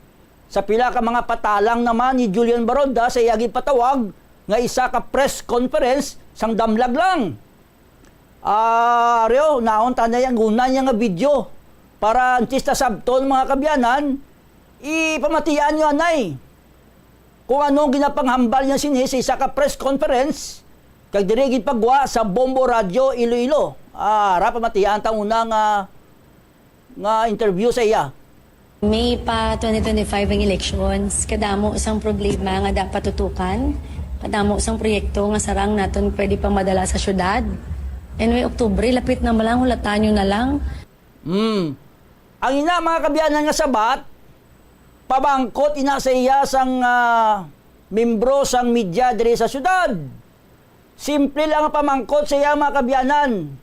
Sa pila ka mga patalang naman ni Julian Baronda sa iya gipatawag nga isa ka press conference sang damlag lang. Ah, Rio, naon ta na yang guna niya nga video para antes ta sabton, mga kaabyanan, ipamatian nyo anay kung anong ginapanghambal niya sini sa isa ka press conference kag diri gid pagwa sa Bombo Radio Iloilo. Ah, ara, pamatian ta una nga nga interview sa iya. May pa twenty twenty-five ang elections. Kadamo sang problema nga dapat tutukan. Kadamo sang proyekto nga sarang naton pwede pa madala sa syudad. Anyway, Oktubre, lapit na man lang, hulatan nyo na lang. Hmm. Ang ina, mga kaabyanan, nga sabat, pamangkot ina sa iya sang, ah, membro sang media diri sa syudad. Simple lang ang pamangkot sa iya, mga kaabyanan,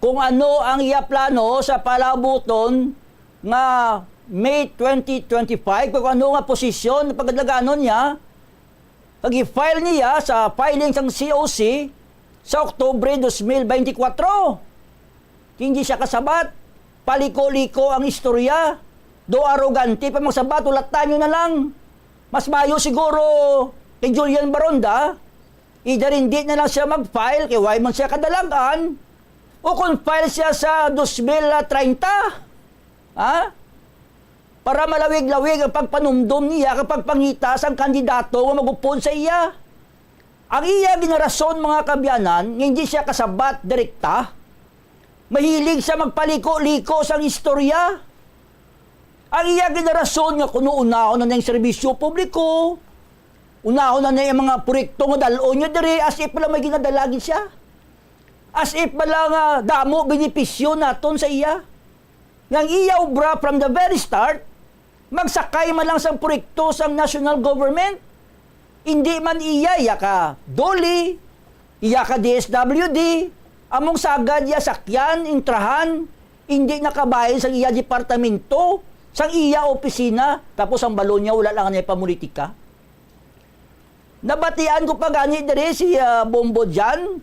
kung ano ang iya plano sa palaabuton nga May twenty twenty-five, kung ano nga posisyon ang pagkadalaganon niya, kag i-file niya sa filing sang C O C sa Oktubre dos mil beintikwatro. Hindi siya kasabat. Paliko-liko ang istorya. Do arogante pa magsabat, hulatan nyo na lang. Mas mayo siguro kay Julian Baronda, either hindi na lang siya mag-file kay why man siya kadalag-an, o kung file siya sa dos mil treinta, ha? Para malawig-lawig ang pagpanumdom niya kag pagpangita sang kandidato nga mag-upod sa iya. Ang iya ginarason, mga kaabyanan, nga hindi siya kasabat direkta. Mahilig siya magpaliko-liko sang istorya. Ang iya ginarason nga kuno unahon na ning serbisyo publiko, unahon na ning mga proyekto nga dal-on niya diri, as if pala may ginadala gid siya. As if pala nga damo benepisyo naton sa iya. Nga ang iya obra from the very start, magsakay man lang sang proyekto sang national government. Hindi man iya, iya ka DOLE, iya ka D S W D, among sagad iya sakyan, intrahan, hindi nakabahin sang iya departamento, sang iya opisina, tapos ang balon niya wala lang na pamulitika. Nabatian ko pa gani diri si, ah, Bombo Jan,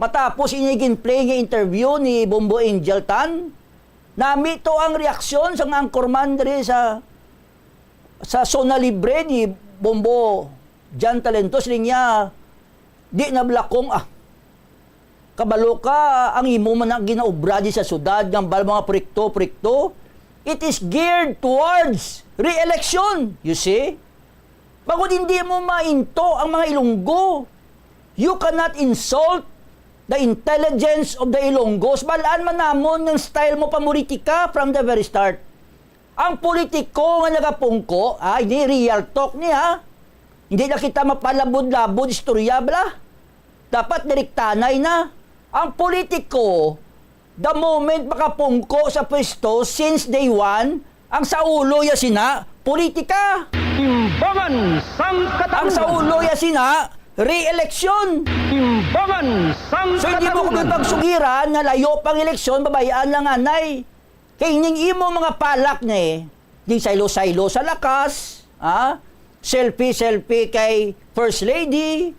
matapos ini gin-play nga interview ni Bombo Angel Tan. Nami to ang reaksyon sang anchorman diri sa, sa Zona Libre ni Bombo Jan Talento. Siling niya, "Di na, Blakong, ah. Kabalo ka, ang imo man ang ginaobra di sa syudad, nga bal mga proyekto, proyekto, it is geared towards re-election." You see? Bangod hindi mo mainto ang mga Ilonggo. You cannot insult the intelligence of the Ilonggos. Balaan man namon nga style mo pamulitika from the very start. Ang politiko nga nagapungko, ah, ini real talk ni, ha? Hindi na kita mapalabod-labod istorya, bala. Dapat direktanay na. Ang politiko, the moment makapungko sa pwesto, since day one, ang sa ulo ya sina, politika. Timbangan sang Ang sa katarungan. Ulo ya sina, re-election. Timbangan sang So, hindi mo kami katarungan. Pagsugiran na layo pang eleksyon, babayaan lang anay. Kay ining imo mga palak ni, di saylo-saylo sa lakas, ha? Selfie-selfie kay First Lady,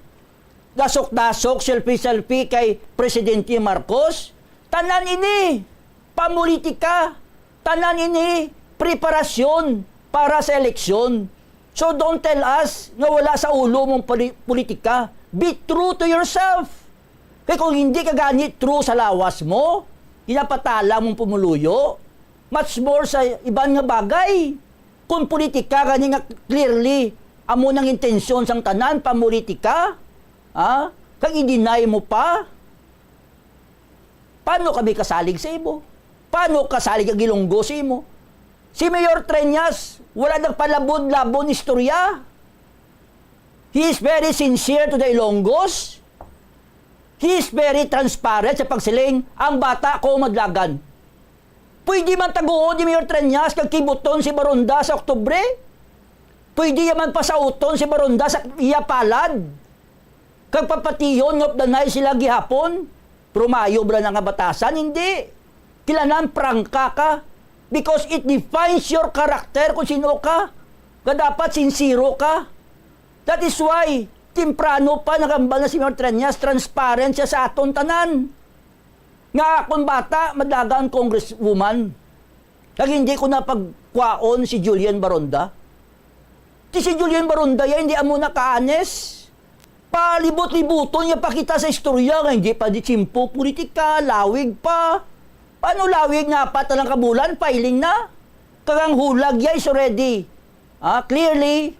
dasok-dasok, selfie-selfie kay Presidente Marcos. Tanan ini pamulitika, tanan ini preparasyon para sa eleksyon. So don't tell us nga wala sa ulo mong poli-, politika. Be true to yourself. Kay kung hindi ka gani true sa lawas mo, ginapatala mong pumuluyo, much more sa iban nga bagay. Kung politika gani nga clearly amo nang intensyon sang tanan, pamulitika, ha? Kag i-deny mo pa, paano kami kasalig sa imo? Paano kasalig ang Ilonggo sa imo? Si Mayor Treñas, wala nagpalabod-labon istorya. He is very sincere to the Ilonggos. He is very transparent sa pagsiling, "Ang bata ko madlagan." Pwede man taguon ni Mayor Treñas kag kibuton si Baronda sa Oktubre. Pwede ya man pasauton si Baronda sa iya palad. Kag papatihon nga updanay sila gihapon. Pero maayo ba na nga batasan? Hindi. Kinahanglan prangka ka. Because it defines your character kung sino ka. Nga dapat sinsero ka. That is why, temprano pa nagambal na si Mayor Treñas, transparent siya sa aton tanan. Nga akon bata, madlagan congresswoman. Kag hindi ko na pagkwaon si Julian Baronda. Ti si Julian Baronda ya, hindi amo na kaanes. Palibot-libuton niya pakita sa istorya nga hindi pa di tiyempo politika, lawig pa. Paano lawig nga apat na lang ka bulan, filing na? Kag ang hulag ya is already, ah, clearly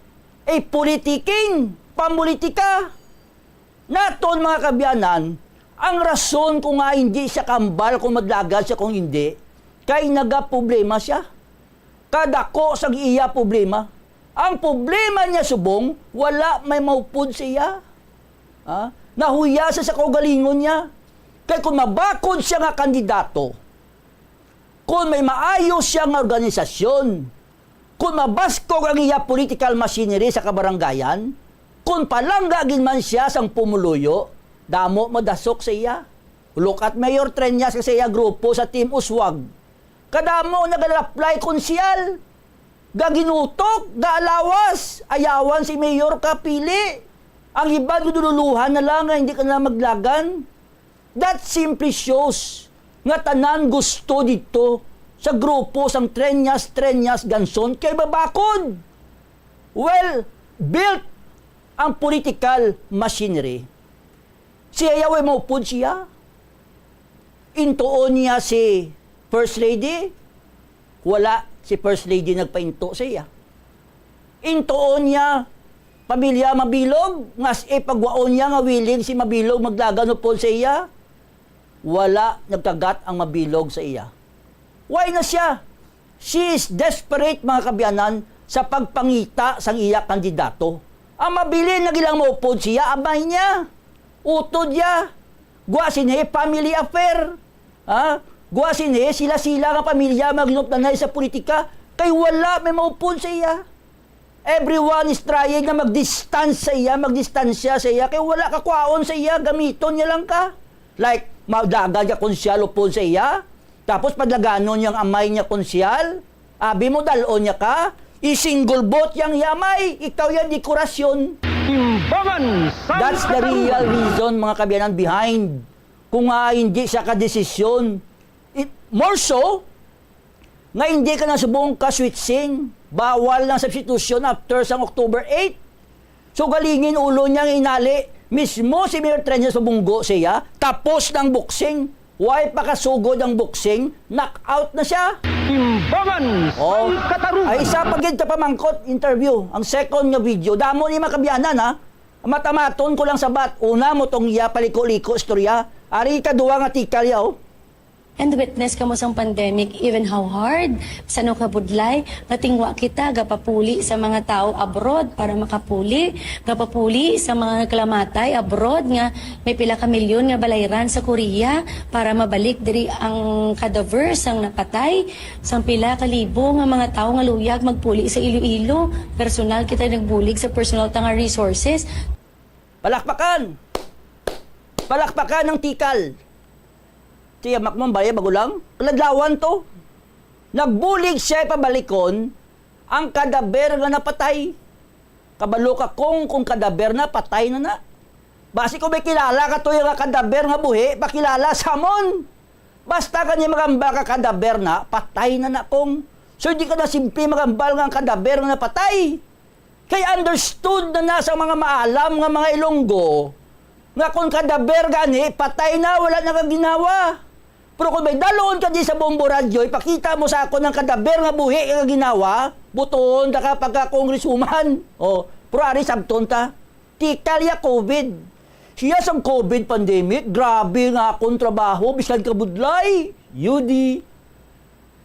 a politicking, pamolitika. Naton, mga kaabyanan, ang rason kung nga hindi siya kambal kung madlagan siya kung hindi, kay nagaproblema siya. Kadako sang iya problema. Ang problema niya subong, wala may maupod sa iya. Ha? Nahuya sa, sa kaugalingon niya. Kay kung mabakod siya nga kandidato, kung may maayo siya nga organisasyon, kung mabaskog ang iya political machinery sa kabaranggayan, kung palangga gid man siya sang pumuluyo, damo madasok sa iya. Look at Mayor Treñas sa iya grupo sa Team Uswag. Kadamo nagalaplay konsehal. Gaginutok, gaalawas, ayawan si Mayor Kapili. Ang iban ginululuhan na lang nga hindi ka na maglagan. That simply shows nga tanan gusto dito sa grupo sang Treñas, Treñas, Ganson kay mabakod. Well built ang political machinery. Siya ya way maupod siya. Intuon niya si First Lady, wala si First Lady nagpainto sa iya. Intuon niya pamilya Mabilog, nga as if pagwaon niya nga willing si Mabilog maglagan upod sa iya, wala nagkagat ang Mabilog sa iya. Why na siya? She is desperate, mga kaabyanan, sa pagpangita sang iya kandidato. Ang mabilin nga ilang maupod siya, amay niya, utod niya, gwa sini family affair. Ha? Gwa sini, sila-sila nga pamilya maginupdanay sa politika, kay wala may maupod sa iya. Everyone is trying na mag-distance sa iya, magdistansya sa iya, kay wala ka kwaon sa iya, gamiton niya lang ka. Like, madagan ka konsehal upod sa iya, tapos padlaganon niya ang amay niya konsehal, abi mo, dal-on niya ka, i-single vote yang iya amay, ikaw yan dekorasyon. Timbangan sang That's the real katarungan. Reason, mga kaabyanan, behind kung nga hindi siya kadesisyon. It, more so, nga hindi ka na subong ka-switching, bawal ang substitution after sang October eight. So, galingin ulo niya nga inali, mismo si Mayor Treñas mabunggo siya, tapos ng boxing. Way pa kasugod ang boxing, knockout na siya. Timbangan Oh. sang katarungan. Ay, isa pa gid ka pamangkot, interview. Ang second nga video, damo ni mga kabyanan, ha? Matamaton ko lang sabat. Una mo tong iya paliko-liko istorya. Ari ikaduha nga tikal ya, oh. And witness kamo sang pandemic, even how hard, sa ano kabudlay, nga tingwa kita, gapapuli sa mga tawo abroad para makapuli, gapapuli sa mga nagkalamatay abroad nga may pila ka milyon nga balayran sa Korea para mabalik diri ang cadaver sang napatay, sang pila ka libo nga mga tawo nga luyag magpuli sa Iloilo. Personal kita nagbulig sa personal ta nga resources. Palakpakan! Palakpakan ang tikal. Tiyamak mo, ang balay, bago lang. Kaladlawan to. Nagbulig siya ipabalikon ang kadaber nga napatay. Kabalo ka kung, kung kadaber na, patay na na. Basi ko may kilala ka to yung kadaber nga buhi, pakilala sa amon. Basta kani magambal ka kadaber na, patay na na kung. So, di ka na simple magambal nga ang kadaber nga napatay. Kay understood na na sa mga maalam nga mga Ilonggo nga kung kadaber gani, patay na, wala na kang ginawa. Pero kung may dalon ka di sa Bombo Radyo, ipakita mo sa akon ang kadaber nga buhi nga ginawa, buton ta ka pagka-congresswoman. O, pero ari sabton ta. Tikal ya covid. Siya sang covid pandemic, grabe nga akong trabaho, bisan kabudlay. Yudi.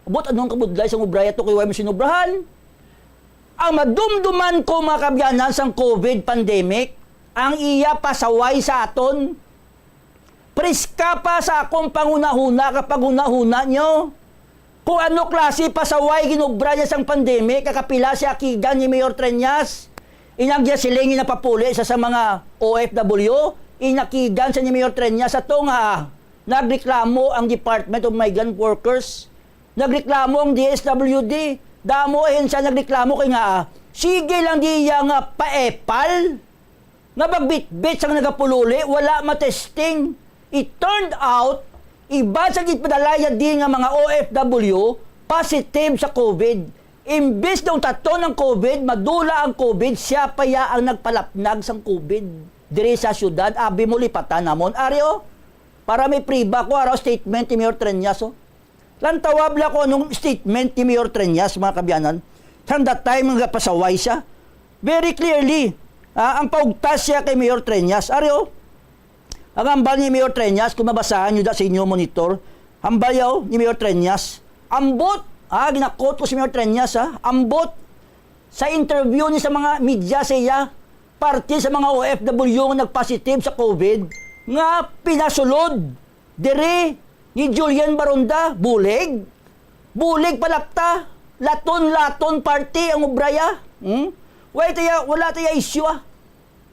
Abot, anong kabudlay sang obraya to kay way mo sinobrahan? Ang madumduman ko, mga kabyanan, sang covid pandemic, ang iya pasaway sa aton. Priska pa sa akong panghunahuna kag paghunahuna nyo. Kung ano klase pasaway ginobra niya sang pandemic, kakapila siya kigan ni Mayor Treñas. Inang siya siling nga napapuli sa, sa mga O F W, inakigan sa ni Mayor Treñas sa to nga nagreklamo ang Department of Migrant Workers. Nagreklamo ang D S W D. Damo ahensya nagreklamo kay nga, ah, sige lang di iya nga paepal nga magbitbit sang nagapululi, wala matesting. It turned out, iban sa gipadala niya di nga mga O F W, positive sa covid. Imbis na utaton ang covid, madula ang covid, siya pa ya ang nagpalapnag sang covid. Diri sa syudad, abi mo lipatan namon. Ari, oh, para may priba ko, araw statement ni Mayor Treñas, oh. Lantawa bala ko anong statement ni Mayor Treñas, mga kabyanan. From that time nga pasaway siya, very clearly, ah, ang paugtas siya kay Mayor Treñas. Ari, oh, ang hambal ni Mayor Treñas, kung mabasahan nyo da sa inyo monitor, hambal yaw ni Mayor Treñas. Ambot, ah, gina-quote ko si Mayor Treñas, ah. Ambot, sa interview ni sa mga media sa iya, parte sa mga O F W nga nagpositive sa covid, nga pinasulod diri ni Julian Baronda, bulig. Bulig palapta, laton-laton party ang obraya. Hmm? Wala taya, wala taya issue, ah.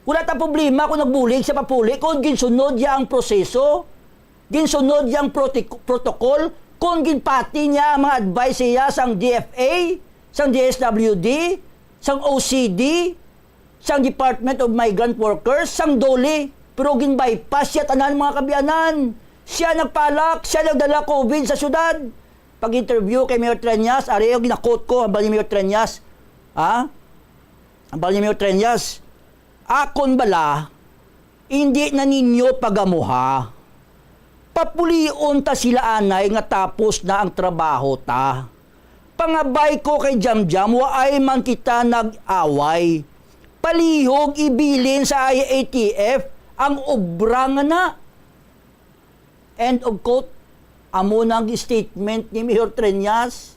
Wala ta problema kung nagbulig sa papuli, kung ginsunod niya ang proseso, ginsunod niya ang proti-, protocol, kung ginpati niya ang mga advice niya sang D F A, sang D S W D, sang O C D, sang Department of Migrant Workers, sang DOLE, pero gin-bypass siya tanan, mga kabyanan. Siya nagpalak, siya nagdala covid sa syudad. Pag-interview kay Mayor Treñas, ari ang gina-quote ko, hambal ni Mayor Treñas. Ha? Hambal ni Mayor Treñas, "Akon bala, hindi na ninyo pagamuha. Papulion ta sila anay nga tapos na ang trabaho ta. Pangabay ko kay Jamjam, waay man kita nag-away. Palihog ibilin sa I A T F ang obra nga na." End of quote. Amo na ang statement ni Mayor Treñas.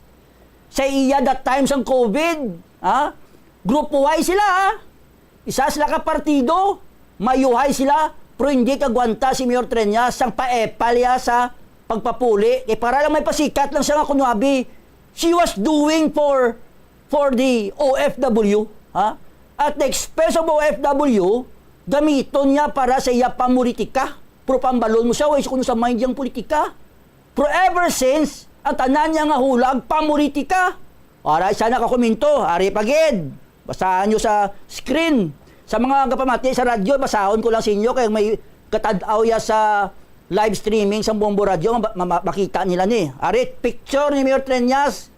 Sa iya that time sang covid, ha? Grupo Y sila, ha? Isa sila ka partido, mayuhay sila, pero hindi kagwanta si Mayor Treñas sang paepal ya sa pagpapuli. Kay para lang may pasikat lang siya nga kunwabi, she was doing for, for the O F W, ha? At the expense of O F W, gamiton niya para sa iya pamolitika. Pero pambalon mo siya, way kuno sa mind yang politika. Pero ever since, ang tanan niya nga hulag, pamolitika. Aray, sana ka komento, ari pa gid. Basahan nyo sa screen. Sa mga gapamati sa radyo, basahon ko lang sa inyo, kay may katad-aw ya sa live streaming sa Bombo Radyo, ma-, ma-, makita nila ni. Ari, picture ni Mayor Treñas,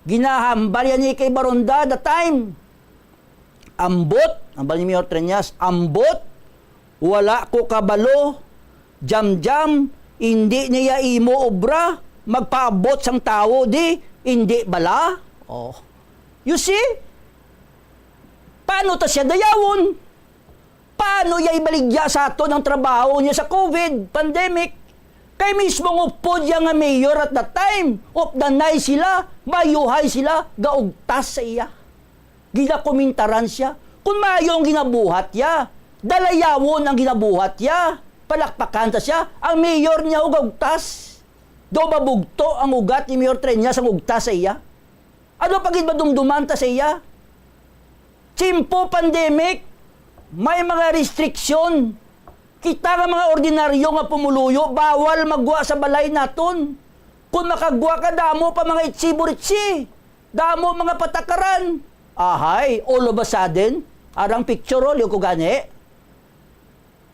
ginahambal yan ni kay Baronda the time. Ambot, hambal ni Mayor Treñas, ambot, wala ko kabalo, Jamjam, Indi niya imo obra magpaabot sang tawo, di, indi bala? Oh. You see? Paano ta siya dayawon? Paano iya ibaligya sa aton ang trabaho niya sa COVID pandemic? Kay mismo ang upod iya nga mayor at that time, updanay sila, mayuhay sila, gaugtas sa iya. Ginakomintaran siya. Kung maayo ang ginabuhat niya, dalayawon ang ginabuhat niya, palakpakan ta siya, ang mayor niya gaugtas. Daw mabugto ang ugat ni Mayor Treñas ang ugtas sa iya. Ano pa gid madumduman ta sa iya? Tiyempo pandemic, may mga restriksyon. Kita nga mga ordinaryo nga pumuluyo, bawal maggwa sa balay naton. Kung makagwa ka, damo pa mga itsi-buritsi. Damo mga patakaran. Ahay, all of a sudden, arang picture, oh, liw ko gani.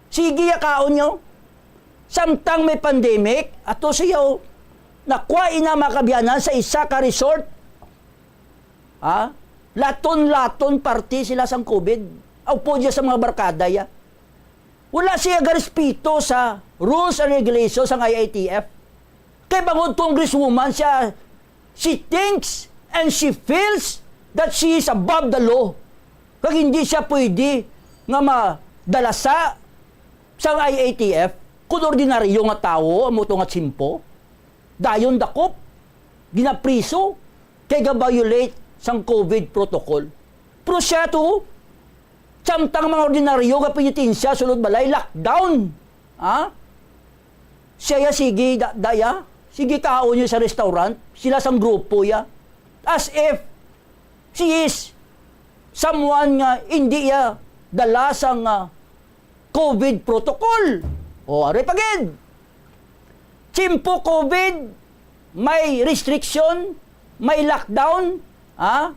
Sige, ya kaon niyo. Samtang may pandemic, ato siya, oh, nakwa ina, mga kaabyanan, sa isa ka resort. Ha? Laton-laton party sila sang COVID. Aw po dyan sa mga barkada, ya. Wala siya garespeto sa rules and regulations sang I A T F. Kay bangod congresswoman siya, she thinks and she feels that she is above the law. Kag hindi siya pwede nga madalasa sang I A T F. Kung ordinaryo nga tawo, amo to nga tiyempo, dayon dakop, ginapriso, kay ga-violate sang COVID protocol. Pero siya to, samtang mga ordinaryo nga penitensya sulod balay, lockdown. Ha? Siya ya, sige, da-, daya, sige, kaon niya sa restaurant, sila sang grupo ya. As if she is someone nga hindi ya dala sang, ah, COVID protocol. O, ari pa gid. Tiyempo COVID, may restriction, may lockdown, ha?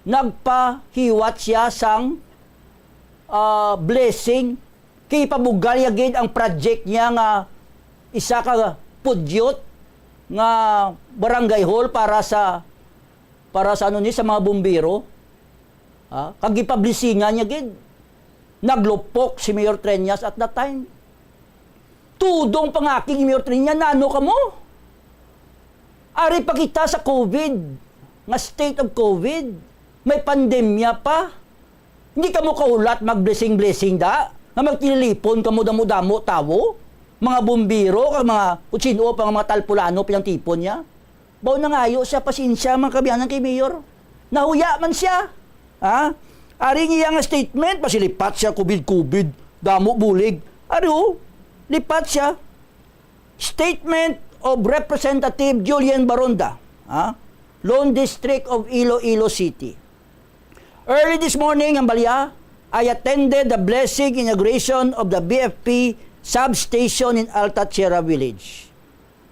Nagpahiwat siya sang, ah, blessing. Kay ipabugal niya gid ang project niya nga isa ka pudyot nga barangay hall para sa, para sa ano ni, sa mga bumbero. Ha? Kag gipablisingan niya gid. Naglupok si Mayor Treñas at that time. Tudong pangakig ni Mayor Treñas, "Nano kamo? Ari pa kita sa COVID, nga state of COVID, may pandemya pa. Hindi kamo kahulat mag-blessing-blessing da, nga magtililipon kamo damo-damo tawo, mga bumbero, kag mga kung sino pa nga mga talpulano pinangtipon niya." Baw nangayo siya pasensya, mga kaabyanan, kay Mayor. Nahuya man siya. Ha? Ari niya nga statement, pasilipat siya, "COVID, COVID, damo bulig." Ari, oh, lipat siya. Statement of Representative Julian Baronda, ha? Lone District of Iloilo City. Early this morning, ang balya, I attended the blessing inauguration of the B F P substation in Alta Sierra Village.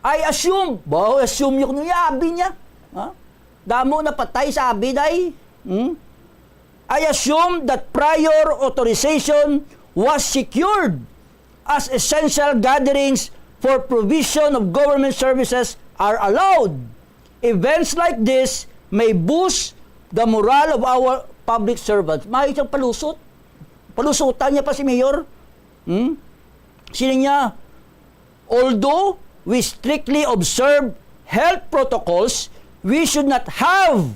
I assume, baw, assume yung nuyabi niya. Ha? Damo na patay sa abi, day. Hmm? I assume that prior authorization was secured as essential gatherings for provision of government services are allowed. Events like this may boost the morale of our public servants. May isang palusot. Palusutan niya pa si Mayor. Hmm? Sino niya? Although we strictly observe health protocols, we should not have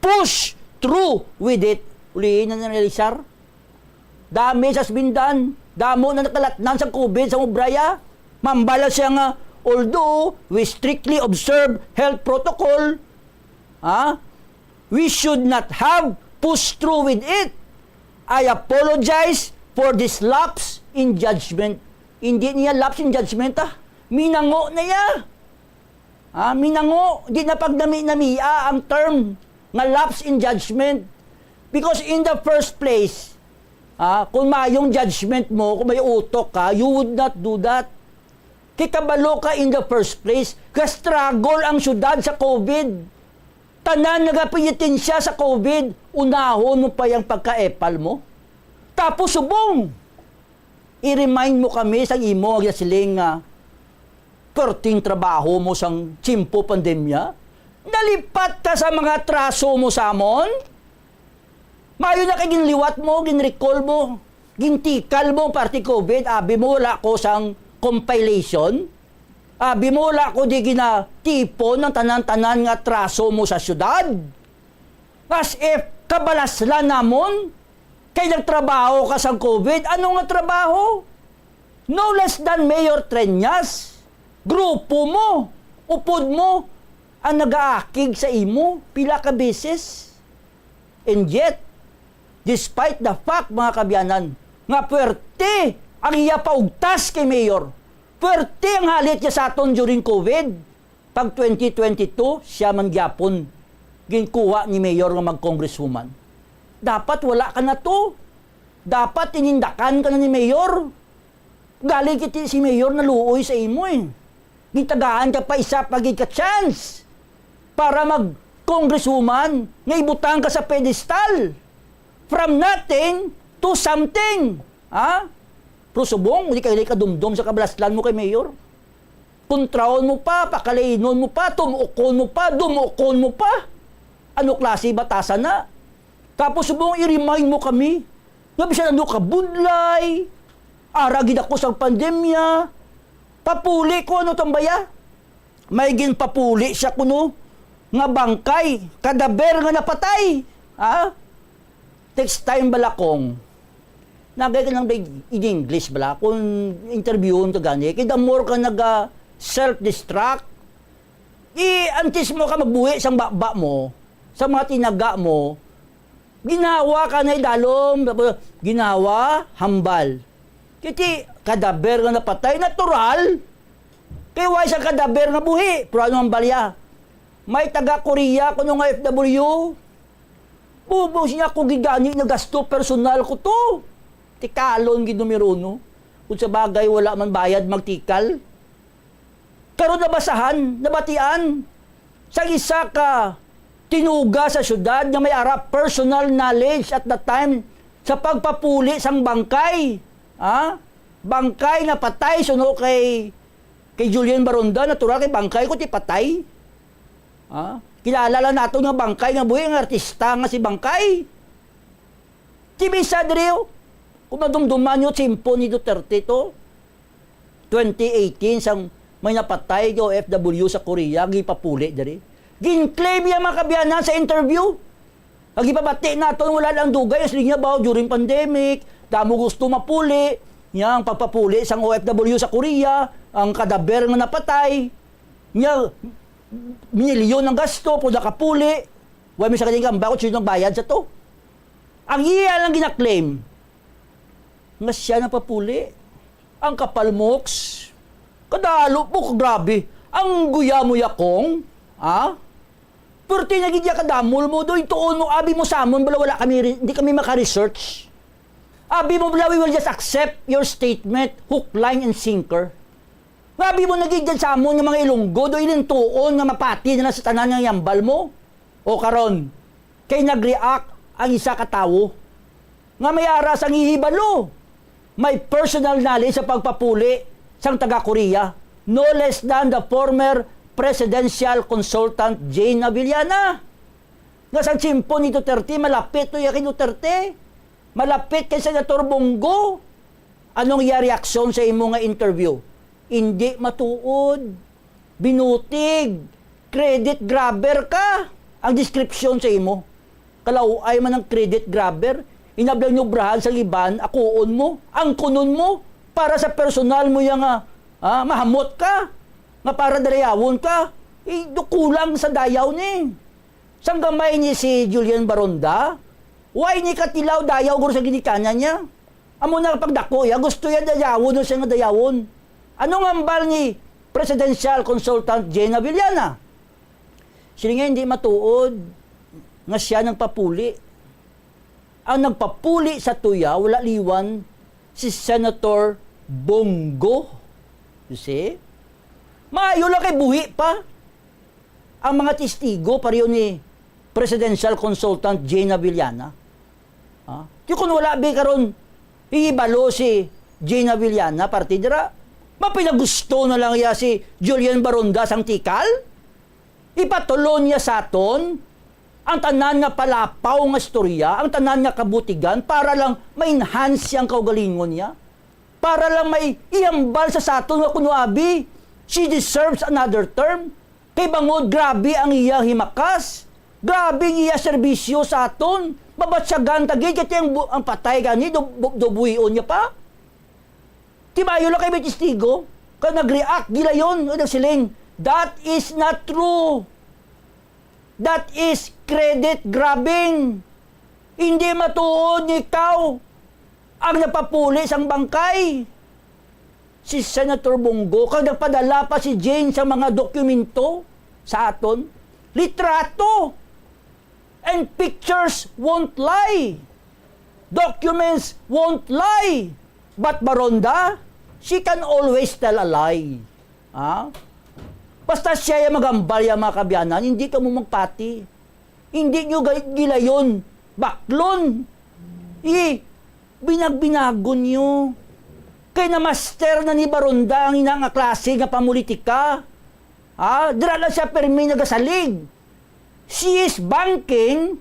push through with it. Ulihin na ni Rizal. Damage has been done. Damo na nakalatnan sa COVID sa Mubraya. Mambala siya nga, "Although we strictly observe health protocol, ha, we should not have pushed through with it. I apologize for this lapse in judgment." Hindi niya lapse in judgment, ah. Minango na niya. Ah, minango, di na pagnami-namia ang term nga lapse in judgment. Because in the first place, ah, kung mayong judgment mo, kung may utok ka, you would not do that. Kay kabalo ka in the first place, ga-struggle ang syudad sa COVID. Tanan nagapenitensya sa COVID, unahon mo pa yang pagkaepal mo. Tapos subong, i-remind mo kami sang imo nga ginasiling nga perting trabaho mo sang tiyempo pandemya. Nalipat ka sa mga atraso mo sa amon. Maayo na kay ginliwat mo, ginrecall mo, gintikal mo, party COVID, abi mo, wala ko sang compilation? Abi mo, wala ko di ginatipon ang tanan-tanan nga atraso mo sa syudad? As if kabalaslan namon kay nagtrabaho ka sa COVID. Ano nga trabaho? No less than Mayor Treñas, grupo mo, upod mo, ang nagaakig sa imo pila ka beses. And yet, despite the fact, mga kaabyanan, nga puwerte ang iya paugtas kay Mayor, puwerte ang halit niya sa aton during COVID, pag twenty twenty-two, siya man gyapon ginkuha ni Mayor nga mag-congresswoman. Dapat wala ka na to. Dapat tinindakan ka na ni Mayor. Galing kiti si Mayor naluoy sa imo eh. Gitagaan ka pa isa pa gid ka chance para mag-congresswoman nga ibutang ka sa pedestal. From nothing to something. Ha? Pero subong, di ka, di ka dumdom sa kabalaslan mo kay Mayor. Kontrahon mo pa, pakalinon mo pa, tumukon mo pa, dumukon mo pa. Ano klase batasan na? Tapos subong i-remind mo kami nga bisan ano ka budlay, ara gid ako sa pandemya, papuli ko ano tambaya. May ginpapuli siya kuno nga bangkay, kadaber nga napatay. Ha? Text time bala kong. Nagay ka lang in English bala kung interviewon ka gani. Kay the more ka naga self-destruct, i antes mo ka magbuhi sang baba mo, sa mga tinaga mo, ginhawa ka na idalom, tapos ginhawa, hambal. Kiti, kadaber nga napatay, natural. Kay wala sa kadaber nga buhi, pero ano ang balya? May taga Korea kuno nga F W. Bubos niya ako gigani na gasto personal ko to. Tikalon gid numero uno. Kung sa bagay, wala man bayad magtikal. Karon nabasahan, nabatian sa isa ka tinuga sa syudad nga may ara personal knowledge at the time sa pagpapuli sang bangkay. Ha? Bangkay nga patay suno kay, kay Julian Baronda, natural kay bangkay ko ti patay. Ha? Kilala lang nato nga bangkay nga buhi nga artista nga si Bangkay. Ti bisa diri, oh. Kung madumduman nyo, tiyempo ni Duterte to. Twenty eighteen, sang may napatay nga O F W sa Korea, gipapuli diri. Gin-claim niya, mga kaabyanan, sa interview. Ang gipabati naton, wala lang dugay, ang siling niya, bawo during pandemic, damo gusto mapuli. Niya, ang pagpapuli sang O F W sa Korea, ang kadaber nga napatay. Niya, milyon ang gasto, pero nakapuli. Wala mi sa kanyang gamba kung sino ang bayad sa to. Ang iya lang gina-claim nga siya nagpapuli. Ang kapal, Moks. Kadalo po, grabe. Ang guya mo, Yakong. Ha? Perti na gid ya kadamol mo, doy. Tuon mo, abi mo sa amon, bala wala kami re-, hindi kami maka-research. Abi mo, bala, we will just accept your statement, hook, line, and sinker. Nga abi mo na gid dyan sa amon nga mga Ilonggo, doy, ilintuon nga mapati na lang sa tanan nga yambal mo. O karon, kay nag-react ang isa ka tawo nga may ara sang hihibalo, may personal knowledge sa pagpapuli sang taga Korea, no less than the former presidential consultant Jane Avellana. Nga sa tiyempo ni Duterte, malapit to iya kay Duterte, malapit kay Senator Bong Go. Anong iya reaksyon sa imo nga interview? Hindi matuod. Binutig, credit grabber ka. Ang description sa imo, kalaw-ay man ang credit grabber. Inablang nyo brahan sa iban, akuon mo, angkunon mo, para sa personal mo yang, ah, ah, mahamot ka, nga para darayawon ka. Eh, do kulang sa dayaw ni. Sang gamay ni si Julian Baronda, why ni katilaw dayaw guro sa ginikanan niya? Amo na pagdako iya, gusto iya dayawon o siya nga dayawon. Ano nga hambal ni Presidential Consultant Jane Avellana? Sila nga hindi matuod nga siya nagpapuli. Ang nagpapuli sa tuya, wala liwan si Senator Bong Go. You see? Maayo lang kay buhi pa ang mga testigo, pareho ni Presidential Consultant Jane Avellana. Ha? Di kun wala bi karon, hihibalo si Jane Avellana, parte dira, mapinagusto na lang iya si Julian Baronda sang tikal? Ipatulon niya sa aton ang tanan nga palapaw nga istorya, ang tanan nga kabutigan para lang ma-enhance ang kaugalingon niya. para lang may ihambal sa saton nga kuno abi, she deserves another term. Kay bangod grabe ang iya himakas, grabe ang iya serbisyo sa aton, mabatyagan ta gid, kay ang bu-, ang patay gani, dub-, dub-, dubuhion niya pa. Timayo lang kay may testigo, kag nag-react gilayon, nga nagsiling, "That is not true. That is credit grabbing. Hindi matuod nga ikaw ang napapuli sang bangkay." Si Senator Bong Go, kag nagpadala pa si Jane sa mga dokumento sa aton, litrato. And pictures won't lie. Documents won't lie. But Baronda, she can always tell a lie. Ha? Basta siya yung magambal, yung mga kabyanan, hindi ka mo magpati. Hindi nyo ga-, gilayon, baklon. I, binagbinagon nyo. Kay na-master na ni Baronda ang ina nga klase nga pamulitika. Ha? Dira lang siya permi nagasalig. She is banking,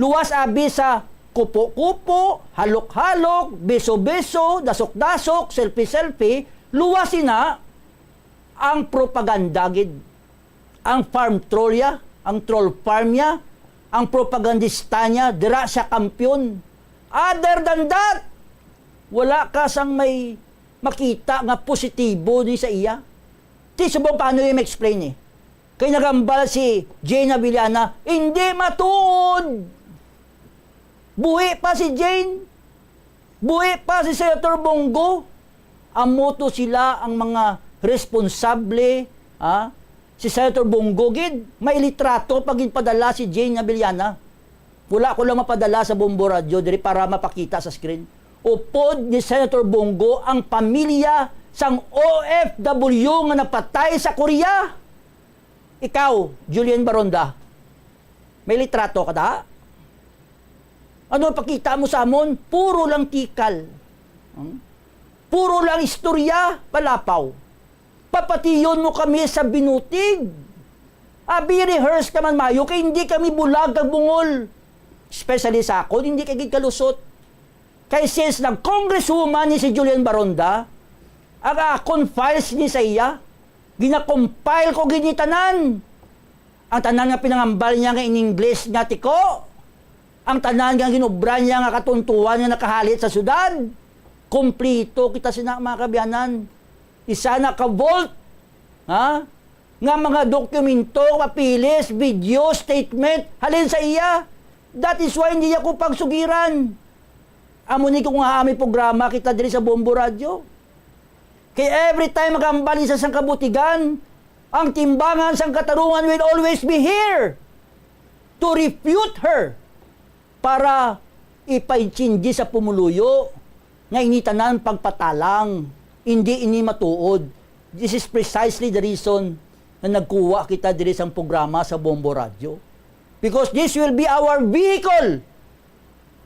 luwas abi sa kupo-kupo, halok-halok, beso-beso, dasok-dasok, selfie-selfie, luwas ina ang propaganda gid. Ang farm troll ya, ang troll farm ya, ang propagandista niya, dira siya kampiyon. Other than that, wala ka sang may makita nga positibo ni sa iya. Ti subong paano yung explain eh. Kay nagambal si Jane Abellana, hindi matuod. Buhi pa si Jane. Buhi pa si Senator Bong Go. Amo to sila ang mga responsable, ha? Si Senator Bong Go gid, may litrato pa gid padala si Jane Abellana. Wala ko lang mapadala sa Bombo Radyo diri para mapakita sa screen. Upod ni Senator Bong Go ang pamilya sang O F W nga napatay sa Korea. Ikaw, Julian Baronda, may litrato ka da? Ano pakita mo sa amon? Puro lang tikal. Hmm? Puro lang istorya, palapaw. Papation mo kami sa binutig. Abi, rehearse ka man mayo, kay hindi kami bulag kag bungol. Especially sa akon, hindi kay gid kalusot. Kay since nag-congresswoman ni si Julian Baronda, ang akon files ni sa iya, gina-compile ko gid ni tanan. Ang tanan nga pinangambal niya nga in English nga tiko, ang tanan nga ginobra niya nga katuntuan nga nakahalit sa syudad, kompleto kita sina, mga kabyanan. Isa na ka vault, ha? Nga mga dokumento, papeles, video, statement, halin sa iya. That is why hindi ako pagsugiran. Amo ni ko nga may programa kita diri sa Bombo Radyo. Kay every time magambal isa sang kabutigan, ang timbangan sang katarungan will always be here to refute her, para ipaintindi sa pumuluyo nga ini tanan pagpatalang, hindi ini matuod. This is precisely the reason na nagkuha kita diri sang programa sa Bombo Radyo. Because this will be our vehicle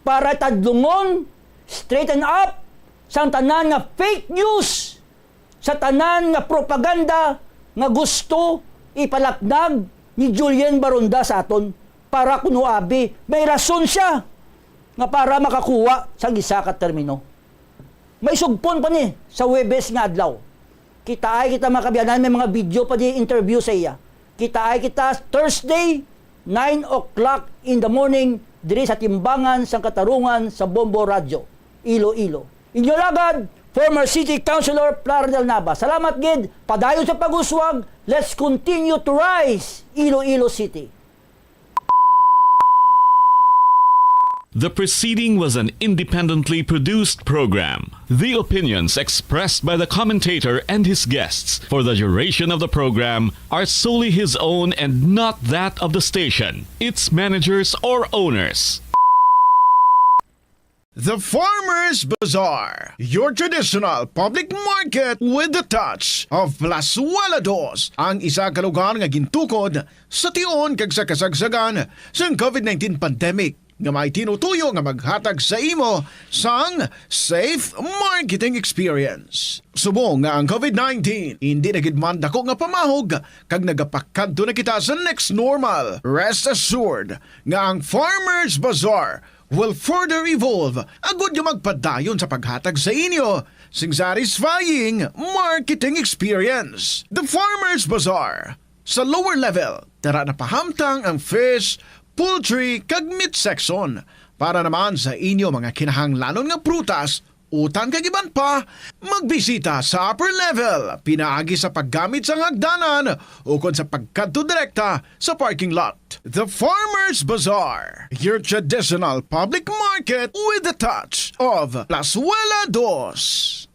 para tadlungon, straighten up, sang tanan nga fake news, sa tanan nga propaganda nga gusto ipalapnag ni Julian Baronda sa aton, para kuno abi may rason siya nga para makakuha sang isa ka termino. May sugpon pa ni sa Huwebes nga adlaw. Kitaay kita, mga kabyanan, may mga video pa di interview sa iya. Kitaay kita Thursday, nine o'clock in the morning, diri sa Timbangan sang Katarungan sa Bombo Radyo, Iloilo. Inyo lagad, former City Councilor Plaridel Nava. Salamat gid, padayon sa pag-uswag. Let's continue to rise, Iloilo City. The preceding was an independently produced program. The opinions expressed by the commentator and his guests for the duration of the program are solely his own and not that of the station, its managers, or owners. The Farmers Bazaar, your traditional public market with the touch of Plazuela Dos, ang isa ka lugar nga gintukod sa tion kag sa kasagsagan sang COVID nineteen pandemic nga may tinutuyo nga maghatag sa imo sang safe marketing experience. Subong nga ang COVID nineteen hindi na gid man dako nga pamahog kag nagapakadto na kita sa next normal, rest assured nga ang Farmers Bazaar will further evolve agud nga magpadayon sa paghatag sa inyo sing satisfying marketing experience. The Farmers Bazaar. Sa lower level, tara na pahamtang ang fish, poultry, kag meat section. Para naman sa inyo mga kinahanglanon nga prutas, utan kag iban pa, magbisita sa upper level, pinaagi sa paggamit sang hagdanan ukon sa pagkadto direkta sa parking lot. The Farmers Bazaar, your traditional public market with a touch of Plazuela Dos.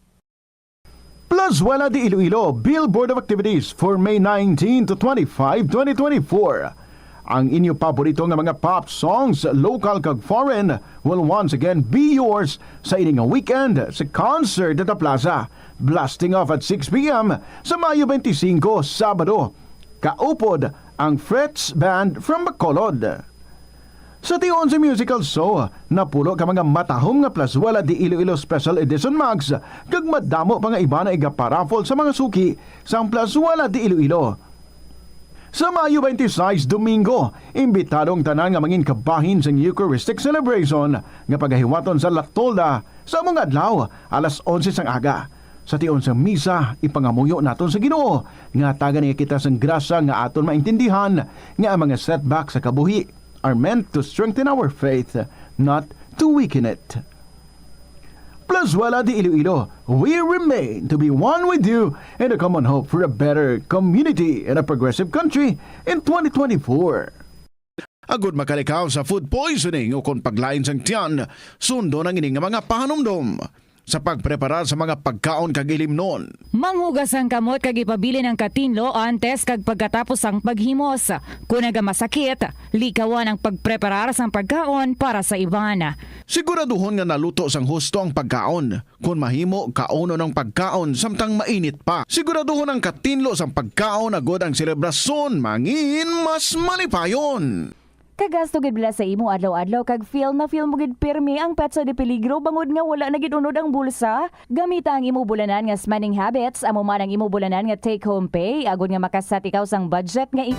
Plazuela de Iloilo, Billboard of Activities for May nineteen to twenty-five, twenty twenty-four. Ang inyo paborito nga mga pop songs, local kag foreign, will once again be yours sa ini nga weekend sa concert at the plaza. Blasting off at six p m sa Mayo twenty-five, Sabado. Kaupod ang Fritz Band from Bacolod. Sa tion sa musical show, napulo ka mga matahom nga Plazuela de Iloilo Special Edition mugs, kag madamo pa nga iba nga igaparaffle sa mga suki sang Plazuela de Iloilo. Sa Mayo twenty-six, Domingo, imbitado ang tanan nga mangin kabahin sang Eucharistic celebration nga pagahiwaton sa La Tolda sa among adlaw, alas onse sang aga. Sa tion sa misa, ipangamuyo naton sa Ginoo nga hatagan niya kita sang grasya nga aton maintindihan nga ang mga setback sa kabuhi are meant to strengthen our faith, not to weaken it. Plazuela de Iloilo, we remain to be one with you in a common hope for a better community and a progressive country in twenty twenty-four. Agud makalikaw sa food poisoning ukon paglain sang tiyan, sundon ang ini nga mga pahanumdom sa pagpreparar sa mga pagkaon kag ilimnon. Manghugas ang kamot kag ipabilin ang katinlo antes kag pagkatapos sang paghimos. Kon nagamasakit, likawan ang pagpreparar sang pagkaon para sa iban. Siguraduhon nga naluto sang husto ang pagkaon. Kon mahimo, kaunon ang pagkaon samtang mainit pa. Siguraduhon ang katinlo sang pagkaon agud ang selebrasyon mangin mas malipayon. Kagasto gid bala sa imo adlaw-adlaw kag feel na feel mo gid pirmi ang petsa de peligro bangod nga wala na gid unod ang bulsa? Gamita ang imo bulanan nga spending habits, amo man ang imo bulanan nga take-home pay, agod nga makaset ikaw sang budget nga i-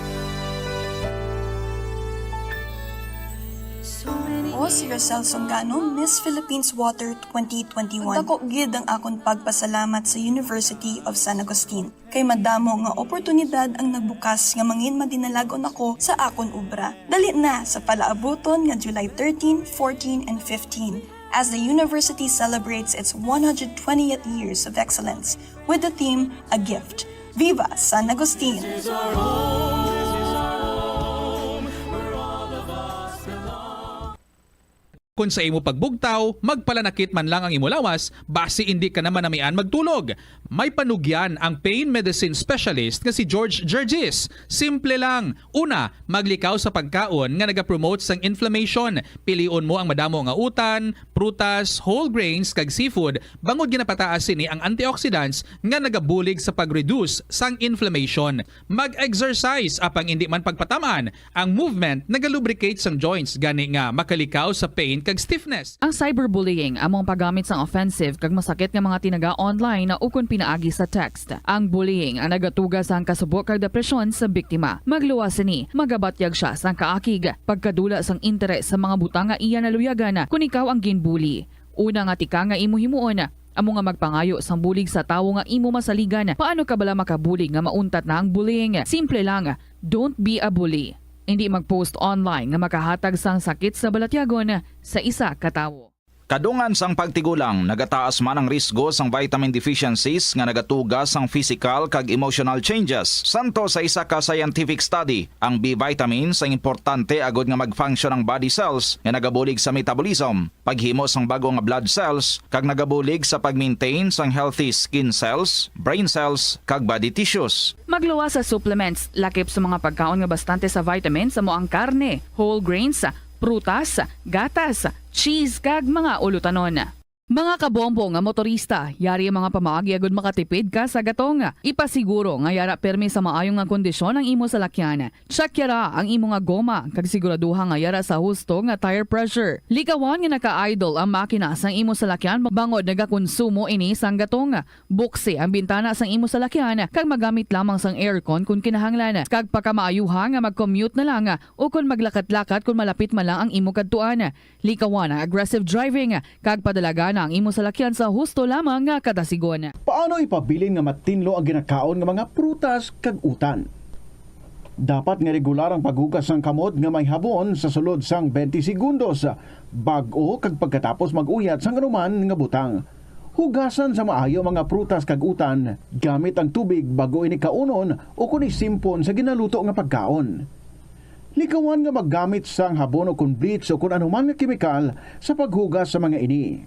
Ako si Rosel Songano, Miss Philippines Water twenty twenty-one. Dako gid ang akon pagpasalamat sa University of San Agustin. Kay madamo nga oportunidad ang nagbukas nga mangin madinalag-on ako sa akon obra. Dali na sa palaabuton nga July thirteen, fourteen, and fifteen, as the university celebrates its one hundred twentieth years of excellence with the theme A Gift. Viva San Agustin! Kon sa imo pagbugtaw, magpalanakit man lang ang imo lawas, basi indi ka na manamian magtulog. May panugyan ang pain medicine specialist nga si George Gergis. Simple lang. Una, maglikaw sa pagkaon nga nagapromote sang inflammation. Pilion mo ang madamo nga utan, prutas, whole grains, kag seafood, bangod ginapataas sini ang antioxidants nga nagabulig sa pag-reduce sang inflammation. Mag-exercise, apang indi man pagpataman. Ang movement nagalubricate sang joints, gani nga makalikaw sa pain kag stiffness. Ang cyberbullying amo ang paggamit sang offensive kag masakit nga mga tinaga online ukon pinaagi sa text. Ang bullying ang nagatuga sang kasubo kag depresyon sa biktima. Magluwas sini, magabatyag sia sang kaakig, pagkadula sang interes sa mga butang nga iya naluyagan kon ikaw ang ginbully. Una nga tikang nga imo himuon, amo nga magpangayo sang bulig sa tawo nga imo masaligan. Paano ka bala makabulig nga mauntat na ang bullying? Simple lang, don't be a bully. Indi mag-post online nga makahatag sang sakit sa balatyagon sa isa ka tawo. Kadungan sang pagtigulang, nagataas man ang risgo sang vitamin deficiencies nga nagatuga sang physical kag emotional changes. Santo sa isa ka scientific study, ang B vitamins ang importante agod nga mag-function ang body cells nga nagabulig sa metabolism, paghimo sang bag-o nga blood cells, kag nagabulig sa pag-maintain sang healthy skin cells, brain cells, kag body tissues. Magluwas sa supplements, lakip sa mga pagkaon nga bastante sa vitamins amo ang karne, whole grains, prutas, gatas, cheese, kag mga ulutanon. Mga kabombo nga motorista, yari ang mga pamaagi agud makatipid ka sa gatong. Ipasiguro nga yara pirmi sa maayo nga kondisyon ang imo salakyan. Check yara ang imo nga goma, kag siguraduha nga yara sa husto nga tire pressure. Likawan nga naka-idle ang makina sang imo salakyan bangod nagakonsumo ini sang gatong. Buksi ang bintana sang imo salakyan kag magamit lamang sang aircon kon kinahanglan, kag pakamaayuha nga mag-commute na lang o kon maglakat-lakat kon malapit man lang ang imo kadtuan. Likawan ang aggressive driving kag padalagan Na ang imo salakyan sa husto lamang nga kadasigon. Paano ipabilin nga matinlo ang ginakaon nga mga prutas kag utan? Dapat nga regular ang paghugas sang kamot nga may habon sa sulod sang twenty segundos, bag-o kag pagkatapos mag-uyat sang anuman nga butang. Hugasan sa maayo ang mga prutas kag utan gamit ang tubig bag-o ini kaunon o kon isimpon sa ginaluto nga pagkaon. Likawan nga maggamit sang habon o kon bleach o kon anuman nga kemikal sa paghugas sa mga ini.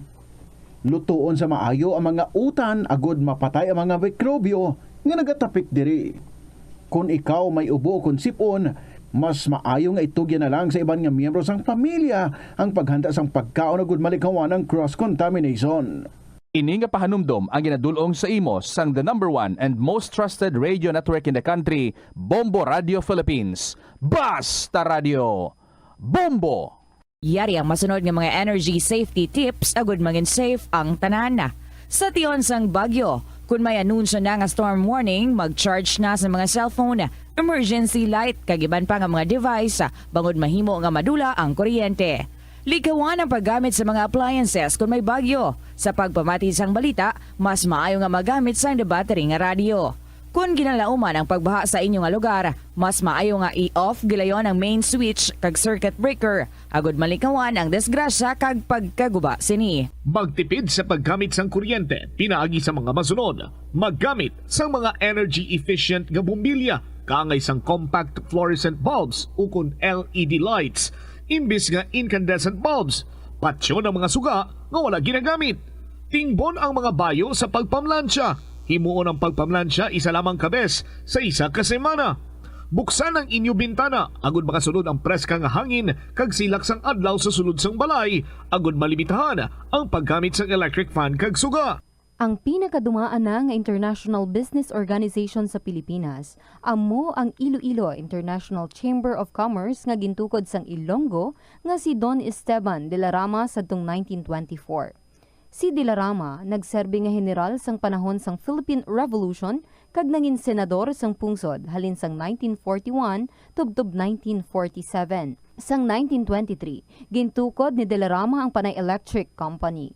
Lutoon sa maayo ang mga utan agod mapatay ang mga mikrobyo nga nagatapik diri. Kon ikaw may ubo o kon sip-on, mas maayo nga itugyan na lang sa iban nga miyembro sang pamilya ang paghanda sang pagkaon agud malikawan ang cross contamination. Ini nga pahanumdom ang ginadul-ong sa imo sang the number one and most trusted radio network in the country, Bombo Radio Philippines. Basta Radio, Bombo! Yari ang masunod nga mga energy safety tips agud mangin safe ang tanan. Sa tion sang bagyo, kun may anunsyo na nga storm warning, mag-charge na sa mga cellphone, emergency light, kag iban pa nga mga device, bangod mahimo nga madula ang kuryente. Likawan ang paggamit sa mga appliances kun may bagyo. Sa pagpamati sang balita, mas maayo nga magamit sang battery nga radyo. Kon ginalauman ang pagbaha sa inyo nga lugar, mas maayo nga i-off gilayon ang main switch kag circuit breaker, agud malikawan ang disgrasya kag pagkaguba sini. Magtipid sa paggamit sang kuryente pinaagi sa mga masunod. Maggamit sang mga energy efficient nga bombilya kaangay sang compact fluorescent bulbs ukon L E D lights imbis nga incandescent bulbs. Patyon ang mga suga nga wala ginagamit. Tingbon ang mga bayo sa pagpamlansya. Himuon ang pagpamlansya isa lamang ka bes sa isa ka semana. Buksan ang inyo bintana agud makasulod ang preska nga hangin kag silak sang adlaw sa sulod sang balay, agud malimitahan ang paggamit sang electric fan kag suga. Ang pinakadumaan na nga international business organization sa Pilipinas amo ang Iloilo International Chamber of Commerce nga gintukod sang Ilonggo nga si Don Esteban de la Rama sadtong nineteen twenty-four. Si De la Rama nagserbi nga heneral sang panahon sang Philippine Revolution kag nangin senador sang pungsod halin sang nineteen forty-one tubtob nineteen forty-seven. Sang nineteen twenty-three, gintukod ni De la Rama ang Panay Electric Company.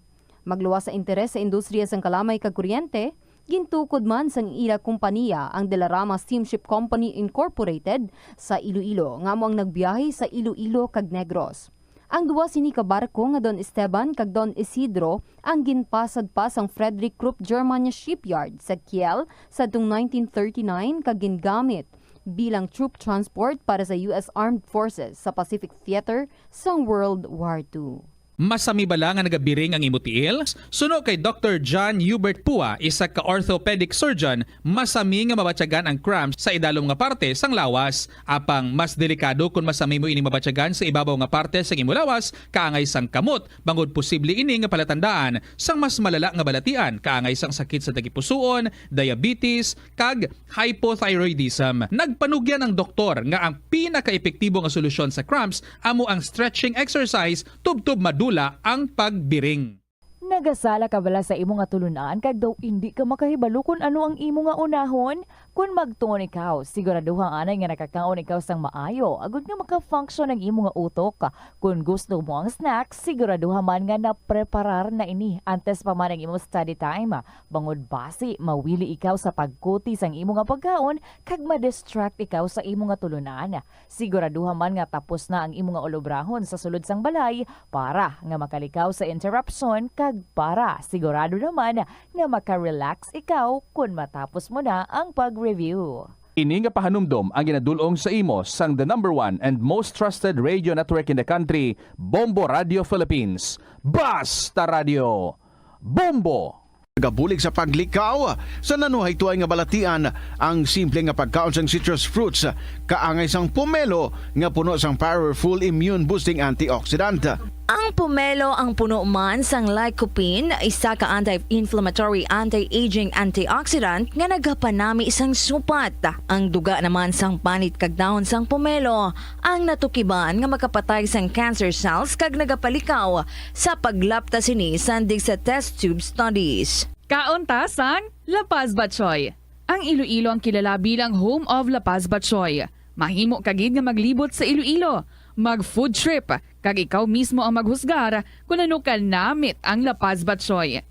Magluwas sa interes sa industriya sang kalamay kag kuryente, gintukod man sang ila kompaniya ang De la Rama Steamship Company Incorporated sa Iloilo, nga amo ang nagbiyahe sa Iloilo kag Negros. Ang duha sini ka barko nga Don Esteban kag Don Isidro ang ginpasad pa sang Frederick Krupp Germania Shipyard sa Kiel sadtong nineteen thirty-nine kag gingamit bilang troop transport para sa U S Armed Forces sa Pacific Theater sang World War Two. Masami bala nga nagabiring ang imo tiil? Suno kay Doktor John Hubert Pua, isa ka orthopedic surgeon, masami nga mabatyagan ang cramps sa idalom nga parte sang lawas. Apang mas delikado kon masami mo ini mabatyagan sa ibabaw nga parte sang imo lawas, kaangay sang kamot, bangod posible ini nga palatandaan sang mas malala nga balatian, kaangay sang sakit sa tagipusoon, diabetes, kag hypothyroidism. Nagpanugyan ang doktor nga ang pinakaepektibo nga solusyon sa cramps amo ang stretching exercise tubtob madula ang pagbiring. Nagasala ka bala sa imo nga tulunan kag daw indi ka makahibalo kon ano ang imo nga unahon? Kon magtuon ikaw, siguraduha anay nga nakakaon ikaw sang maayo agud nga maka-function ang imo nga utok. Kon gusto mo ang snack, siguraduha man nga napreparar na ini antes pa man ang imo study time. Bangod basi mawili ikaw sa pagkuti sang imo nga pagkaon kag ma-distract ikaw sa imo nga tulunan. Siguraduha man nga tapos na ang imo nga ulobrahon sa sulod sang balay para nga makalikaw sa interruption kag para sigurado naman nga maka-relax ikaw kon matapos mo na ang pag-review. Ini nga pahanumdom ang ginadul-ong sa imo sang the number one and most trusted radio network in the country, Bombo Radio Philippines. Basta Radio, Bombo! Nagabulig sa paglikaw sa nanuhaytoy nga balatian ang simple nga pagkaon sang citrus fruits, kaangay sang pomelo nga puno sang powerful immune boosting antioxidant. Ang pomelo ang puno man sang lycopene, isa ka anti-inflammatory, anti-aging antioxidant nga nagapanami sang supat. Ang duga naman sang panit kag dahon sang pomelo ang natukiban nga makapatay sang cancer cells kag nagapalikaw sa paglapta sini sandig sa test tube studies. Kaon ta sang La Paz Batchoy. Ang Iloilo ang kilala bilang home of La Paz Batchoy. Mahimo ka gid nga maglibot sa Iloilo, mag food trip, Kag ikaw mismo ang maghusgar kon ano ka namit ang La Paz Batchoy.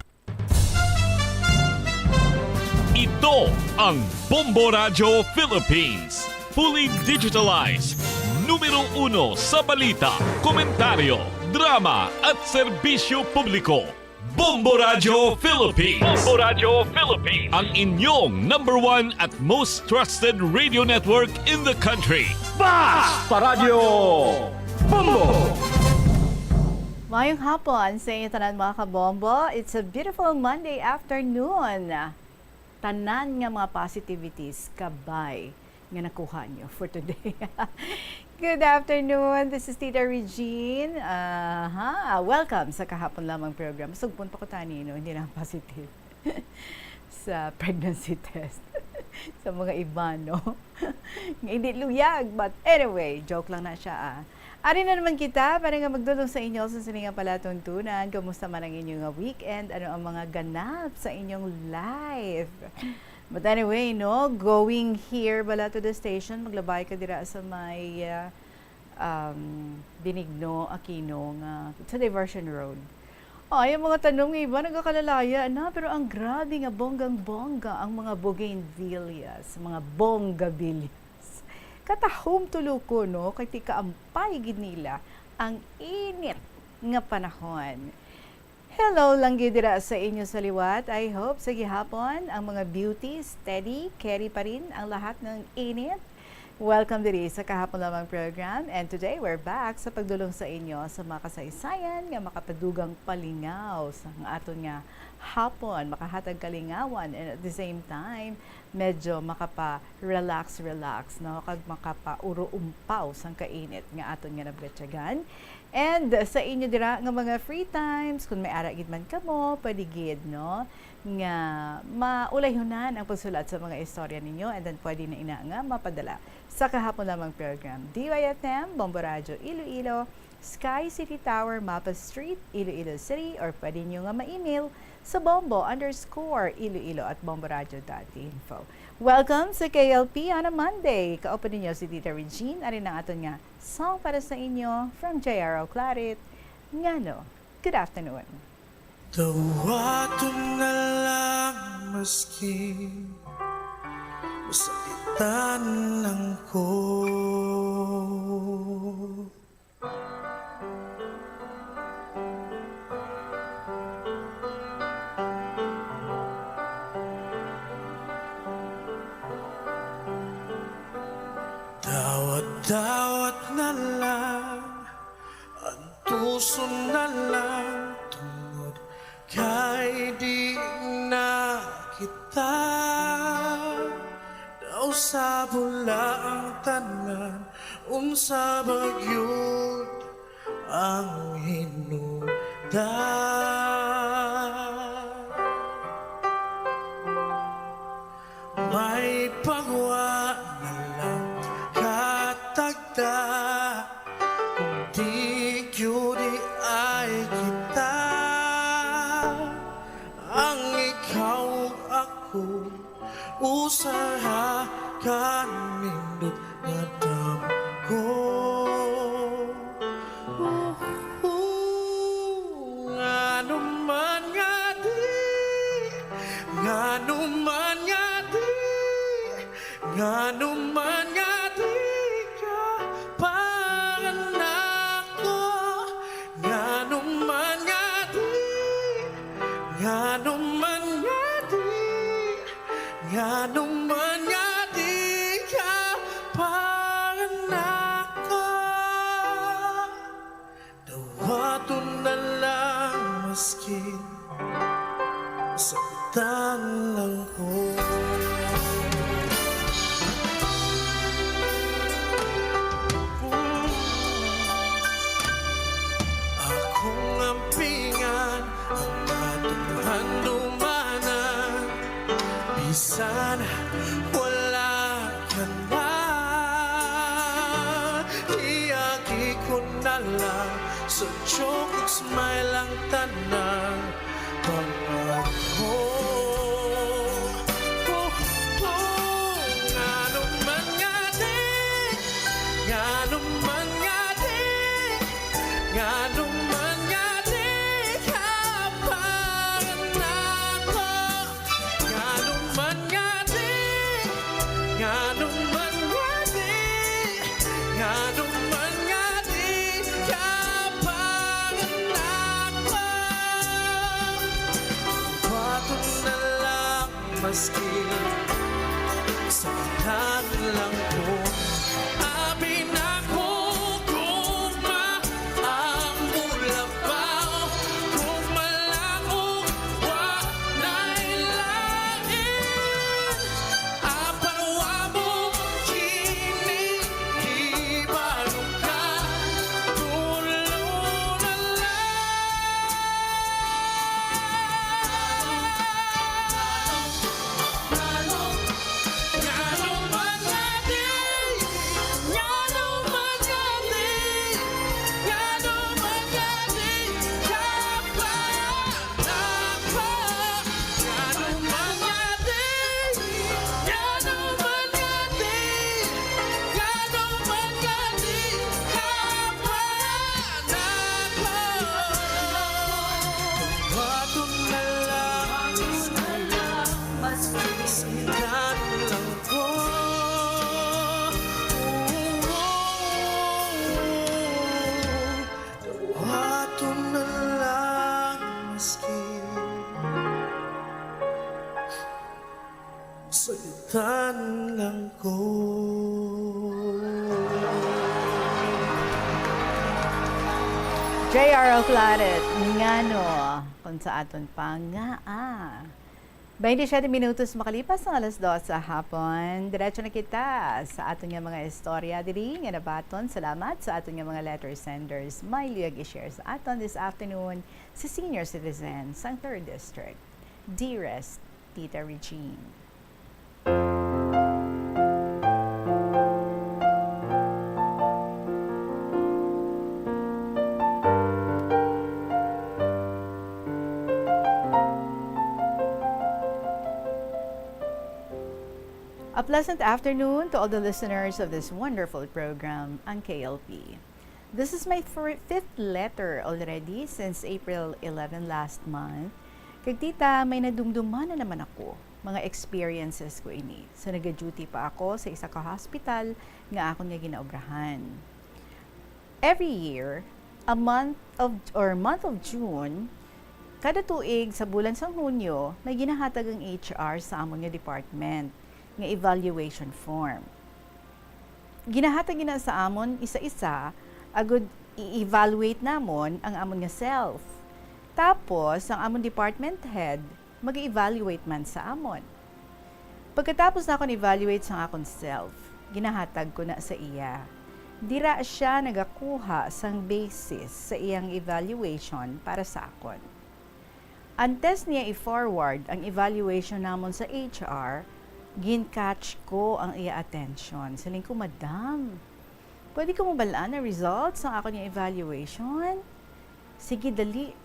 Ito ang Bombo Radyo Philippines. Fully digitalized. Numero uno sa balita, komentaryo, drama at serbisyo publiko. Bombo Radyo Philippines. Bombo Radyo Philippines. Ang inyong number one at most trusted radio network in the country. Basta Radyo Bombo! Mayong hapon sa inyo tanan, mga kabombo. It's a beautiful Monday afternoon. Tanan nga mga positivities, kabay nga nakuha nyo for today. Good afternoon. This is Tita Regine. Aha, welcome sa Kahapon Lamang program. Sugpon pa ko tani, no? Hindi lang positive sa pregnancy test. Sa mga iba, no? Nga hindi luyag. But anyway, joke lang na siya, ah. Ari na naman kita para nga magdulong sa inyo sa sining nga palatuntunan. Kumusta man ang inyo nga weekend? Ano ang mga ganap sa inyong life? But anyway, no, going here bala to the station, maglabay ka dira sa may, ah, um, Benigno Aquino nga sa Diversion Road. Ay, ang mga tanom nga iba nagakalalaya na, pero ang grabe nga bonggang-bongga ang mga bougainvilleas, mga bonggabillas. Katahom tulo ko, no, kay tikaampay gid nila ang init nga panahon. Hello lang gid dira sa inyo sa liwat. I hope sa gihapon ang mga beauty steady carry pa rin ang lahat ng init. Welcome diri sa Kahapon Lamang program, and today we're back sa pagdulong sa inyo sa mga kasaysayan nga makapadugang palingaw sa nga aton nga hapon, makahatag kalingawan, and at the same time medyo makapa-relax-relax, no, kag makapauruumpaw sang kainit nga aton nga nabgatyagan. And sa inyo dira nga mga free times, kung may ara gid man kamo, pwede gid, no, nga maulayhonan ang pagsulat sa mga istorya ninyo, and then pwede na ina nga mapadala sa Kahapon Lamang program, D Y F M, Bombo Radyo Iloilo, Sky City Tower, Mapa Street, Iloilo City, or pwede nyo nga ma-email sa bombo underscore iloilo at bomboradio dot info. Welcome sa K L P on a Monday. Kauban ninyo si Tita Regine. Ari na aton nga song para sa inyo from J R O Claret, Ngano. Good afternoon. Dawaton na lang maski masakitan lang ko. Dawat-dawat na lang, antuson na lang, tungod kay di na kita nausab. Wala ang tanan, unsa ba gyud ang hinungdan? May pagwa na lang katagda, kung di gyud ay kita, ang ikaw ug ako, usa ra ka nindot nga damgo. Ngano man nga di, ngano man nga di, ngano man nga di ka panganako, ngano man nga di, ngano man nga di, ngano man nga di ka panganako. Dawaton na lang maskin saktan lang ko. Akong ampingan ang atong handumanan, bisan wala ka na. Iagi ko na lang sa joke ug smile ang tanan pangako. Oh, oh, ngano man nga di, ngano man nga di, Maski sa lang ko, abi na ko kung maambulabaw, kung malango, wa na'y lain. Apan wa mo kini, ibalo ka, tulo na lang. Aton na lang maski sakitan lang ko. J R Oclaret, Ngano, kung sa aton pa nga, ah. Twenty-seven minutos makalipas ang alas dos sa hapon. Diretso na kita sa aton nga mga istorya diri nga nabaton. Salamat sa aton nga mga letter senders. May luyag i-share sa aton this afternoon si senior citizen sang Third District. Dearest Tita Regine. A pleasant afternoon to all the listeners of this wonderful program, ang K L P. This is my fir- fifth letter already since April eleven last month. Kag tita, may nadumduman na naman ako. Mga experiences ko ini. Sa nagaduty pa ako sa isa ka hospital nga akon nga ginaobrahan. Every year, a month of or month of June, kada tuig sa bulan sang Hunyo, may ginahatag ang H R sa amon nga department nga evaluation form. Ginahatag ina sa amon isa-isa, agud i-evaluate namon ang amon nga self. Tapos, ang amon department head mag-evaluate man sa amon. Pagkatapos nakon evaluate sang akon self, ginahatag ko na sa iya. Dira sia nagakuha sang basis sa iyang evaluation para sa akon. Antes niya i-forward ang evaluation namon sa H R, gin-catch ko ang iya attention. Siling ko, "Madam, pwede ko mabal-an ang results sang akon nga evaluation?" "Sige, dali."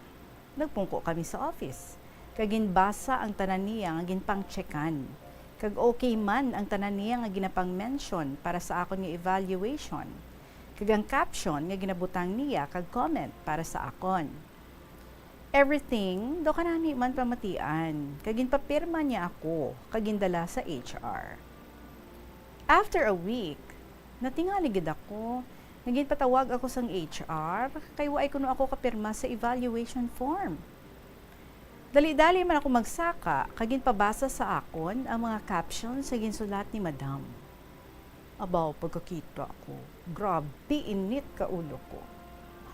Nagpungko kami sa office, kag ginbasa ang tanan niya nga ginpangtsekan, kag okay man ang tanan niya nga ginapang-mention para sa akon nga evaluation, kag ang caption nga ginabutang niya kag comment para sa akon. Everything daw kanami man pamatian, kag ginpapirma niya ako kag gindala sa H R. After a week, natingali gid ako nga ginpatawag ako sang H R kay waay kuno ako kapirma sa evaluation form. Dali-dali man ako magsaka kag ginpabasa sa akon ang mga captions nga ginsulat ni Madam. Abaw, pagkakita ko, grabe init ka ulo ko.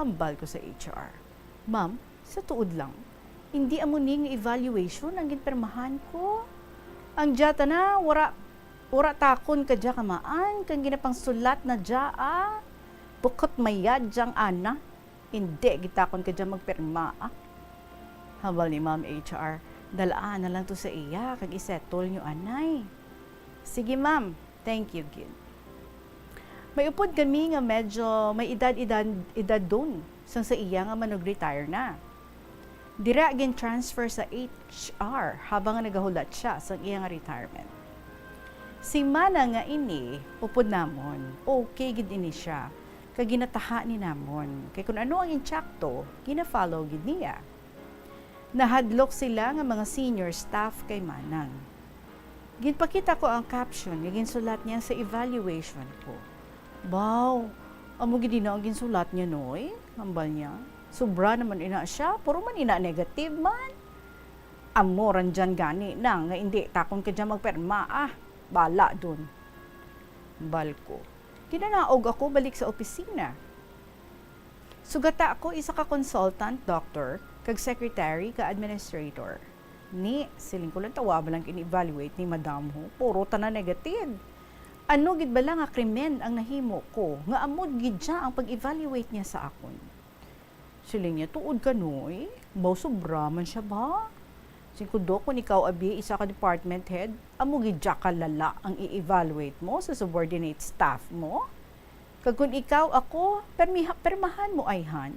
Hambal ko sa H R, "Ma'am, sa tuod lang, indi amo ni nga evaluation ang ginpirmahan ko. Ang dya tana, wara, wara takon ka dya kamaan kang ginapangsulat na dya, ah. Bukot mayad dyang ana. Indi gid takon ka dya magpirma, ah." Hambal ni Ma'am H R, "Dal-a na lang to sa iya kag i-settle nyo anay." "Sige, ma'am. Thank you gid." May upod kami nga medyo may edad-edad, edadon sang sa iya nga manug-retire na. Dira gin-transfer sa H R habang nga nagahulat sia sang iya nga retirement. Si Manang nga ini, upod namon, okay gid ini sia, kag ginataha ni namon, kay kun ano ang insakto, gina-follow gid niya. Nahadlok sila nga mga senior staff kay Manang. Ginpakita ko ang caption nga ginsulat niya sa evaluation ko. "Baw, amo gid ina ang ginsulat niya, Noy," hambal niya. "Sobra naman ina sia, puro man ina negative man." Amo ran dyan gani na nga indi takon ka dyan magpirma, ah. Bala dun. Balko. Ginanaog ako balik sa opisina. Sugata ako isa ka consultant, doctor, kag secretary ka administrator. Ni, siling ko lang, tawa ba lang in-evaluate ni madam ho? Puro tanan negative. Ano gid bala nga krimen ang nahimo ko nga amo gid siya ang pag-evaluate niya sa akon? Siling niya, "Tuod ka, Noy? Baw sobra man siya ba?" Siling ko, "Dok, kung ikaw abi isa ka department head, amo gid ka lala ang i-evaluate mo sa subordinate staff mo? Kag kung ikaw ako, permiha-, permahan mo ayhan?"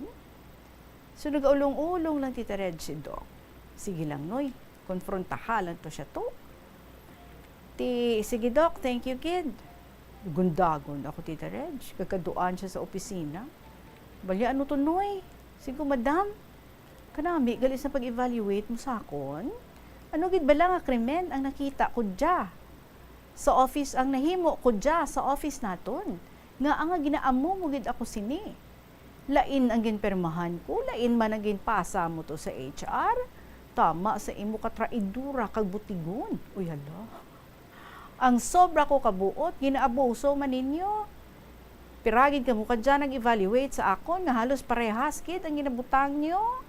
So nagaulong-ulong lang Tita Reg si Doc. "Sige lang, Noy, konfrontaha lang to siya to." Ti, "Sige, Doc, thank you gid." Gundagon ako, Tita Reg, kag kaduan siya sa opisina. Balya, "Ano to, Noy?" Siling ko, "Madam, kanami gali sa pag-evaluate mo sakon? Ano gid bala nga krimen ang nakita ko dya sa office, ang nahimo ko dya sa office naton, nga ang ginaamo mo gid ako sini? Lain ang ginpirmahan ko, lain man ang ginpasa mo to sa H R. Tama sa imo ka traidora kag butigon." Uy, hala. "Ang sobra ko kabuot, ginaabuso man ninyo. Pira gid kamo kadya nag-evaluate sa akon nga halos parehas gid ang ginabutang nyo?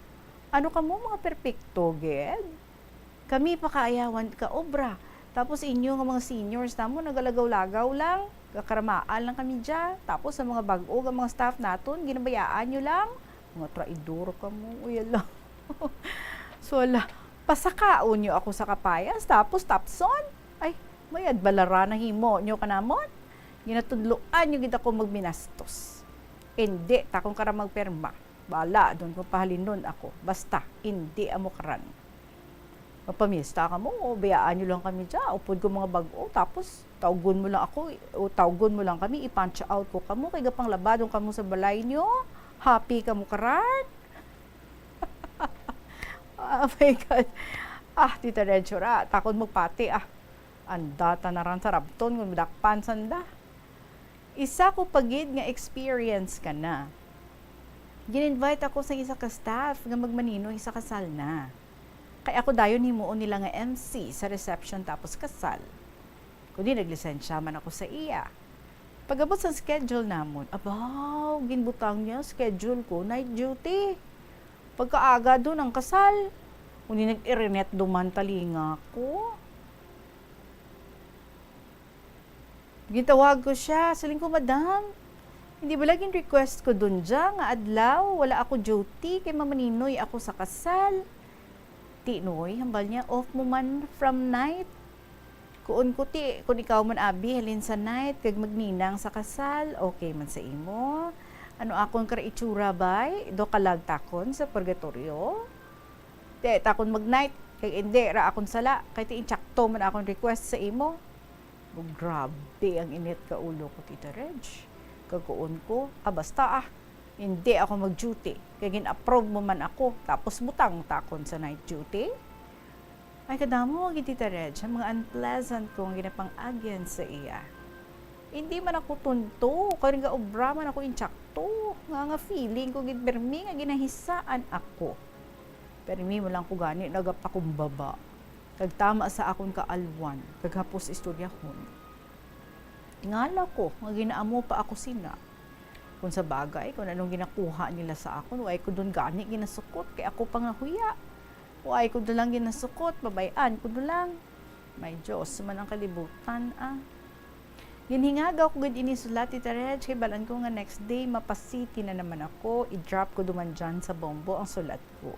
Ano kamo, mga perpekto gid? Kami pa kaayawan ka obra. Tapos inyo nga mga seniors namo nagalagaw-lagaw lang, gakaramaan lang kami dya. Tapos sa mga bag-o nga mga staff naton, ginabayaan nyo lang. Mga traidor kamo, uy, ala." So, ala, pasakaon nyo ako sa kapayas, tapos tapson? Ay, mayad bala ra nahimo nyo kanamon? Ginatudloan nyo gid ako magminastos. Indi takon kara magpirma. Bala, doon ko pahalinon ako. Basta, indi amo karan. Mapamista kamo, o bayaan nyo lang kami dya. Upod ko mga bag-o, tapos tawgon mo lang ako, o tawgon mo lang kami, i-punch out ko kamo, kay gapanglabadon kamo sa balay nyo. Happy kamo karan? Oh my God. Ah, Tita Reg, sura, takon magpati, ah. Andata na ran sa rabton, kung madakpan sanda. Isa ko pa gid nga experience ka na. Gin-invite ako sa isa ka staff nga magmaninoy sa kasal na. Kay ako dayon himuon nila nga M C sa reception tapos kasal. Kundi naglisensya man ako sa iya. Pag-abot sa schedule namon, abaw, ginbutang niya schedule ko, night duty. Pagkaaga dun ang kasal, kundi nag-irinet duman talinga ko. Gintawag ko siya, siling ko, "Madam, hindi ba lagi request ko dun dya nga adlaw wala ako duty kay mamaninoy ako sa kasal?" "Ti, Noy," hambal niya, "off mo man from night." Kuon ko, "Ti, kung ikaw man abi halin sa night kag magninang sa kasal, okay man sa imo? Ano akon kara itsura, bay? Do kalag takon sa purgatorio?" Ti, takon mag-night, kay indi ra akon sala, kay ti insakto man akon request sa imo. O, grabe ang init ka ulo ko, Tita Reg. Kag kuon ko, "Ah, basta ah, indi ako mag-duty, kay gin-approve mo man ako, tapos butang takon sa night duty?" Ay, kadamo gid, Tita Reg, ang mga unpleasant ko nga ginapang-agyan sa iya. Indi man ako tunto, kay rin gaobra man ako insakto, nga, nga feeling ko gid permi nga ginahisaan ako. Permi mo lang ko gani nagapakumbaba, kag tama sa akon kaalwan, kag hapos istoryahon. Tingala ko nga ginaamo pa ako sina. Kung sa bagay, kung anong ginakuha nila sa akon, way ko dun gani ginasukot, kay ako pa nga huya. Way ko dun lang ginasukot, babay-an ko dun lang. May Diyos man ang kalibutan, ah. Ginhingagaw ko gid ini sulat, Tita Reg, kay balan ko nga next day, mapa-city na naman ako, i-drop ko duman dyan sa Bombo ang sulat ko.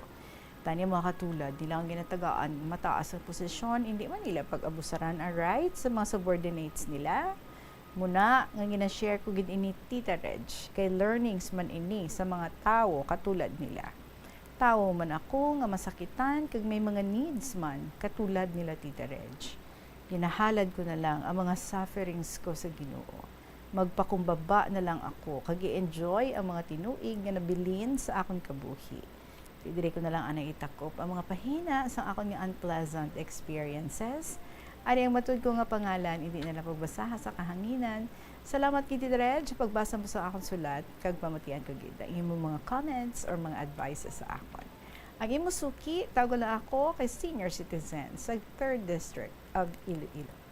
Tani, mga katulad nila ang ginatagaan mataas ang posisyon, hindi man nila pag-abusaran ang rights sa mga subordinates nila. Muna nga gina-share ko gid ini, Tita Reg, kay learnings man ini sa mga tawo katulad nila. Tawo man ako nga masakitan kag may mga needs man katulad nila, Tita Reg. Ginahalad ko na lang ang mga sufferings ko sa Ginoo. Magpakumbaba na lang ako kag i-enjoy ang mga tinuig nga nabilin sa akon kabuhi. Diri ko na lang anay itakop ang mga pahina sang akon nga unpleasant experiences. Ari ang matud ko nga pangalan, indi na lang pagbasaha sa kahanginan. Salamat gid, Tita Reg, sa pagbasa mo sa akon sulat, kag pamatian ko gid ang imong mga comments or mga advices sa akon. Ang imo suki, tawag lang ako kay senior citizen sa third District of Iloilo.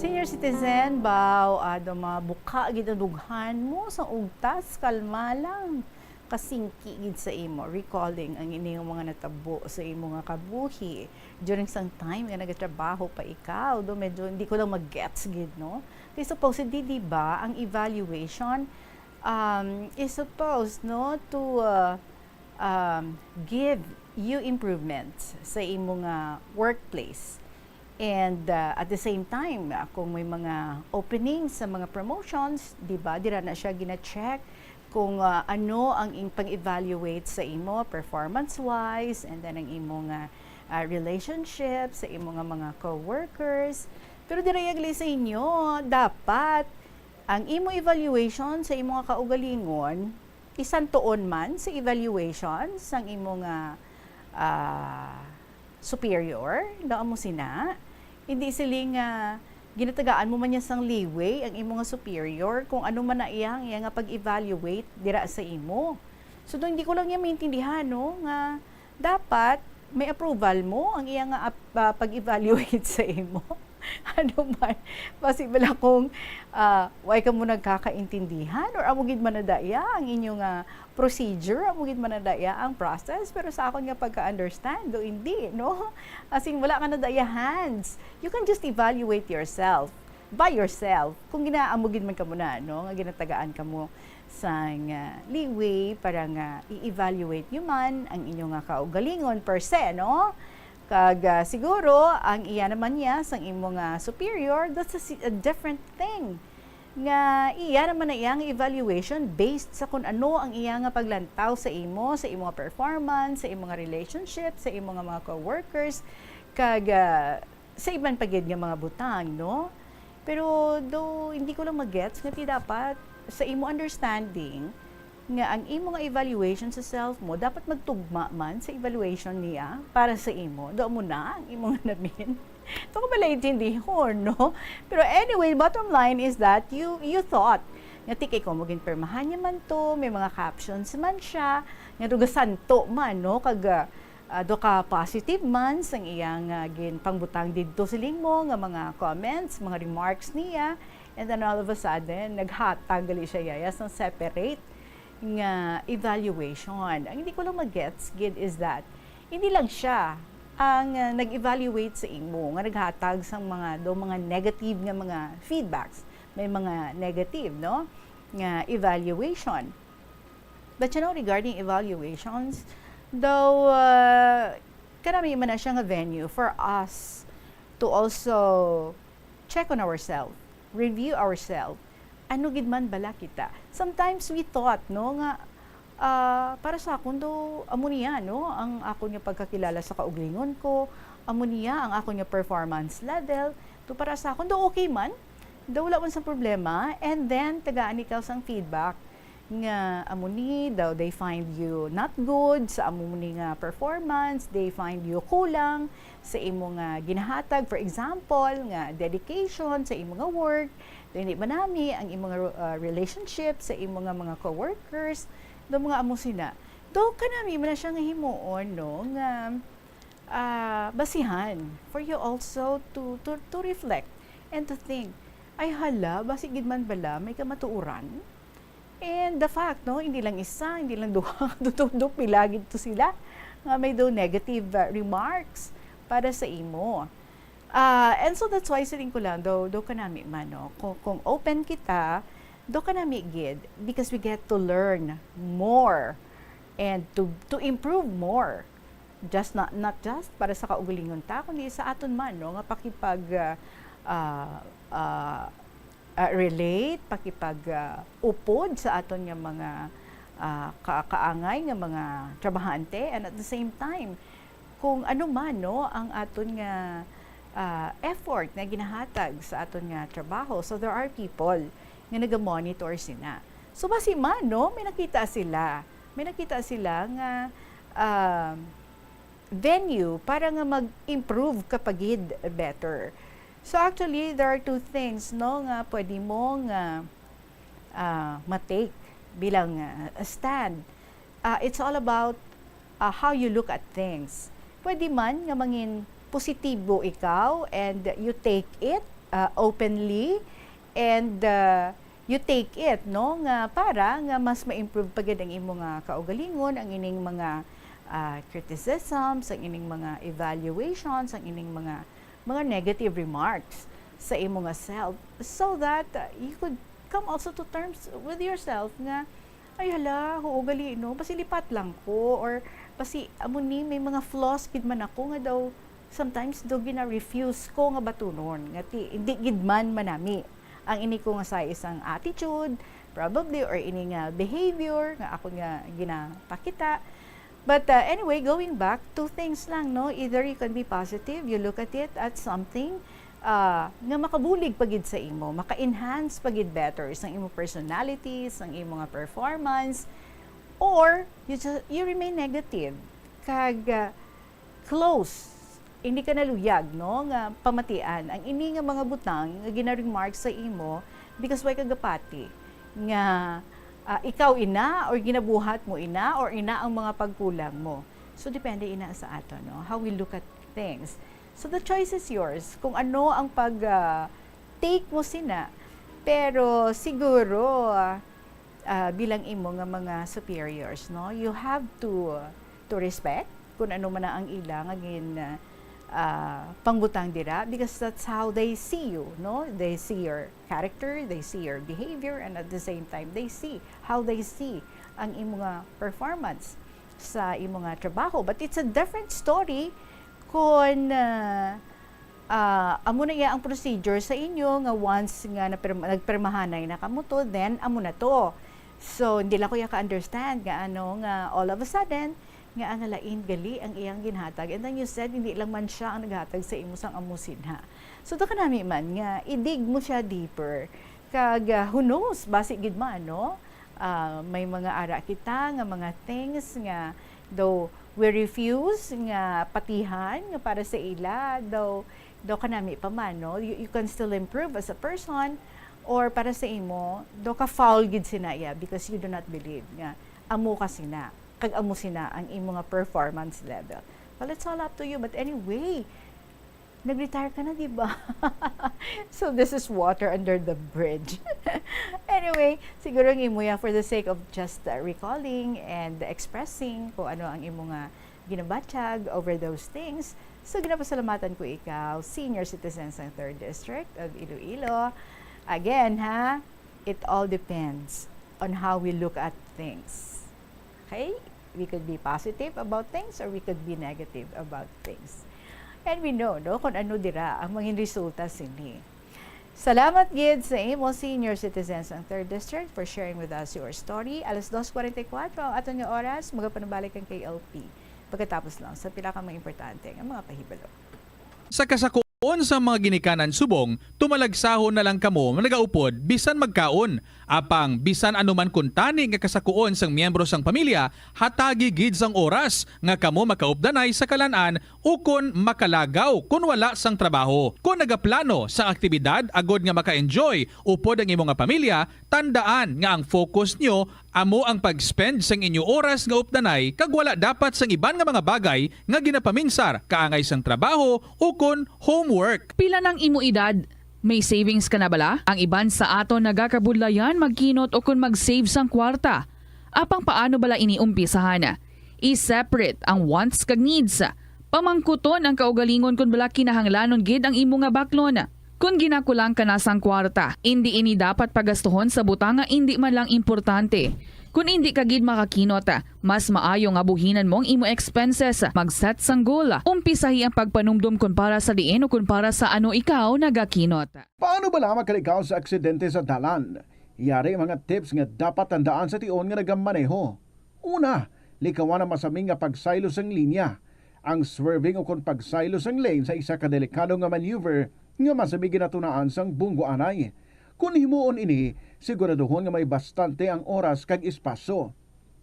Senior citizen, baw, ado mabuka gid ang dughan mo sa ugtas, kalma lang. Kasingki gid sa imo, recalling ang ining mga natabo sa imo nga kabuhi during sang time nga nagatrabaho pa ikaw. Do medyo hindi ko lang mag-gets gid, no? Kay supposedly, di ba, ang evaluation, um, is supposed, no, to, uh, um, give you improvements sa imo nga workplace. And, uh, at the same time, uh, kung may mga openings sa mga promotions, di ba, dira na siya gina-check kung, uh, ano ang ing pang-evaluate sa imo performance-wise, and then ang imo nga, uh, relationship sa imo nga mga co-workers. Pero dira yagli sa inyo, dapat ang imo evaluation sa imo nga kaugalingon, isantuon man sa evaluation sang imo nga, ah, superior, no, amo sina. Hindi siling nga ginatagaan mo man niya sang leeway ang imo nga superior kung ano man na iya, ang iya nga pag-evaluate dira sa imo. So, do, hindi ko lang niya maintindihan, no, nga dapat may approval mo ang iya nga ap-, ah, pag-evaluate sa imo. Ano man, basi bala kung, ah, way ka mo nagkakaintindihan or amo gid man na daya ang inyo nga procedure, amo gid man na daya ang process, pero sa akon nga pagka-understand, do hindi, no? As in, wala ka na daya hands. You can just evaluate yourself, by yourself, kung ginaamo gid man ka mo na, no, nga ginatagaan ka mo sang, ah, leeway para nga i-evaluate nyo man ang inyo nga kaugalingon per se, no? Kag, ah, siguro, ang iya naman niya sang imo nga superior, that's a si-, a different thing. Nga iya naman na iyang evaluation based sa kung ano ang iya nga paglantaw sa imo, sa imo nga performance, sa imo nga relationship, sa imo nga mga coworkers, kag, ah, sa iban pa gid nga mga butang, no? Pero do, hindi ko lang magets nga ti dapat sa imo understanding nga ang imo nga evaluation sa self mo dapat magtugma man sa evaluation niya para sa imo. Do mo na ang imo nga namin. To ko bala intindihon, no? Pero anyway, bottom line is that you, you thought nga ti kay ko mo ginpirmahan niya man to, may mga captions man siya, nga do gasanto man, no? Kag, ah, ah, do ka positive man sang iyang, ah, ginpangbutang didto siling mo nga mga comments, mga remarks niya, and then all of a sudden, naghatag gali siya, yaya, sang separate nga evaluation. Ang hindi ko lang magets gid is that hindi lang siya ang, ah, nag-evaluate sa imo, nga naghatag sang mga, do mga negative nga mga feedbacks. May mga negative, no, nga evaluation. But, you know, regarding evaluations, though, uh, kanami man na siya nga venue for us to also check on ourselves, review ourselves. Ano gid man bala kita? Sometimes we thought, no, nga, ah, para sa akon do, amo niya, no, ang akon nga pagkakilala sa kaugalingon ko, amo niya ang akon nga performance level. Do para sa akon do, okay man. Do wala man sa problema. And then, tagaan ikaw sang feedback nga amo ni daw they find you not good sa amo ni nga performance, they find you kulang sa imo nga ginahatag, for example, nga dedication sa imo nga work, dili ba nami ang imo nga, uh, relationship sa imo nga mga coworkers, do mga amo sina. Do kanami man na siya nga himuon, no, nga, ah, basihan for you also to, to, to reflect and to think, "Ay hala, basi gid man bala may kamatuoran?" And the fact, no, hindi lang isa, hindi lang duha, do, do, do, pila gid to sila nga may do negative, uh, remarks para sa imo. Ah, and so that's why siling ko lang, do, do kanami man, no? Kung, kung open kita, do kanami gid, because we get to learn more and to, to improve more. Just not, not just para sa kaugalingon ta, kundi sa aton man, no, nga pakipag, ah, ah, ah, ah, relate, pakipag, ah, upod sa aton nga mga, ah, ka-, kaangay nga mga trabahante, and at the same time, kung ano man, no, ang aton nga, ah, effort nga ginahatag sa aton nga trabaho. So, there are people nga naga-monitor sina. So, basi man, no, may nakita sila. May nakita sila nga, um, venue para nga mag-improve ka pa gid better. So, actually, there are two things, no, nga pwede mo nga, ah, ma-take bilang, ah, stand. Ah, it's all about, ah, how you look at things. Pwede man nga mangin positibo ikaw and you take it, ah, openly, and, ah, you take it, no, nga para nga mas ma-improve pa gid ang imo nga kaugalingon, ang ining mga, ah, criticisms, ang ining mga evaluations, ang ining mga, mga negative remarks sa imo nga self, so that, ah, you could come also to terms with yourself nga, "Ay, hala, oo gali, no? Basi lipat lang ko," or basi, amo ni, may mga flaws gid man ako nga daw sometimes daw gina-refuse ko nga batunon, nga ti, hindi gid man manami ang ini ko nga sa isang attitude, probably, or ini nga behavior nga ako nga ginapakita. But, uh, anyway, going back, two things lang, no? Either you can be positive, you look at it at something, uh, nga makabulig pa gid sa imo, maka-enhance pa gid better sa imo personality, sa imo nga performance, or you just, you remain negative. Kag, uh, close, hindi ka naluyag, no, nga pamatian ang ini nga mga butang nga gina-remark sa imo, because way ka gapati nga, ah, ikaw ina, or ginabuhat mo ina, or ina ang mga pagkulang mo. So, depende ina sa ato, no, how we look at things. So, the choice is yours kung ano ang pag, ah, take mo sina. Pero siguro, ah, ah, bilang imo nga mga superiors, no, you have to, to respect kung ano man na ang ila nga gin, ah, pangbutang dira, because that's how they see you, no? They see your character, they see your behavior, and at the same time, they see how they see ang imo nga performance sa imo nga trabaho. But it's a different story kung, ah, ah, amo na iya ang procedure sa inyo, nga once nga napirma-, nagpirmahanay na kamo to, then amo na to. So, hindi lang ko iya ka-understand nga ano, nga all of a sudden, nga ang lain gali ang iyang ginhatag. And then you said, hindi lang man siya ang naghatag sa imo sang amo sinha. So, daw kanami man nga, i-dig mo siya deeper. Kag, ah, who knows, basi gid man, no? Ah, may mga ara kita nga mga things nga daw we refuse nga patihan nga para sa ila, daw, daw kanami pa man, no? You, you can still improve as a person, or para sa imo, daw ka-foul gid sina iya because you do not believe nga amo ka sina, kag amo sina ang imo nga performance level. Well, it's all up to you. But anyway, nag-retire ka na, di ba? So, this is water under the bridge. Anyway, siguro ang imo ya, for the sake of just, uh, recalling and expressing kung ano ang imo nga ginabatyag over those things. So, ginapasalamatan ko ikaw, senior citizen sa Third District of Iloilo. Again, ha, it all depends on how we look at things. Okay? We could be positive about things or we could be negative about things. And we know, no, kung ano dira ang mangin resulta sini. Salamat gid sa imo, senior citizens ang Third District, for sharing with us your story. Alas dos forty-four ang aton nga oras. Magapanubalik ang K L P pagkatapos lang sa pila ka mga importante nga mga pahibalo. Sa kasakuon sa mga ginikanan subong, tumalagsahon na lang kamo nagaupod bisan magkaon. Apang bisan ano man kuntani nga kasakuon sang miyembro sang pamilya, hatagi gid sang oras nga kamo makaupdanay sa kalan-an ukon makalagaw kon wala sang trabaho. Kon nagaplano sang aktibidad agod nga maka-enjoy upod ang imo nga pamilya, tandaan nga ang focus nyo amo ang pag-spend sang inyo oras nga updanay kag wala dapat sang iban nga mga bagay nga ginapaminsar kaangay sang trabaho ukon homework. Pila nang imo edad? May savings ka na bala? Ang iban sa aton nagakabudlayan magkinot ukon mag-save sang kwarta. Apang paano bala ini umpisahan? I-separate ang wants kag needs. Pamangkuton ang kaugalingon kon bala kinahanglanon gid ang imo nga baklon. Kon ginakulang ka na sang kwarta, indi ini dapat pagastuhon sa butang nga indi man lang importante. Kon indi ka gid makakinot, mas maayo nga buhinan mo ang imo expenses. Mag-set sang goal. Umpisahi ang pagpanumdom kon para sa diin o kon para sa ano ikaw nagakinot. Paano bala makalikaw sa aksidente sa dalan? Yari mga tips nga dapat tandaan sa tion nga nagamaneho. Una, likawan ang masami nga pagsaylo sang linya. Ang swerving ukon pagsaylo sang lane sa isa ka delikado nga maneuver nga masami ginatunaan sang Bongo anay. Kon himuon ini, siguraduhon nga may bastante ang oras kag espasyo.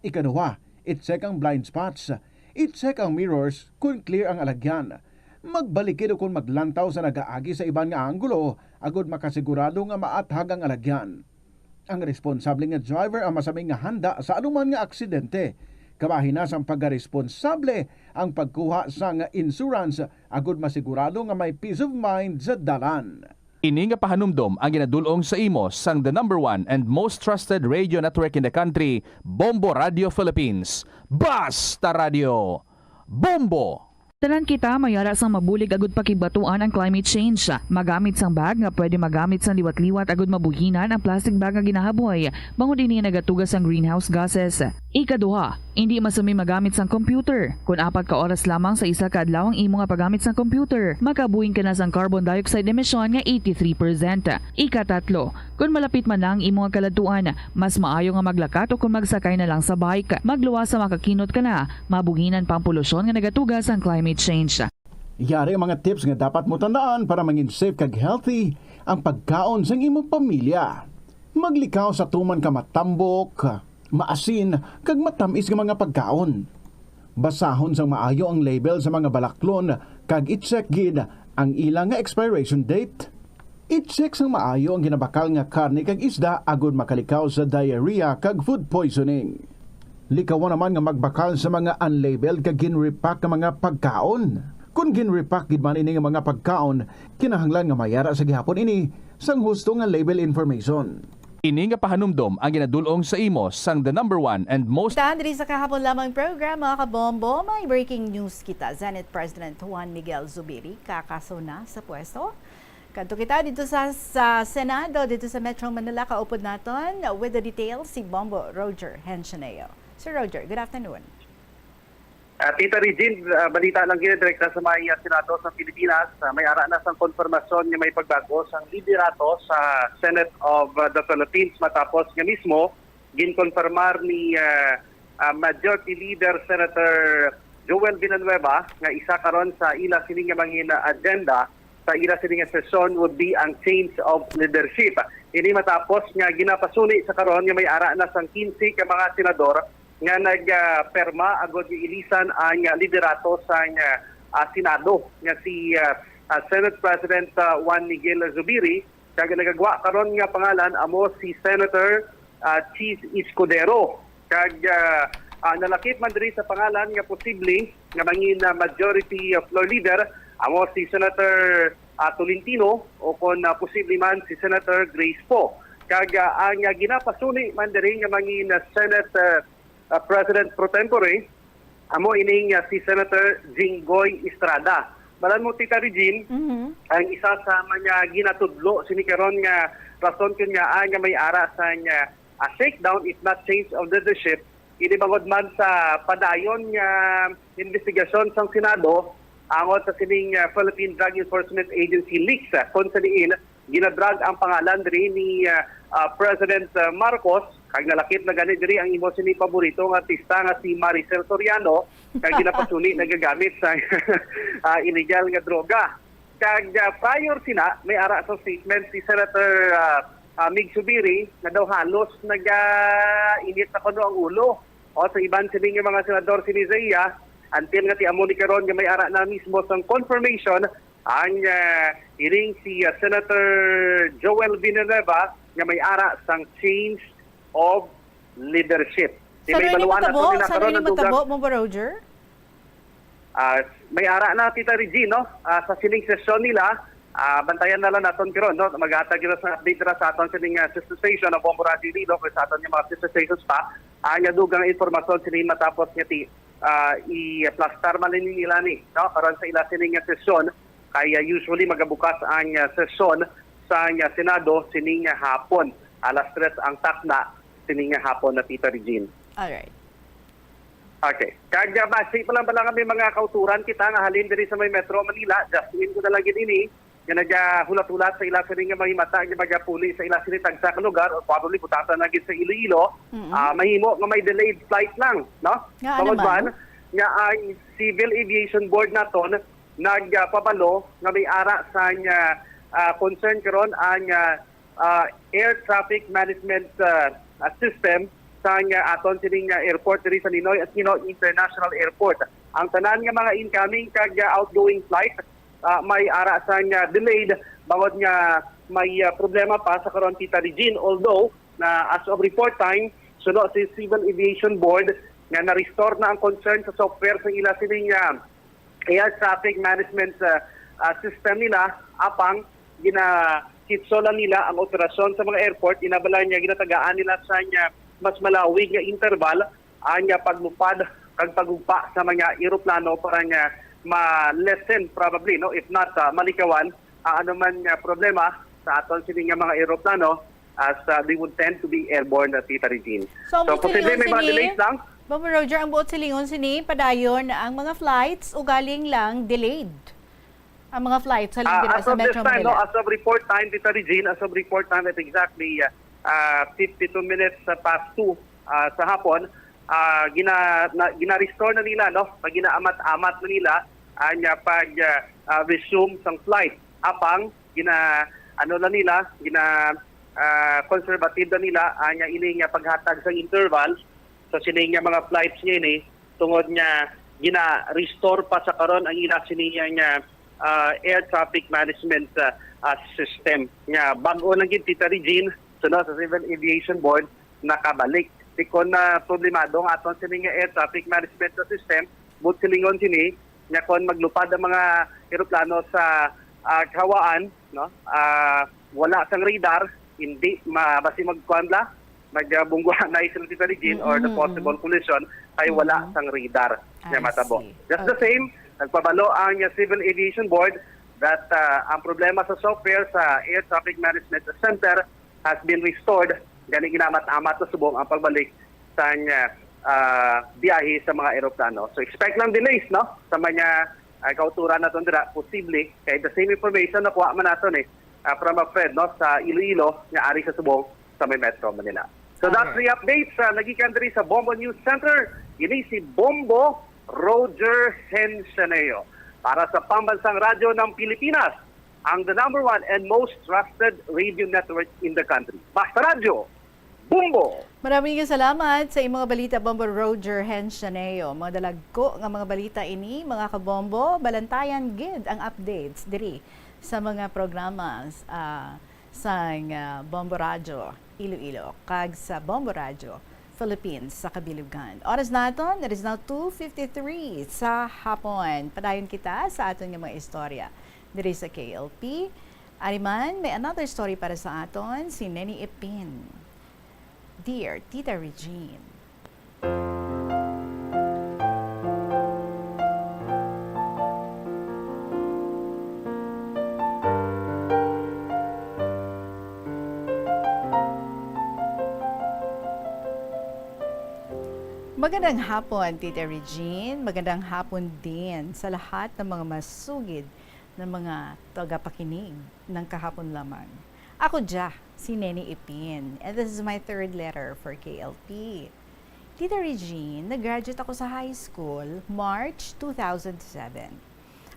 Ikaduha, i-check ang blind spots. I-check ang mirrors kon clear ang alagyan. Magbalikid ukon maglantaw sa nagaagi sa iban nga anggulo agod makasigurado nga maathag ang alagyan. Ang responsable nga driver ang masami nga handa sa anuman nga aksidente. Kabahin na sang pagkaresponsable ang pagkuha sang insurance agod masigurado nga may peace of mind sa dalan. Ini nga pahanumdom ang ginadul-ong sa imo sang the number one and most trusted radio network in the country, Bombo Radio Philippines. Basta Radio, Bombo! Tanan kita may ara sang mabulig agud pakigbatuan ang climate change. Magamit sang bag nga pwede magamit sang liwat-liwat agud mabuhinan ang plastic bag nga ginahaboy, bangod ini nagatuga sang greenhouse gases. Ikaduha, indi masumi magamit sang computer kon apat ka oras lamang sa isa ka adlaw ang imo nga paggamit sang computer. Makabuhin ka na sang carbon dioxide emission nga eighty-three percent. Ikatatlo, kon malapit man na ang imo nga kaladtuan, mas maayo nga maglakat o kon magsakay na lang sa bike. Magluwas sa makakinot ka na, mabuhinan pa ang polusyon nga nagatuga sang climate change. Yari ang mga tips nga dapat mo tandaan para mangin safe kag healthy ang pagkaon sang imong pamilya. Maglikaw sa tuman ka matambok, maasin, kag matamis nga mga pagkaon. Basahon sang maayo ang label sa mga balaklon kag i-check gid ang ila nga expiration date. I-check sang maayo ang ginabakal nga karne kag isda agud makalikaw sa diarrhea kag food poisoning. Likawan naman nga magbakal sa mga unlabeled kag gin-repack nga mga pagkaon. Kon gin-repack gid man ini nga mga pagkaon, kinahanglan nga mayara sa gihapon ini sang husto nga label information. Ini nga pahanumdom ang ginadul-ong sa imo sang the number one and most Tan diri sa kahapon lamang program, mga kabombo, may breaking news kita. Senate President Juan Miguel Zubiri kakaso na sa pwesto. Kadto kita dito sa, sa Senado, dito sa Metro Manila. Kaupod naton with the details si Bombo Roger Hensioneo. Sir Roger, good afternoon. Ah, Tita Regine, ah, balita lang gid direkta sa may, ah, Senado sa Pilipinas. Ah, may ara na sang konfirmasyon nga may pagbago sang liderato sa Senate of, ah, the Philippines matapos nga mismo ginkonfirmar ni, ah, ah, Majority Leader Senator Joel Villanueva nga isa karon sa ila sini nga mangin agenda sa ila sini nga sesyon would be ang change of leadership. Ini matapos nga ginapasuni sa karon nga may ara na sang kinse ka mga senador nga nagperma agud nga ilisan ang liderato sang, ah, Senado nga si, ah, ah, Senate President, ah, Juan Miguel Zubiri, kag nagagwa karon nga pangalan amo si Senator, ah, Chiz Escudero. Kag, ah, ah, nalakip man diri sa pangalan nga posible nga mangin, ah, majority, ah, floor leader amo si Senator, ah, Tolentino o kon, ah, posible man si Senator Grace Poe. Kag, ah, ang, ah, ginapasuni man diri nga mangin, ah, Senate, ah, ah, President pro tempore, amo ining, ah, si Senator Jinggoy Estrada. Balan mo, Tita Regine, Mhm. ang isa sa mga ginatudlo sini karon nga rason kun nga, ah, nga may ara sang, ah, ah, shakedown, if not change of leadership, ini bangod man sa padayon nga investigasyon sang Senado angot sa sining, ah, Philippine Drug Enforcement Agency leaks, ah, kon sa diin ginadrag ang pangalan diri ni, ah, ah, President, ah, Marcos, kag nalakip na gani diri ang imo sini paborito nga artista nga si Maricel Soriano, kag ginapasuni nagagamit sa, ah, illegal nga droga. Kag, ah, prior sina, may ara sa statement si Senator, ah, ah, Mig Zubiri nga daw halos naga-init na kuno ang ulo o sa iban sini nga mga senador sini sa iya, until nga ti amo ni karon nga may ara na mismo sang confirmation ang, ah, iring si, ah, Senator Joel Villanueva nga may ara sang change of leadership. Di Sa may ano ini baluan nato matabo? nila Sa ano karon ini ang dugang matabo, Bombo Roger? Ah, may ara na, Tita Regine, no? Ah, sa sining sesyon nila, ah, bantayan na lang naton karon, no? Maghatag kita sa update ra sa aton sining, ah, sister station, ang Bombo Radio Iloilo, kag sa aton nga mga sister stations pa. Ah, nga dugang impormasyon sini matapos nga ti, ah, i-plastar man ni nila ni, no? Karon sa ila sining nga sesyon, kay, ah, usually magabukas ang, ah, sesyon sa, ah, Senado sining, ah, hapon. Alas tres ang takna sining, ah, hapon na, Tita Regine. Alright. Okay. Kag, ah, basi pa lang bala nga may mga kauturan kita nga halin diri sa may Metro Manila, just in ko na lang gid ini, nga nagahulat-hulat sa ila sini nga mga mata nga magapuli sa ila sini tagsa ka lugar, or probably butatan na gid sa Iloilo. Mm-mm. Ah, mahimo nga may delayed flight lang, no? Nga, ano Bangod man? man, nga ang Civil Aviation Board naton nagpabalo nga may ara sang, ah, ah, concern karon ang, ah, ah, air traffic management, ah, ah, system sang, ah, aton sining, ah, airport diri sa Ninoy Aquino International Airport. Ang tanan nga mga incoming kag, ah, outgoing flight, ah, may ara sang, ah, delayed bangod nga may, ah, problema pa sa karon, Tita Regine. Although na as of report time, suno sa Civil Aviation Board nga na-restore na ang concern sa software sa ila sining, ah, air traffic management, ah, ah, system nila, apang ginakitso lang nila ang operasyon sa mga airport, inabala nga ginatagaan nila sa nga mas malawig nga interval ang nga paglupad kag pagugpa sa mga eroplano para nga ma-lessen probably, no, if not, ah, malikawan ang anuman nga problema sa aton sini nga mga eroplano as, ah, they would tend to be airborne, ah, Tita Regine. So, ang So, buot posible silingon may mga sini, delays lang. Bombo Roger, ang buot silingon sini, padayon ang mga flights, ugaling lang delayed ang mga flights halin Ah, dira as sa of this Metro time, no, Manila. As of report time, Tita Regine, as of report time, at exactly, ah, ah, fifty-two minutes sa past two, ah, sa hapon, ah, gina-, na, gina-restore na nila, no? Pag ginaamat-amat na nila ang, ah, pag, ah, ah, resume sang flight. Apang gina, ano na nila, gina, ah, conservative na nila ang, ah, ini nga paghatag sang interval sa sini nga mga flights nga ini, tungod nga gina-restore pa sa karon ang ila sini nga, ah, air traffic management, ah, ah, system nga bag-o lang gid, Tita Regine, suno sa Civil Aviation Board, nakabalik. Di kon na problemado nga aton sini nga air traffic management system, buot silingon sini nga kon maglupad ang mga eroplano sa, ah, kahawaan, no? Ah, wala sang radar, hindi ma-, basi magkuan la, magbungguanay sila, Tita Regine, or the Mm-mm. possible collision kay wala Mm-mm. sang radar nga I matabo. see. Just the Okay. same, nagpabalo ang, uh, Civil Aviation Board that, uh, ang problema sa software sa Air Traffic Management Center has been restored. Gani ginamat-amat na subong ang pagbalik sa, uh, uh, biyahe sa mga eroplano. So expect lang delays, no? Sa mga, uh, kauturan naton dira, posible. Kay the same information nakuha man naton eh, uh, from a friend, no, sa Iloilo nga ari sa subong sa may Metro Manila. So that's Alright. the update sa nagikan diri sa Bombo News Center. Ini si Bombo Roger Hensaneo para sa Pambansang Radyo ng Pilipinas, ang the number one and most trusted radio network in the country. Basta Radyo, Bombo! Maraming salamat sa imong balita, Bombo Roger Hensaneo. Mga dalagko nga mga balita ini, mga kabombo, balantayan gid ang updates diri sa mga programas, ah, sang, ah, Bombo Radyo Iloilo kag sa Bombo Radyo Philippines sa kabilugan. Oras naton, it is now two fifty-three sa hapon. Padayon kita sa aton nga mga istorya diri sa K L P. Ari man, may another story para sa aton, si Neni Ipin. Dear Tita Regine. Magandang hapon, Tita Regine. Magandang hapon din sa lahat ng mga masugid na mga tagapakinig ng kahapon lamang. Ako dya, si Neni Ipin, and this is my third letter for K L P. Tita Regine, nag-graduate ako sa high school, March two thousand seven.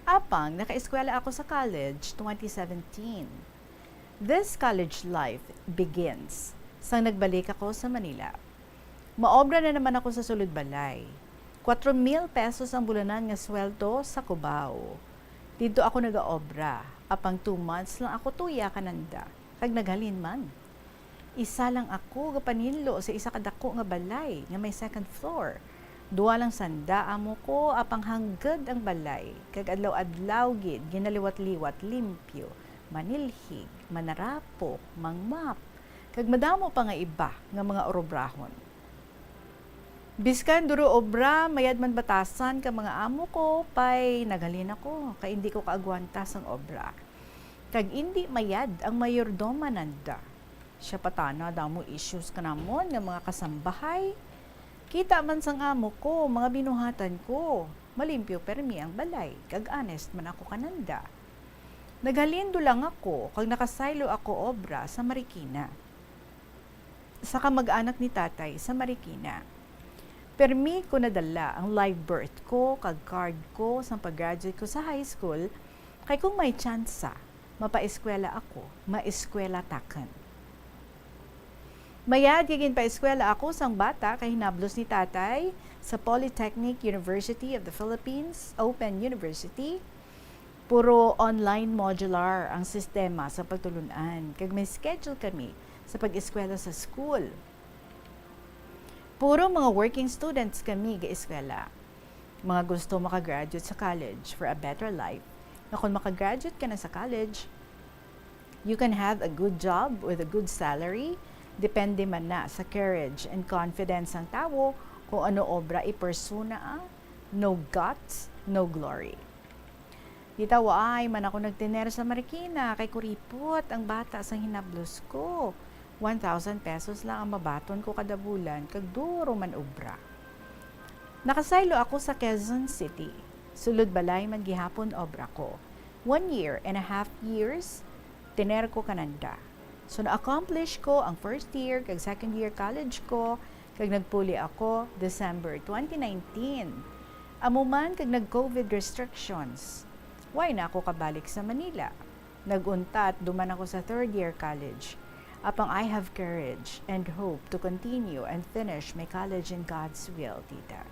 Apang, nakaeskwela ako sa college, twenty seventeen. This college life begins sang nagbalik ako sa Manila. Maobra na naman ako sa sulod balay. Kwatro mil pesos ang bulanan nga sweldo sa Cubao. Didto ako nagaobra, apang two months lang ako tuya kananda, kag naghalin man. Isa lang ako gapaninlo sa isa ka dako nga balay nga may second floor. Duha lang sanda amo ko, apang hanggad ang balay, kag adlaw-adlaw gid ginaliwat-liwat, limpyo, manilhig, manarapok, mangmap, kag madamo pa nga iba nga mga urobrahon. Biskan duro obra, mayad man batasan ka mga amo ko, pay naghalin ako, kay indi ko kaagwanta sang obra. Kag indi mayad ang mayordoma nanda. Siya pa tana damo issues kanamon nga mga kasambahay. Kita man sang amo ko, mga binuhatan ko, malimpyo permi ang balay, kag honest man ako kananda. Naghalin dulang ako, kag nakasaylo ako obra sa Marikina, sa kamag-anak ni tatay sa Marikina. Permi ko nadala ang live birth ko kag card ko sang pag-graduate ko sa high school, kay kung may tsansa, mapaeskwela ako, maeskwela takon. Mayad kay ginpaeskwela ako sang bata kay hinablos ni tatay sa Polytechnic University of the Philippines, Open University. Puro online modular ang sistema sa pagtulun-an, kag may schedule kami sa pag-eskwela sa school. Puro mga working students kami ga-eskwela. Mga gusto makagraduate sa college for a better life, nga kung makagraduate ka na sa college, you can have a good job with a good salary, depende man na sa courage and confidence sang tawo kung ano obra i-pursue na, ah, no guts, no glory. Di ta, waay man ako nagtener sa Marikina, kay kuripot ang bata sang hinablos ko. One thousand pesos lang ang mabaton ko kada bulan, kag duro man obra. Nakasaylo ako sa Quezon City. Sulod balay man gihapon obra ko. One year and a half years, tener ko kananda. So, na-accomplish ko ang first year kag second year college ko, kag nagpuli ako December twenty nineteen. Amo man kag nag-COVID restrictions, wala na ako kabalik sa Manila. Nag-untat duman ako sa third year college. Apang I have courage and hope to continue and finish my college in God's will, tita.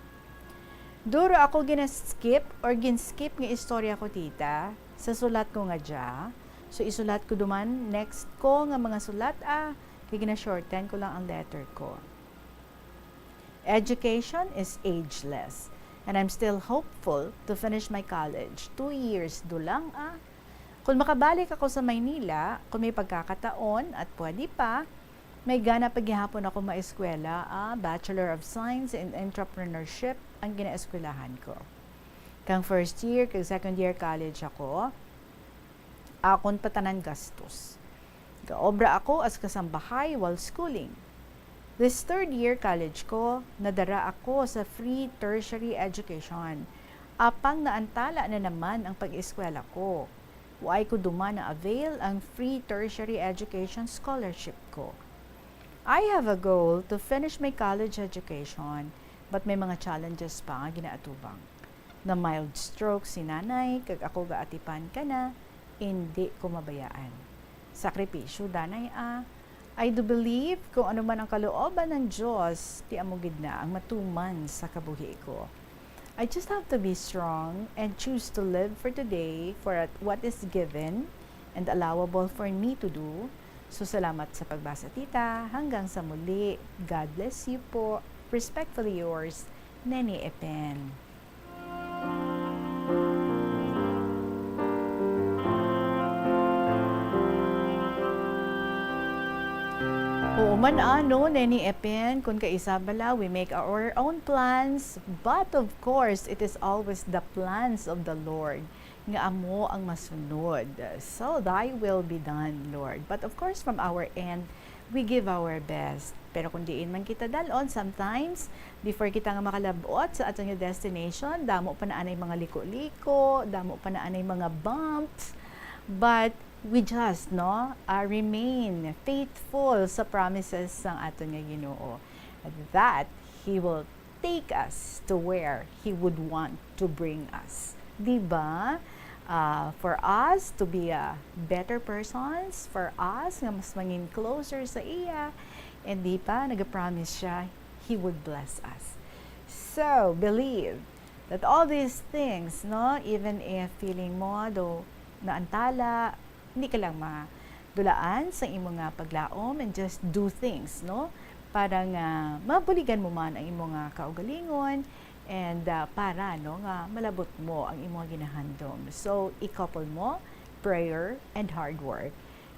Duro ako gina-skip or gin-skip nga istorya ko, tita, sa sulat ko nga dya. So, isulat ko duman next ko nga mga sulat, ah, kay gina-shorten ko lang ang letter ko. Education is ageless, and I'm still hopeful to finish my college. Two years do lang, ah. Kung makabalik ako sa Maynila, kung may pagkakataon at pwede pa, may gana pa gihapon ako maeskwela, ah, Bachelor of Science in Entrepreneurship ang ginaeskwelahan ko. Kang first year kag second year college ako, akon pa tanan gastos. Gaobra ako as kasambahay while schooling. This third year college ko, nadara ako sa free tertiary education. Apang naantala na naman ang pag-eskwela ko. Wala ko duman na-avail ang free tertiary education scholarship ko. I have a goal to finish my college education, but may mga challenges pa nga ginaatubang. Na-mild stroke si nanay, kag ako gaatipan ka na, indi ko mabayaan. Sakripisyo, danay, ah. I do believe kung ano man ang kalooban ng Diyos, ti amo gid na ang matuman sa kabuhi ko. I just have to be strong and choose to live for today, for at-, what is given and allowable for me to do. So, salamat sa pagbasa, tita. Hanggang sa muli, God bless you po. Respectfully yours, Neni Epen. Oo man, ano, Neni Epen, kun kaisa bala, we make our own plans, but of course, it is always the plans of the Lord nga amo ang masunod. So, thy will be done, Lord. But of course, from our end, we give our best. Pero kung diin man kita dalon, sometimes, before kita nga makalab-ot sa aton nga destination, damo pa na anay mga liko-liko, damo pa na anay mga bumps. But we just, no, uh, remain faithful sa promises sang aton nga Ginoo, that He will take us to where He would want to bring us. Di ba? Ah, for us to be a better persons, for us nga mas mangin closer sa iya, and di ba, nag-promise siya, He would bless us. So, believe that all these things, no, even if feeling mo do naantala, hindi ka lang madulaan sa imo nga paglaom and just do things, no? Para nga mabuligan mo man ang imo nga kaugalingon and, ah, para, no, nga malabot mo ang imo nga ginahandom. So, i-couple mo prayer and hard work.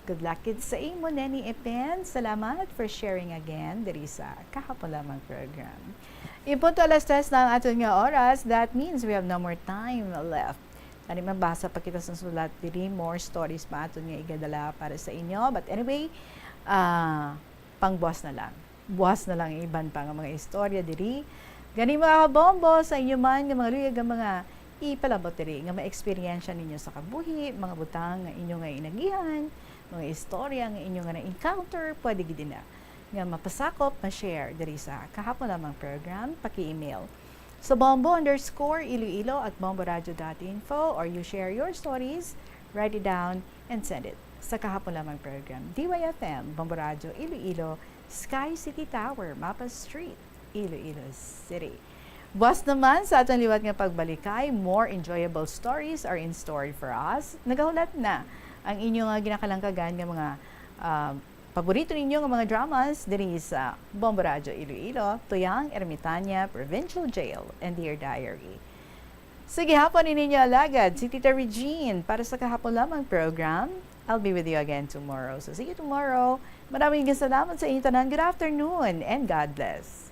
Good luck gid sa imo, Neni Epen. Salamat for sharing again diri sa Kahapon Lamang program. Inpunto alas tres na ang aton nga oras. That means we have no more time left. Gani, mabasa pa kita sa sulat diri, more stories pa aton nga igadala para sa inyo. But anyway, ah, pangbuwas na lang. Buwas na lang ang iban pa nga mga istorya diri. Gani, mga kabombo, sa inyo man nga mga luyag nga mga ipalabot diri, nga maeksperiensya ninyo sa kabuhi, mga butang nga inyo nga inagihan, mga istorya nga inyo nga na-encounter, pwede gid na. nga mapasakop, ma-share diri sa Kahapon Lamang program, paki-email sa bombo underscore iloilo at bomboradio dot info, or you share your stories, write it down, and send it sa Kahapon Lamang program, D Y F M, Bombo Radio Iloilo, Sky City Tower, Mapa Street, Iloilo City. Buas naman sa aton liwat nga pagbalikay, more enjoyable stories are in store for us. Nagahulat na ang inyo nga ginakalangkagan nga mga, ah, paborito ninyo nga mga dramas diri sa Bombo Radio Iloilo, Tuyang, Ermitaña, Provincial Jail, and Dear Diary. Sa gihapon, ini ninyo alagad, si Tita Regine, para sa Kahapon Lamang program. I'll be with you again tomorrow. So, see you tomorrow. Maraming salamat sa inyo tanan. Good afternoon and God bless.